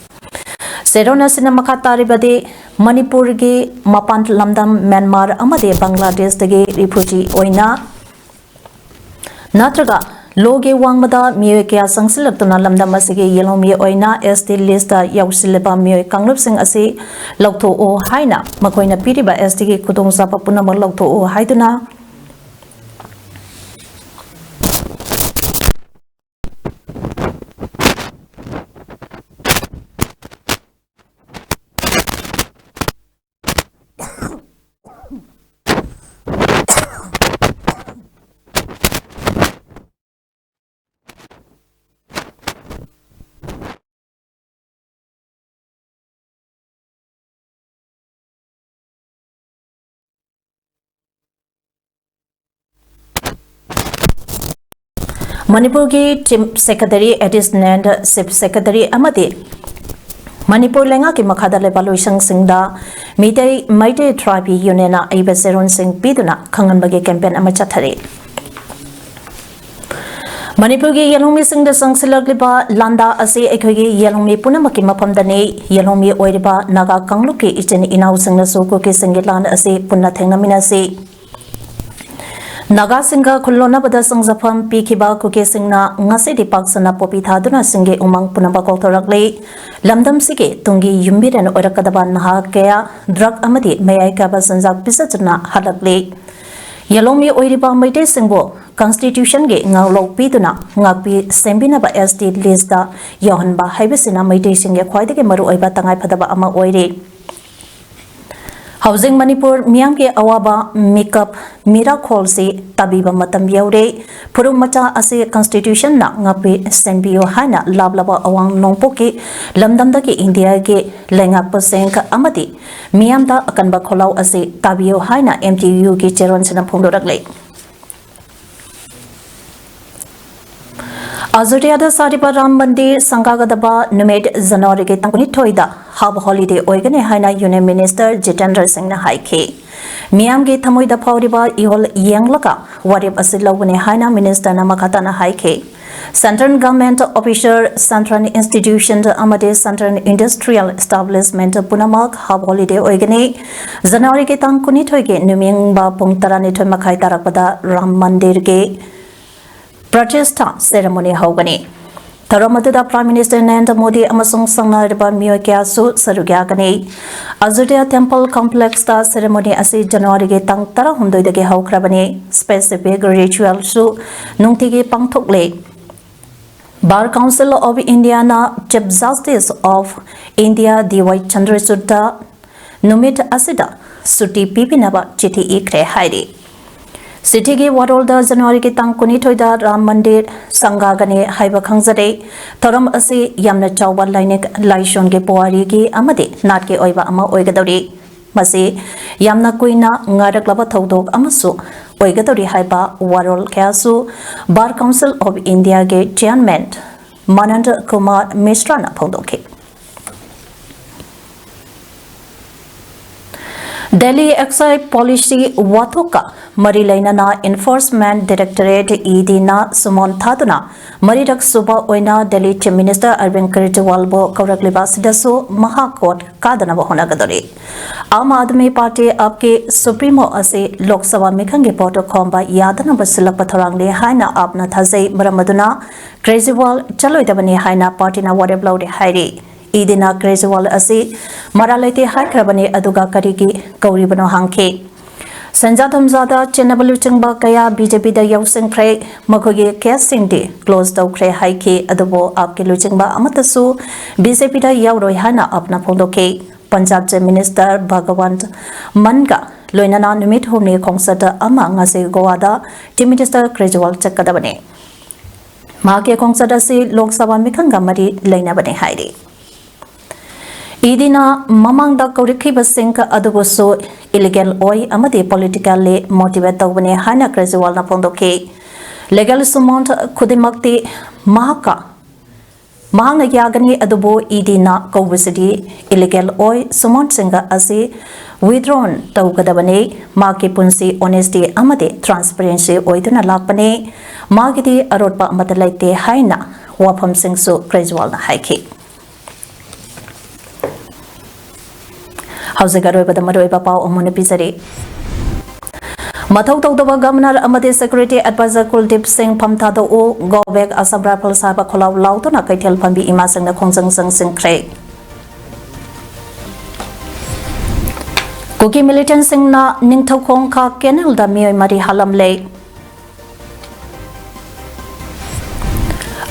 ꯆꯦꯔꯣꯜ ꯑꯁꯤꯅ ꯃꯈꯥ ꯇꯥꯔꯤꯕꯗꯤ, ꯃꯅꯤꯄꯨꯔꯒꯤ ꯃꯄꯥꯟ ꯂꯝꯗꯝ ꯃ꯭ꯌꯥꯟꯃꯥꯔ ꯑꯃꯗꯤ ꯕꯪꯒ꯭ꯂꯥꯗꯦꯁꯇꯒꯤ refugee ꯑꯣꯏꯅ ꯅꯠꯇ꯭ꯔꯒ ꯂꯣꯒꯤ ꯋꯥꯡꯃꯗ ꯃꯤꯑꯣꯏ ꯀꯌꯥ ꯆꯪꯁꯤꯜꯂꯛꯇꯨꯅ ꯂꯝꯗꯝ ꯑꯁꯤꯒꯤ ꯌꯦꯜꯍꯧꯃꯤ ꯑꯣꯏꯅ S T list ꯇ ꯌꯥꯎꯁꯤꯜꯂꯤꯕ ꯃꯤꯑꯣꯏ ꯀꯥꯡꯂꯨꯞꯁꯤꯡ ꯑꯁꯤ ꯂꯧꯊꯣꯛꯎ ꯍꯥꯏꯅ ꯃꯈꯣꯏꯅ ꯄꯤꯔꯤꯕ S T ꯒꯤ ꯈꯨꯗꯣꯡꯆꯥꯕ ꯄꯨꯝꯅꯃꯛ ꯂꯧꯊꯣꯛꯎ ꯍꯥꯏꯗꯨꯅ ꯃꯅꯤꯄꯨꯔꯒꯤ Chief Secretary, Additional Chief Secretary ꯑꯃꯗꯤ ꯃꯅꯤꯄꯨꯔ ꯂꯩꯉꯥꯛꯀꯤ ꯃꯈꯥꯗ ꯂꯩꯕ ꯂꯣꯏꯁꯪꯁꯤꯡꯗ ꯃꯤꯇꯩ, Meitei Tribe Union ꯅ ꯑꯏꯕ ꯆꯦꯔꯣꯜꯁꯤꯡ ꯄꯤꯗꯨꯅ ꯈꯪꯍꯟꯕꯒꯤ campaign ꯑꯃ ꯆꯠꯊꯔꯤ꯫ ꯃꯅꯤꯄꯨꯔꯒꯤ ꯌꯦꯜꯍꯧꯃꯤꯁꯤꯡꯗ ꯆꯪꯁꯤꯜꯂꯛꯂꯤꯕ ꯂꯥꯟꯗꯥ ꯑꯁꯤ ꯑꯩꯈꯣꯏꯒꯤ ꯌꯦꯜꯍꯧꯃꯤ ꯄꯨꯝꯅꯃꯛꯀꯤ ꯃꯐꯝꯗꯅꯤ꯫ ꯌꯦꯜꯍꯧꯃꯤ ꯑꯣꯏꯔꯤꯕ ꯅꯥꯒꯥ ꯀꯥꯡꯂꯨꯞꯀꯤ ꯏꯆꯤꯟ ꯏꯅꯥꯎꯁꯤꯡꯅꯁꯨ ꯀꯨꯀꯤꯁꯤꯡꯒꯤ ꯂꯥꯟ ꯑꯁꯤ ꯄꯨꯟꯅ ꯊꯦꯡꯅꯃꯤꯟꯅꯁꯤ꯫ ꯅꯥꯒꯥꯁꯤꯡꯒ ꯈꯨꯜꯂꯣꯟꯅꯕꯗ ꯆꯪꯖꯐꯝ ꯄꯤꯈꯤꯕ ꯀꯨꯀꯤꯁꯤꯡꯅ ꯉꯁꯤꯗꯤ ꯄꯥꯛ ꯁꯟꯅ ꯄꯣꯄꯤ ꯊꯥꯗꯨꯅ ꯆꯤꯡꯒꯤ ꯎꯃꯪ ꯄꯨꯝꯅꯃꯛ ꯀꯣꯛꯊꯣꯔꯛꯂꯤ꯫ ꯂꯝꯗꯝꯁꯤꯒꯤ ꯇꯨꯡꯒꯤ ꯌꯨꯝꯕꯤꯔꯦꯟ ꯑꯣꯏꯔꯛꯀꯗꯕ ꯅꯍꯥ ꯀꯌꯥ drug ꯑꯃꯗꯤ ꯃꯌꯥꯏ ꯀꯥꯕ ꯆꯤꯟꯖꯥꯛ ꯄꯤꯖꯗꯨꯅ ꯍꯜꯂꯛꯂꯤ꯫ ꯌꯦꯜꯍꯧꯃꯤ ꯑꯣꯏꯔꯤꯕ ꯃꯩꯇꯩꯁꯤꯡꯕꯨ Constitutionꯒꯤ ꯉꯥꯛꯂꯧ ꯄꯤꯗꯨꯅ ꯉꯥꯛꯄꯤ ꯁꯦꯝꯕꯤꯅꯕ S T listꯇ ꯌꯥꯎꯍꯟꯕ ꯍꯥꯏꯕꯁꯤꯅ ꯃꯩꯇꯩꯁꯤꯡꯒꯤ ꯈ꯭ꯋꯥꯏꯗꯒꯤ ꯃꯔꯨꯑꯣꯏꯕ ꯇꯉꯥꯏꯐꯗꯕ ꯑꯃ ꯑꯣꯏꯔꯤ꯫ ꯍꯧꯖꯤꯛ ꯃꯅꯤꯄꯨꯔ ꯃꯤꯌꯥꯝꯒꯤ ꯑꯋꯥꯕ ꯃꯤꯀꯞ ꯃꯤꯔꯥꯈꯣꯜꯁꯤ ꯇꯥꯕꯤꯕ ꯃꯇꯝ ꯌꯧꯔꯦ꯫ ꯐꯨꯔꯨꯞ ꯃꯆꯥ ꯑꯁꯤ Constitutionꯅ ꯉꯥꯛꯄꯤ ꯁꯦꯝꯕꯤꯌꯨ ꯍꯥꯏꯅ ꯂꯥꯞꯂꯕ ꯑꯋꯥꯡ ꯅꯣꯡꯄꯣꯛꯀꯤ ꯂꯝꯗꯝꯗꯒꯤ ꯏꯟꯗꯤꯌꯥꯒꯤ ꯂꯩꯉꯥꯛꯄꯁꯤꯡ ꯑꯃꯗꯤ ꯃꯤꯌꯥꯝꯗ ꯑꯀꯟꯕ ꯈꯣꯜꯂꯥꯎ ꯑꯁꯤ ꯇꯥꯕꯤꯌꯨ ꯍꯥꯏꯅ M T Uꯒꯤ ꯆꯦꯔꯣꯜꯁꯤꯅ ꯐꯣꯡꯗꯣꯔꯛꯂꯤ꯫ ꯑꯌꯣꯙ꯭ꯌꯥꯗ ꯁꯥꯔꯤꯕ ꯔꯥꯝ ꯃꯟꯗꯤꯔ ꯁꯪꯒꯥꯒꯗꯕ ꯅꯨꯃꯤꯠ ꯖꯅꯋꯥꯔꯤꯒꯤ ꯇꯥꯡ ꯀꯨꯟꯅꯤꯊꯣꯏꯗ half holiday ꯑꯣꯏꯒꯅꯤ ꯍꯥꯏꯅ Union Minister ꯖꯤꯇꯦꯟꯗ꯭ꯔ ꯁꯤꯡꯅ ꯍꯥꯏꯈꯤ꯫ ꯃꯤꯌꯥꯝꯒꯤ ꯊꯃꯣꯏꯗ ꯐꯥꯎꯔꯤꯕ ꯏꯍꯨꯜ ꯌꯦꯡꯂꯒ ꯋꯥꯔꯦꯞ ꯑꯁꯤ ꯂꯧꯒꯅꯤ ꯍꯥꯏꯅ Ministerꯅ ꯃꯈꯥ ꯇꯥꯅ ꯍꯥꯏꯈꯤ꯫ Central Government Officer, Central Institution ꯑꯃꯗꯤ Central Industrial Establishment ꯄꯨꯝꯅꯃꯛ half holiday ꯑꯣꯏꯒꯅꯤ꯫ ꯖꯅꯋꯥꯔꯤꯒꯤ ꯇꯥꯡ ꯀꯨꯟꯅꯤꯊꯣꯏꯒꯤ ꯅꯨꯃꯤꯡꯕ ꯄꯨꯡ ꯇꯔꯥꯅꯤꯊꯣꯏ ꯃꯈꯥꯏ ꯇꯥꯔꯛꯄꯗ ꯔꯥꯝ ꯃꯟꯗꯤꯔꯒꯤ ꯄ꯭ꯔꯇꯤꯁꯊꯥ ceremony ꯍꯧꯒꯅꯤ꯫ ꯊꯧꯔꯝ ꯑꯗꯨꯗ Prime Minister ꯅꯔꯦꯟꯗ꯭ꯔ ꯃꯣꯗꯤ ꯑꯃꯁꯨꯡ ꯁꯪꯅꯔꯤꯕ ꯃꯤꯑꯣꯏ ꯀꯌꯥꯁꯨ ꯁꯔꯨꯛ ꯌꯥꯒꯅꯤ꯫ ꯑꯌꯣꯙ꯭ꯌꯥ Temple Complexꯇ ceremony ꯑꯁꯤ ꯖꯅꯋꯥꯔꯤꯒꯤ ꯇꯥꯡ ꯇꯔꯥꯍꯨꯝꯗꯣꯏꯗꯒꯤ ꯍꯧꯈ꯭ꯔꯕꯅꯤ꯫ Specific ritualꯁꯨ ꯅꯨꯡꯇꯤꯒꯤ ꯄꯥꯡꯊꯣꯛꯂꯦ꯫ Bar Council of Indiaꯅ Chief Justice of India D Y Chandrachudda ꯅꯨꯃꯤꯠ ꯑꯁꯤꯗ ꯁꯨꯇꯤ ꯄꯤꯕꯤꯅꯕ ꯆꯤꯊꯤ ꯏꯈ꯭ꯔꯦ ꯍꯥꯏꯔꯤ꯫ ꯁꯤꯇꯤꯒꯤ ꯋꯥꯔꯣꯜꯗ ꯖꯅꯋꯥꯔꯤꯒꯤ ꯇꯥꯡ ꯀꯨꯟꯅꯤꯊꯣꯏꯗ ꯔꯥꯝ ꯃꯟꯗꯤꯔ ꯁꯪꯒꯥꯒꯅꯤ ꯍꯥꯏꯕ ꯈꯪꯖꯔꯦ꯫ ꯊꯧꯔꯝ ꯑꯁꯤ ꯌꯥꯝꯅ ꯆꯥꯎꯕ ꯂꯥꯏꯅꯤꯡ ꯂꯥꯏꯁꯣꯟꯒꯤ, ꯄꯨꯋꯥꯔꯤꯒꯤ ꯑꯃꯗꯤ ꯅꯥꯠꯀꯤ ꯑꯣꯏꯕ ꯑꯃ ꯑꯣꯏꯒꯗꯧꯔꯤ꯫ ꯃꯁꯤ ꯌꯥꯝꯅ ꯀꯨꯏꯅ ꯉꯥꯏꯔꯛꯂꯕ ꯊꯧꯗꯣꯛ ꯑꯃꯁꯨ ꯑꯣꯏꯒꯗꯧꯔꯤ ꯍꯥꯏꯕ ꯋꯥꯔꯣꯜ ꯀꯌꯥꯁꯨ Bar Council of Indiaꯒꯤ Chairman ꯃꯥꯅꯟꯗ Kumar ꯃꯤꯁ꯭ꯔꯥꯅ ꯐꯣꯡꯗꯣꯛꯈꯤ꯫ Delhi Excise Policy ꯋꯥꯊꯣꯛꯀ ꯃꯔꯤ ꯂꯩꯅꯅ Enforcement Directorate, EDꯅ summon ꯊꯥꯗꯨꯅ ꯃꯔꯤꯔꯛ ꯁꯨꯕ ꯑꯣꯏꯅ Delhi Chief Minister Arvind ꯀꯦꯖ꯭ꯔꯤꯋꯥꯜꯕꯨ ꯀꯧꯔꯛꯂꯤꯕ ꯑꯁꯤꯗꯁꯨ ꯃꯍꯥꯛ court ꯀꯥꯗꯅꯕ ꯍꯣꯠꯅꯒꯗꯧꯔꯤ꯫ Aam Aadmi party, AAPꯀꯤ supremo ꯑꯁꯤ ꯂꯣꯛ ꯁꯚꯥ ꯃꯤꯈꯜꯒꯤ vote ꯈꯣꯝꯕ ꯌꯥꯗꯅꯕ ꯁꯤꯜꯂꯛꯄ ꯊꯧꯔꯥꯡꯅꯤ ꯍꯥꯏꯅ AAPꯅ ꯊꯥꯖꯩ꯫ ꯃꯔꯝ ꯑꯗꯨꯅ ꯀꯦꯖ꯭ꯔꯤꯋꯥꯜ ꯆꯠꯂꯣꯏꯗꯕꯅꯤ ꯍꯥꯏꯅ ꯄꯥꯔꯇꯤꯅ ꯋꯥꯔꯦꯞ ꯂꯧꯔꯦ ꯍꯥꯏꯔꯤ꯫ EDꯅ ꯀꯦꯖ꯭ꯔꯤꯋꯥꯜ ꯑꯁꯤ ꯃꯔꯥꯜ ꯂꯩꯇꯦ ꯍꯥꯏꯈ꯭ꯔꯕꯅꯤ, ꯑꯗꯨꯒ ꯀꯔꯤꯒꯤ ꯀꯧꯔꯤꯕꯅꯣ ꯍꯪꯈꯤ꯫ ꯁꯦꯟꯖꯥ ꯊꯨꯝꯖꯥꯗ ꯆꯦꯟꯅꯕ ꯂꯨꯆꯤꯡꯕ ꯀꯌꯥ ꯕꯤ ꯖꯦ ꯄꯤꯗ ꯌꯥꯎꯁꯤꯟꯈ꯭ꯔꯦ꯫ ꯃꯈꯣꯏꯒꯤ ꯀꯦꯁꯁꯤꯡꯗꯤ ꯀ꯭ꯂꯣꯖ ꯇꯧꯈ꯭ꯔꯦ ꯍꯥꯏꯈꯤ꯫ ꯑꯗꯨꯕꯨ ꯑꯥꯞꯀꯤ ꯂꯨꯆꯤꯡꯕ ꯑꯃꯠꯇꯁꯨ ꯕꯤ ꯖꯦ ꯄꯤꯗ ꯌꯥꯎꯔꯣꯏ ꯍꯥꯏꯅ ꯑꯥꯞꯅ ꯐꯣꯡꯗꯣꯛꯈꯤ꯫ ꯄꯟꯖꯥꯕ ꯆꯤꯐ ꯃꯤꯅꯤꯁꯇꯔ ꯚꯒꯋꯟꯠ ꯃꯟꯒ ꯂꯣꯏꯅꯅ ꯅꯨꯃꯤꯠ ꯍꯨꯝꯅꯤ ꯈꯣꯡꯆꯠ ꯑꯃ ꯉꯁꯤ ꯒꯣꯋꯥꯗ ꯆꯤꯐ ꯃꯤꯅꯤꯁꯇꯔ ꯀ꯭ꯔꯦꯖꯤꯋꯥꯜ ꯆꯠꯀꯗꯕꯅꯤ꯫ ꯃꯍꯥꯛꯀꯤ ꯈꯣꯡꯆꯠ ꯑꯁꯤ ꯂꯣꯛ ꯁꯚꯥ ꯃꯤꯈꯜꯒ ꯃꯔꯤ ꯂꯩꯅꯕꯅꯤ ꯍꯥꯏꯔꯤ꯫ ꯏ ꯗꯤꯅ ꯃꯃꯥꯡꯗ ꯀꯧꯔꯛꯈꯤꯕꯁꯤꯡ ꯑꯗꯨꯕꯨꯁꯨ ꯏꯂꯤꯒꯦꯜ ꯑꯣꯏ ꯑꯃꯗꯤ ꯄꯣꯂꯤꯇꯤꯀꯦꯜꯂꯤ ꯃꯣꯇꯤꯚꯦꯠ ꯇꯧꯕꯅꯤ ꯍꯥꯏꯅ ꯀ꯭ꯔꯦꯖꯤꯋꯥꯜꯅ ꯐꯣꯡꯗꯣꯛꯈꯤ꯫ ꯂꯤꯒꯦꯜ ꯁꯨꯃꯣꯟ ꯈꯨꯗꯤꯡꯃꯛꯇꯤ ꯃꯍꯥꯛꯀ, ꯃꯍꯥꯛꯅ ꯌꯥꯒꯅꯤ, ꯑꯗꯨꯕꯨ ꯏ ꯗꯤꯅ ꯀꯧꯕꯁꯤꯗꯤ ꯏꯂꯤꯒꯦꯜ ꯑꯣꯏ꯫ ꯁꯨꯃꯣꯟꯁꯤꯡ ꯑꯁꯤ ꯋꯤꯗ꯭ꯔꯣꯟ ꯇꯧꯒꯗꯕꯅꯤ꯫ ꯃꯍꯥꯛꯀꯤ ꯄꯨꯟꯁꯤ ꯑꯣꯅꯦꯁꯇꯤ ꯑꯃꯗꯤ ꯇ꯭ꯔꯥꯟꯁꯄꯦꯔꯦꯟꯁꯤ ꯑꯣꯏꯗꯨꯅ ꯂꯥꯛꯄꯅꯤ꯫ ꯃꯥꯒꯤꯗꯤ ꯑꯔꯣꯠꯄ ꯑꯃꯠꯇ ꯂꯩꯇꯦ ꯍꯥꯏꯅ ꯋꯥꯐꯝꯁꯤꯡꯁꯨ ꯀ꯭ꯔꯦꯖꯤꯋꯥꯜꯅ ꯍꯥꯏꯈꯤ꯫ ꯍꯧꯖꯤꯛ ꯑꯔꯣꯏꯕꯗ ꯃꯔꯨꯑꯣꯏꯕ ꯄꯥꯎ ꯑꯃꯨꯛ ꯍꯟꯅ ꯄꯤꯖꯔꯤ꯫ ꯃꯊꯧ ꯇꯧꯗꯕ ꯒꯚꯔꯅꯔ ꯑꯃꯗꯤ ꯁꯦꯀ꯭ꯌꯨꯔꯤꯇꯤ ꯑꯦꯗꯚꯥꯏꯖꯔ ꯀꯨꯜꯗꯤꯞ ꯁꯤꯡ ꯐꯝ ꯊꯥꯗꯣꯛꯎ, Go back Assam Rifles ꯍꯥꯏꯕ ꯈꯣꯜꯂꯥꯎ ꯂꯥꯎꯗꯨꯅ ꯀꯩꯊꯦꯜ ꯐꯝꯕꯤ ꯏꯃꯥꯁꯤꯡꯅ ꯈꯣꯡꯖꯪ ꯆꯪꯁꯤꯟꯈ꯭ꯔꯦ꯫ ꯀꯨꯀꯤ ꯃꯤꯂꯤꯇꯦꯟꯠꯁꯤꯡꯅ ꯅꯤꯡꯊꯧꯈꯣꯡ ꯈꯥ ꯀꯦꯅꯦꯜꯗ ꯃꯤꯑꯣꯏ ꯃꯔꯤ ꯍꯥꯠꯂꯝꯂꯦ꯫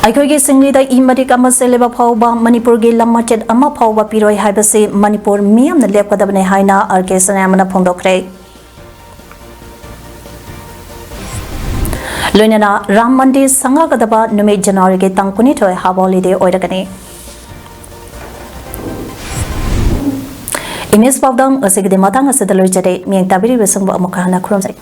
ꯑꯩꯈꯣꯏꯒꯤ ꯁꯤꯡꯂꯤꯗ ꯏ ꯃꯔꯤꯛ ꯑꯃ ꯆꯦꯜꯂꯤꯕ ꯐꯥꯎꯕ ꯃꯅꯤꯄꯨꯔꯒꯤ ꯂꯝ ꯃꯆꯦꯠ ꯑꯃ ꯐꯥꯎꯕ ꯄꯤꯔꯣꯏ ꯍꯥꯏꯕꯁꯤ ꯃꯅꯤꯄꯨꯔ ꯃꯤꯌꯥꯝꯅ ꯂꯦꯞꯀꯗꯕꯅꯤ ꯍꯥꯏꯅ ꯑꯥꯔ ꯀꯦ ꯁꯅꯥꯌꯥꯝꯕꯅ ꯐꯣꯡꯗꯣꯛꯈ꯭ꯔꯦ꯫ ꯂꯣꯏꯅꯅ ꯔꯥꯝ ꯃꯟꯗꯤꯔ ꯁꯪꯒꯥꯒꯗꯕ ꯅꯨꯃꯤꯠ ꯖꯅꯋꯥꯔꯤꯒꯤ ꯇꯥꯡ ꯀꯨꯟꯅꯤꯊꯣꯏ half holiday ꯑꯣꯏꯔꯒꯅꯤ꯫ ꯏꯃꯦꯖ ꯄꯥꯎꯗꯝ ꯉꯁꯤꯒꯤꯗꯤ ꯃꯇꯥꯡ ꯑꯁꯤꯗ ꯂꯣꯏꯖꯔꯦ꯫ ꯃꯤꯠꯌꯦꯡ ꯇꯥꯕꯤꯔꯤꯕꯁꯤꯡꯕꯨ ꯑꯃꯨꯛ ꯍꯟꯅ ꯈꯨꯔꯨꯝꯖꯩ꯫